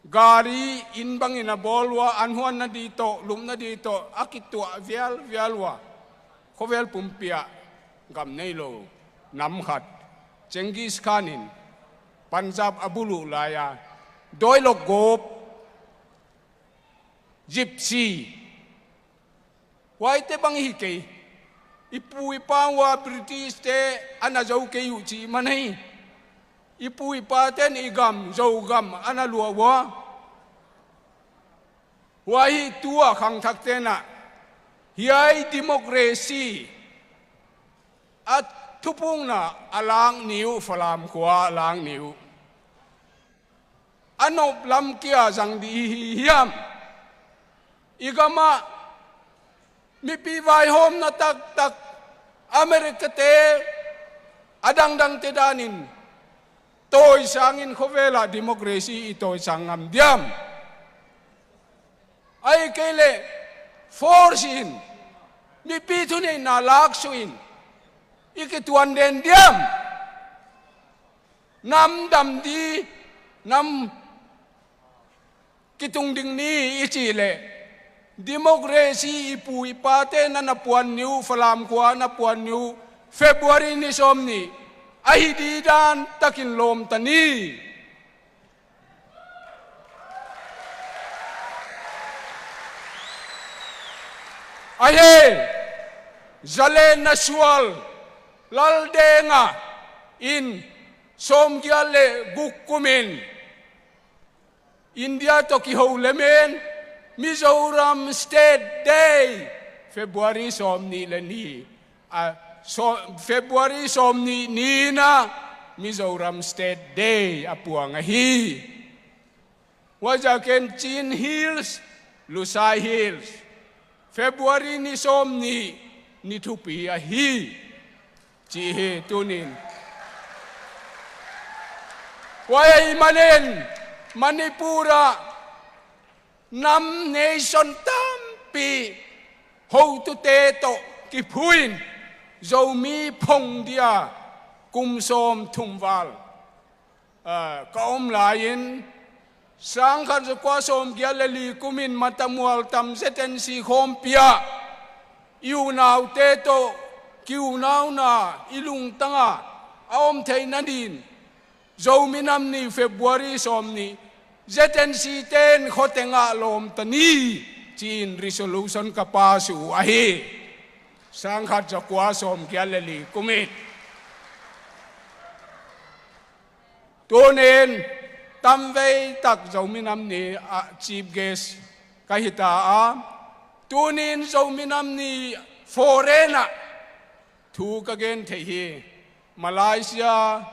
Gari inn bangin a bawl uh a, an huan nading tawh, lum nading tawh a kituah vialvial uh a, khovel pumpi ah gam nei lo nam khat. Genghis Khan in Punjab a buluh lai-a dawilok gawp, Gypsy, huaite bang hi kei. I pu i pa uh a British te a na zo kei uh cih man hi. I pu i pa ten i gam, Zogam a na luah uh a. Huai hi tu-a khangthak ten ah hiai democracy a thupukna a lak ni uh, Falam khua a lak ni uh. A nop lam kia zang dih hi hiam? I gamah mipi vaihawmna taktak, America te, a dangdang te danin tawisangin khovel ah democracy i tawisang ngam diam? Ahih kei leh force in, mipi thuneihna laksuh in i kituan den diam? Nam dam ding, nam kitung ding ni i cih leh, democracy i pu i pate na na puan ni uh, Falam khua na puan ni uh, February ni sawm nih ahi ding dan takin lawmta ni. Ahi, zalenna sual Laldenga in sawmgiat le guk kumin India tawh kiho lemen Mizoram State Day, February sawm nih le nih, a, saw-, February sawm nih ni-in ah Mizoram State Day a puang ahi. Huaiziakin Chin Hills, Lushai Hills, February ni sawm nih ni thupi ahi, ci hi tunin. Huai ahih manin Manipur ah nam nation tampi hotute tawh kiphuin Zomi phong dia kum sawm thum val, ah, ka om lai-in, sangkhat zakua sawmgiat le li kumin Matamual tam Z N C khawmpi ah i unaute tawh ki-unauna i lungtang a a om theih nadin Zomi Nam Ni February sawm nih Z N C ten khuateng ah lawmta ni ci-in resolution ka pass uh ahi. Sangkhat zakua sawmgiat le li kumin. Tunin tamvei tak Zomi Nam Ni ah chief guest ka hita a, tunin Zomi Nam Ni foreign ah thu ka gen theih hi. Malaysia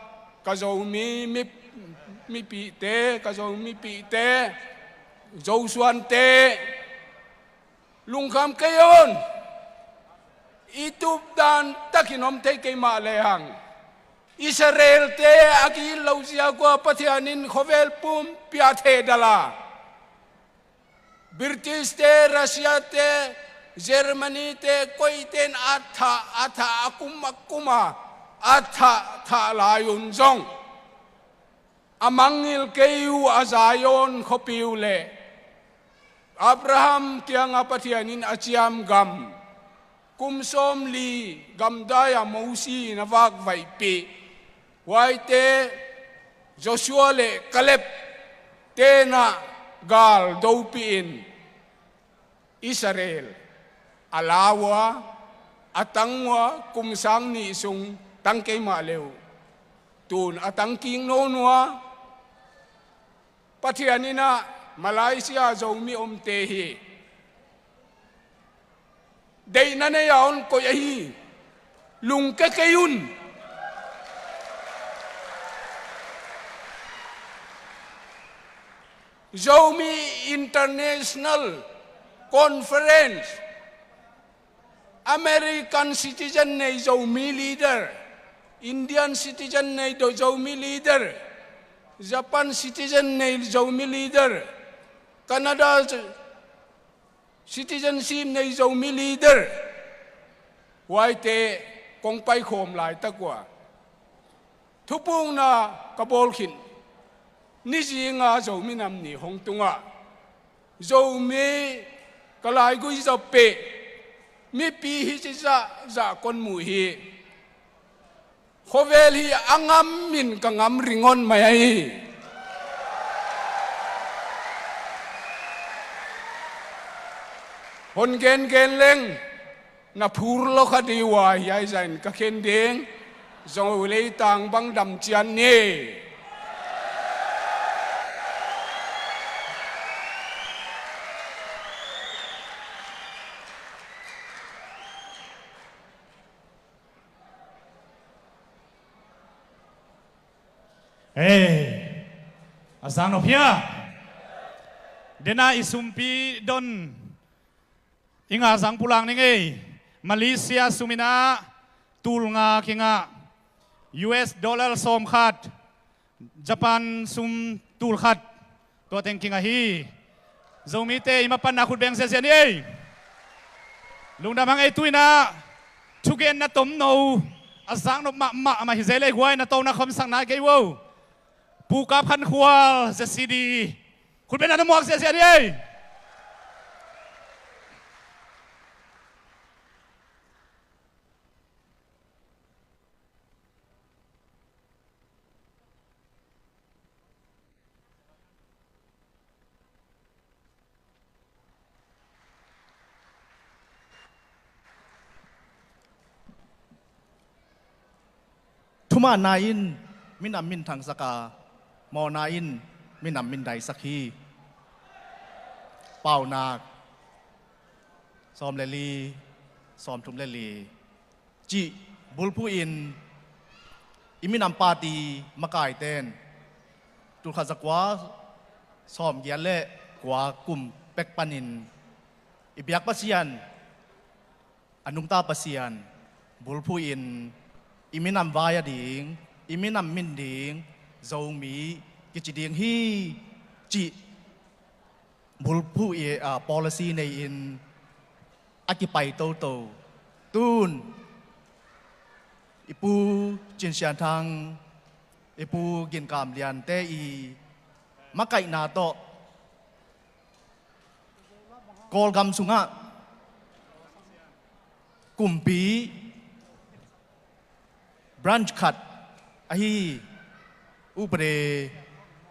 ka Zomi mi, mipihte, ka Zomi mipihte, Zosuante, lungkham kei un. I tup dan takin om thei kei mah lehang, Israel te a ki-it loh ziak ua Pathian in khovel pumpi ah thehdal a, British te, Russia te, Germany te, koite'n a thah, a thah, a kum, a kum a, a thah, thah lai un zong, a mangngilh kei uh a Zion khuapi uh leh Abraham kiangah Pathian in a ciam gam, kum sawmli gamdai-a Mosi in a vakvaihpih, huaite Joshua le Kaleb Tenah gal dopihin Israel a lau a, a tang uh a, kum sang nih sung tang kei mah leh uh, tun a tang kik nawn uh a, Pathian innah Malaysia Zomi omte hi deihna nei a hong koih ahi. Lungke kei un. Zomi International Conference, American citizen nei Zomi leader, Indian citizen nei do Zomi leader, Japan citizen nei Zomi leader, Canada citizenship nei Zomi leader, huaite kong paikhawm laitak uh a, thupukna ka bawl khin. Nizinga Zomi Nam Ni hong tungah Zomi ka laigui zawpih mipi hi ci zahzah kon muh hi. Khuavel hi a ngam in ka ngam ringon mai ahi. Hon gengen leng na phur lo kha di uh a, hiai zahin ka khen ding. Zo leitang bang dam ciat ni. Hei, a sang nop hia? Dena i sumpi don i ngah zang pulak ning ei. Malaysia sum inah tul nga kingah, U S dollar sawm khat, Japan sum tul khat, tua teng kingah hi. Zomite i mapanna khut beng ziazia ni ei. Lungdam hang ei. Tu inah thugenna tomno a zak nop mahmah amah hi zel ei. Guai na tawna khawmsak nai kei uh. Pu Kap Khan Khual, Z C D, khut bengna na muak ziazia ni ei. Thumanna in minam minthangsak a, mawhna in minam mindaisak hi. Paunak sawm le li, sawm thum le li cih bulphuh in i minam party makaite in tulkhat zakua sawm giat le kua kum pek panin i biak Pasian, a nungta Pasian bulphuh in i minam vai a ding, i minam min ding Zomi kici ding hi cih bulphuh i, a, policy nei-in a kipai toto. Tun i Pu Cin Sian Thang, i Pu Gin Kam Lian te i makaihna tawh Kawlgam sungah kumpi branch khat ahi Upade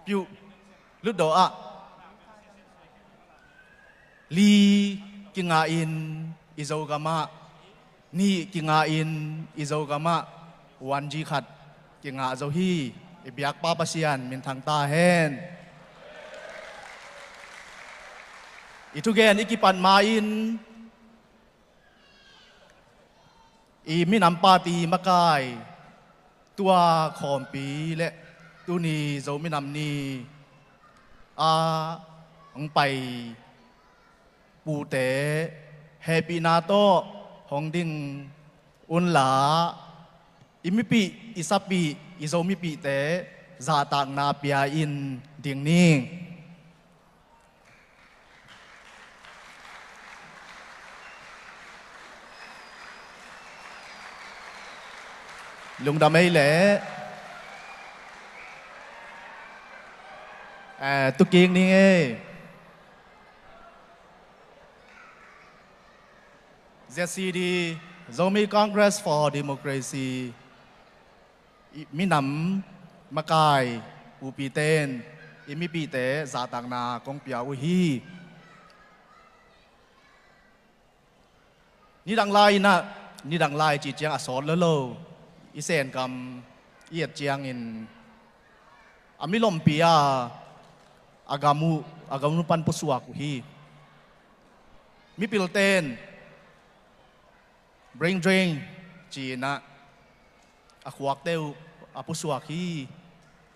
Pyu Lutdaw ah li kingah in i Zogam ah, nih kingah in i Zogam ah, wanji khat kingah zo hi. I biakpa Pasian minthang ta hen. I thugen i kipat ma-in i minam party makai tua khawmpi le tuni Zo minam ni a hong pai pute hehpihna tawh hong ding unla, i mipih, i sapih, i Zo mipihte zahtakna pia in ding ning. Lungdam ei leh. Eh, tukik ning ei. Z C D, Zomi Congress for Democracy i minam makai upite in i mipihte zahtakna kong pia uh hi. Nidang lai inah, nidang lai cih ciang a sawt lo lo, i Sengam i et ciangin a milompi a, a gam uh, a gam uh pan pusuak uh hi. Mipilten brain drain ci-inah a khuakte uh a pusuak hi,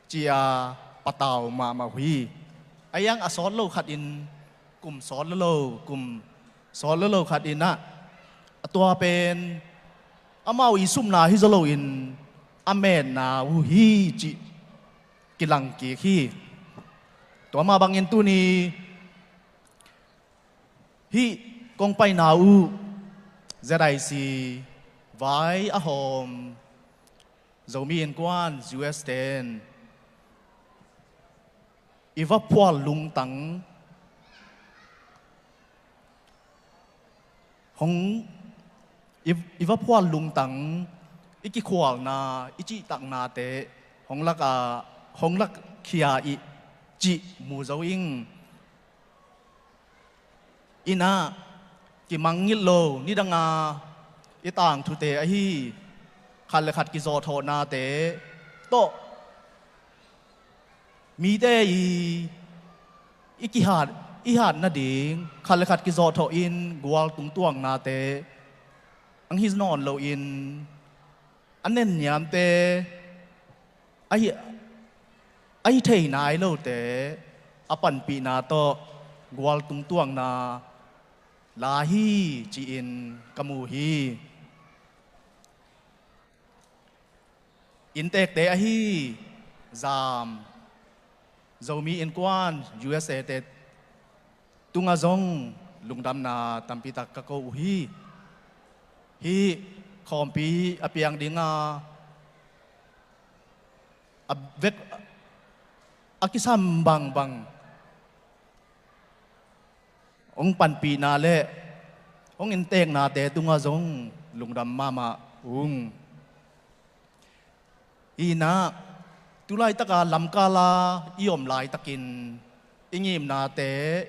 ci-a patau mahmah uh hi. A iang a sawt lo khatin, kum sawt lo lo, kum sawt lo lo khatinah, a tua pen amau i supna hi zaw loin a metna uh hi cih kilang kik hi. Tua mah bangin tuni hih kong paina uh Z I C vai a hawm Zomi Innkuan U S ten i va phual lungtang hong, i, i va phual lungtang, i kikhualna, i cihtaknate hong lak a, hong lak khia i cih mu zo ing. Inah kimangngilh lo nidanga i tangthute ahi khat le khat kizawhthawhnate tawh mite i, i kihat, i hat nading khat le khat kizawhthawh in gual tungtuaknate ang hi nawn loin a nenniamte ahi, ahi thei nai lote a panpihna tawh gual tungtuakna la hi ci-in ka mu hi. Inntekte ahi zam Zomi Innkuan U S A te tungah zong lungdamna tampitak ka ko uh hi. Hih khawmpi a piang dinga a vek a kisam bangbang hong panpihna le hong innteknate tungah zong lungdam mahmah ung. Inah tulaitaka lamkala i om laitakin i ngimnate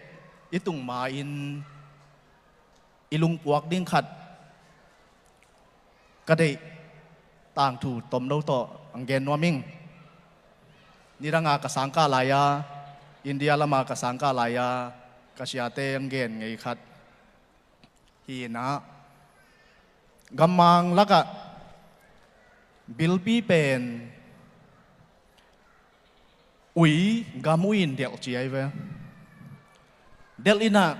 i tungma-in i lungpuak ding khat ka deih tangthu tomno tawh ang gen nuam ing. Nidanga ka sangkah lai-a, India lama ka sangkah lai-a ka siate ang gen ngei khat hi inah, gammang lakah bilpi pen ui, gam ui in delh ci ahi ve. Delh inah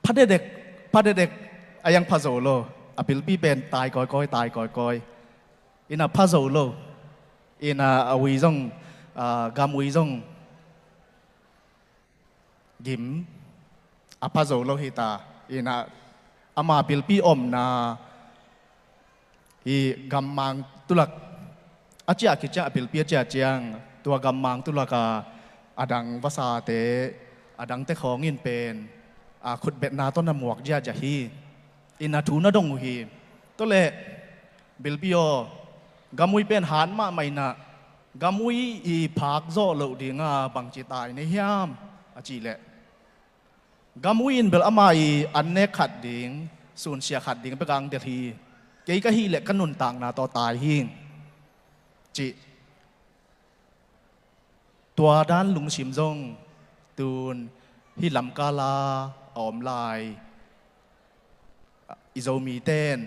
pha dedek, pha dedek a iang pha zo lo. A bilpi pen tai kawikawi, tai kawikawi. Inah pha zo lo. Inah a ui zong, a, gam ui zong gim a pha zo lo hi ta. Inah ama bilpi omna hi gammang tulak a ciah khit ciang, a bilpi a ciah ciang tua gammang tulaka a dang vasate, a dang tekhawng in pen a khutbetna tawh na muak ziahziah hi. Inah thu na dong uh hi. Tua leh bilpi aw, gam ui pen hat mahmah inah gam ui i phak zawh loh dinga bangci tai na hiam a cih leh, gam ui in bel ama i annek khat ding, sunsia khat ding bek ang delh hi. Kei ka hih leh ka nuntakna tawh tai hi, cih. Tua dan lungsim zong tun hih lamkala a om lai i Zomite in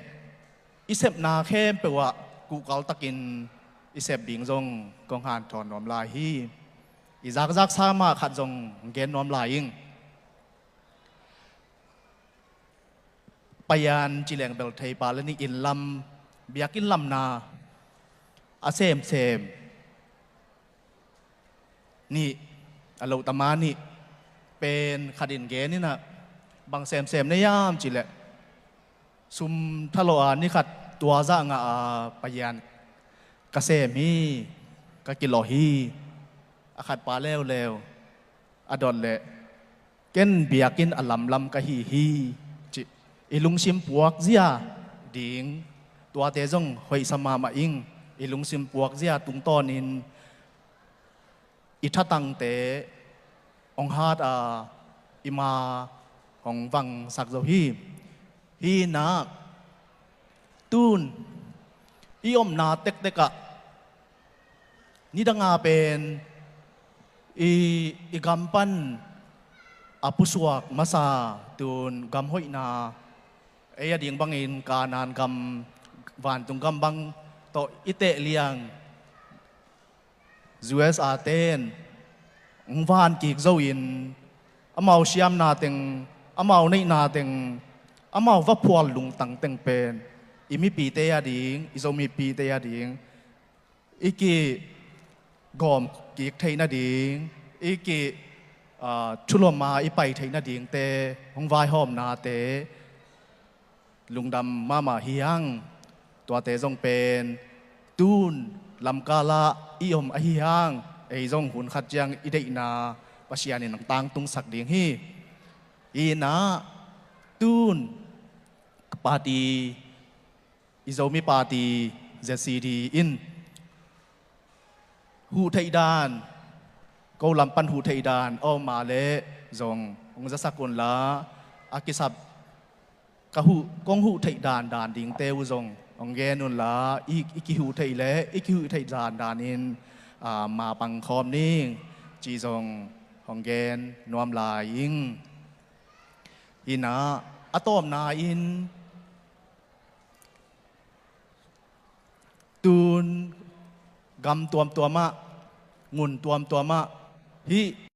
i sepna khempeuh ah kuhkaltakin i sep ding zong kong hanthawn nuam lai hi. I zakzaksa mah khat zong gen nuam lai ing. Payan ci leng bel thei pah le ning, inn lam, biakinn lamna a semsem nih, a lohtama nih pen khat in gen inah, bang semsem na hiam cih leh, sum thalawh a ni khat tua zah ngah a payan ka sem hi, ka kilawh hi, a khatpa leuleu a dot leh, ken biakinn a lamlam ka hi hi, cih. I lungsim puakzia ding tuate zong hoihsa mahmah ing. I lungsim puakzia tungtawnin i thatangte hong hat a, i ma hong vangsak zo hi. Hi inah tun i omna tektek ah nidanga pen i, i gam pan a pusuak masa tun gam hoihna, ei a ding bangin Kanaan gam, vantung gam bang tawh i teh liang U S A ten hong van kik zo in, amau siamna teng, amau neihna teng, amau va phual lungtang teng pen i mipite a ding, i Zo mipite a ding, i kigawm kik theih nading, i ki, aa, thulom a i pai theih nadingte hong vaihawmnate lungdam mahmah hi hang. Tuate zong pen tun lamkal ah i om ahi hang, ei zong hun khat ciang i deihna Pasian in hong tangtungsak ding hi. Hi inah tun party, i Zomi party Z C D in huh theih dan, ko lam pan huh theih dan a om a leh zong hong zasak unla, a kisap ka huh, kong huh theih dandan dingte uh zong hong gen unla, i, i kihuh theih leh i kihuh theih dandan in, aa, ma pang khawm ning ci zong hong gen nuam lai ing. Hi inah a tawpna in tun gam tuamtuam ah, ngun tuamtuam ah hih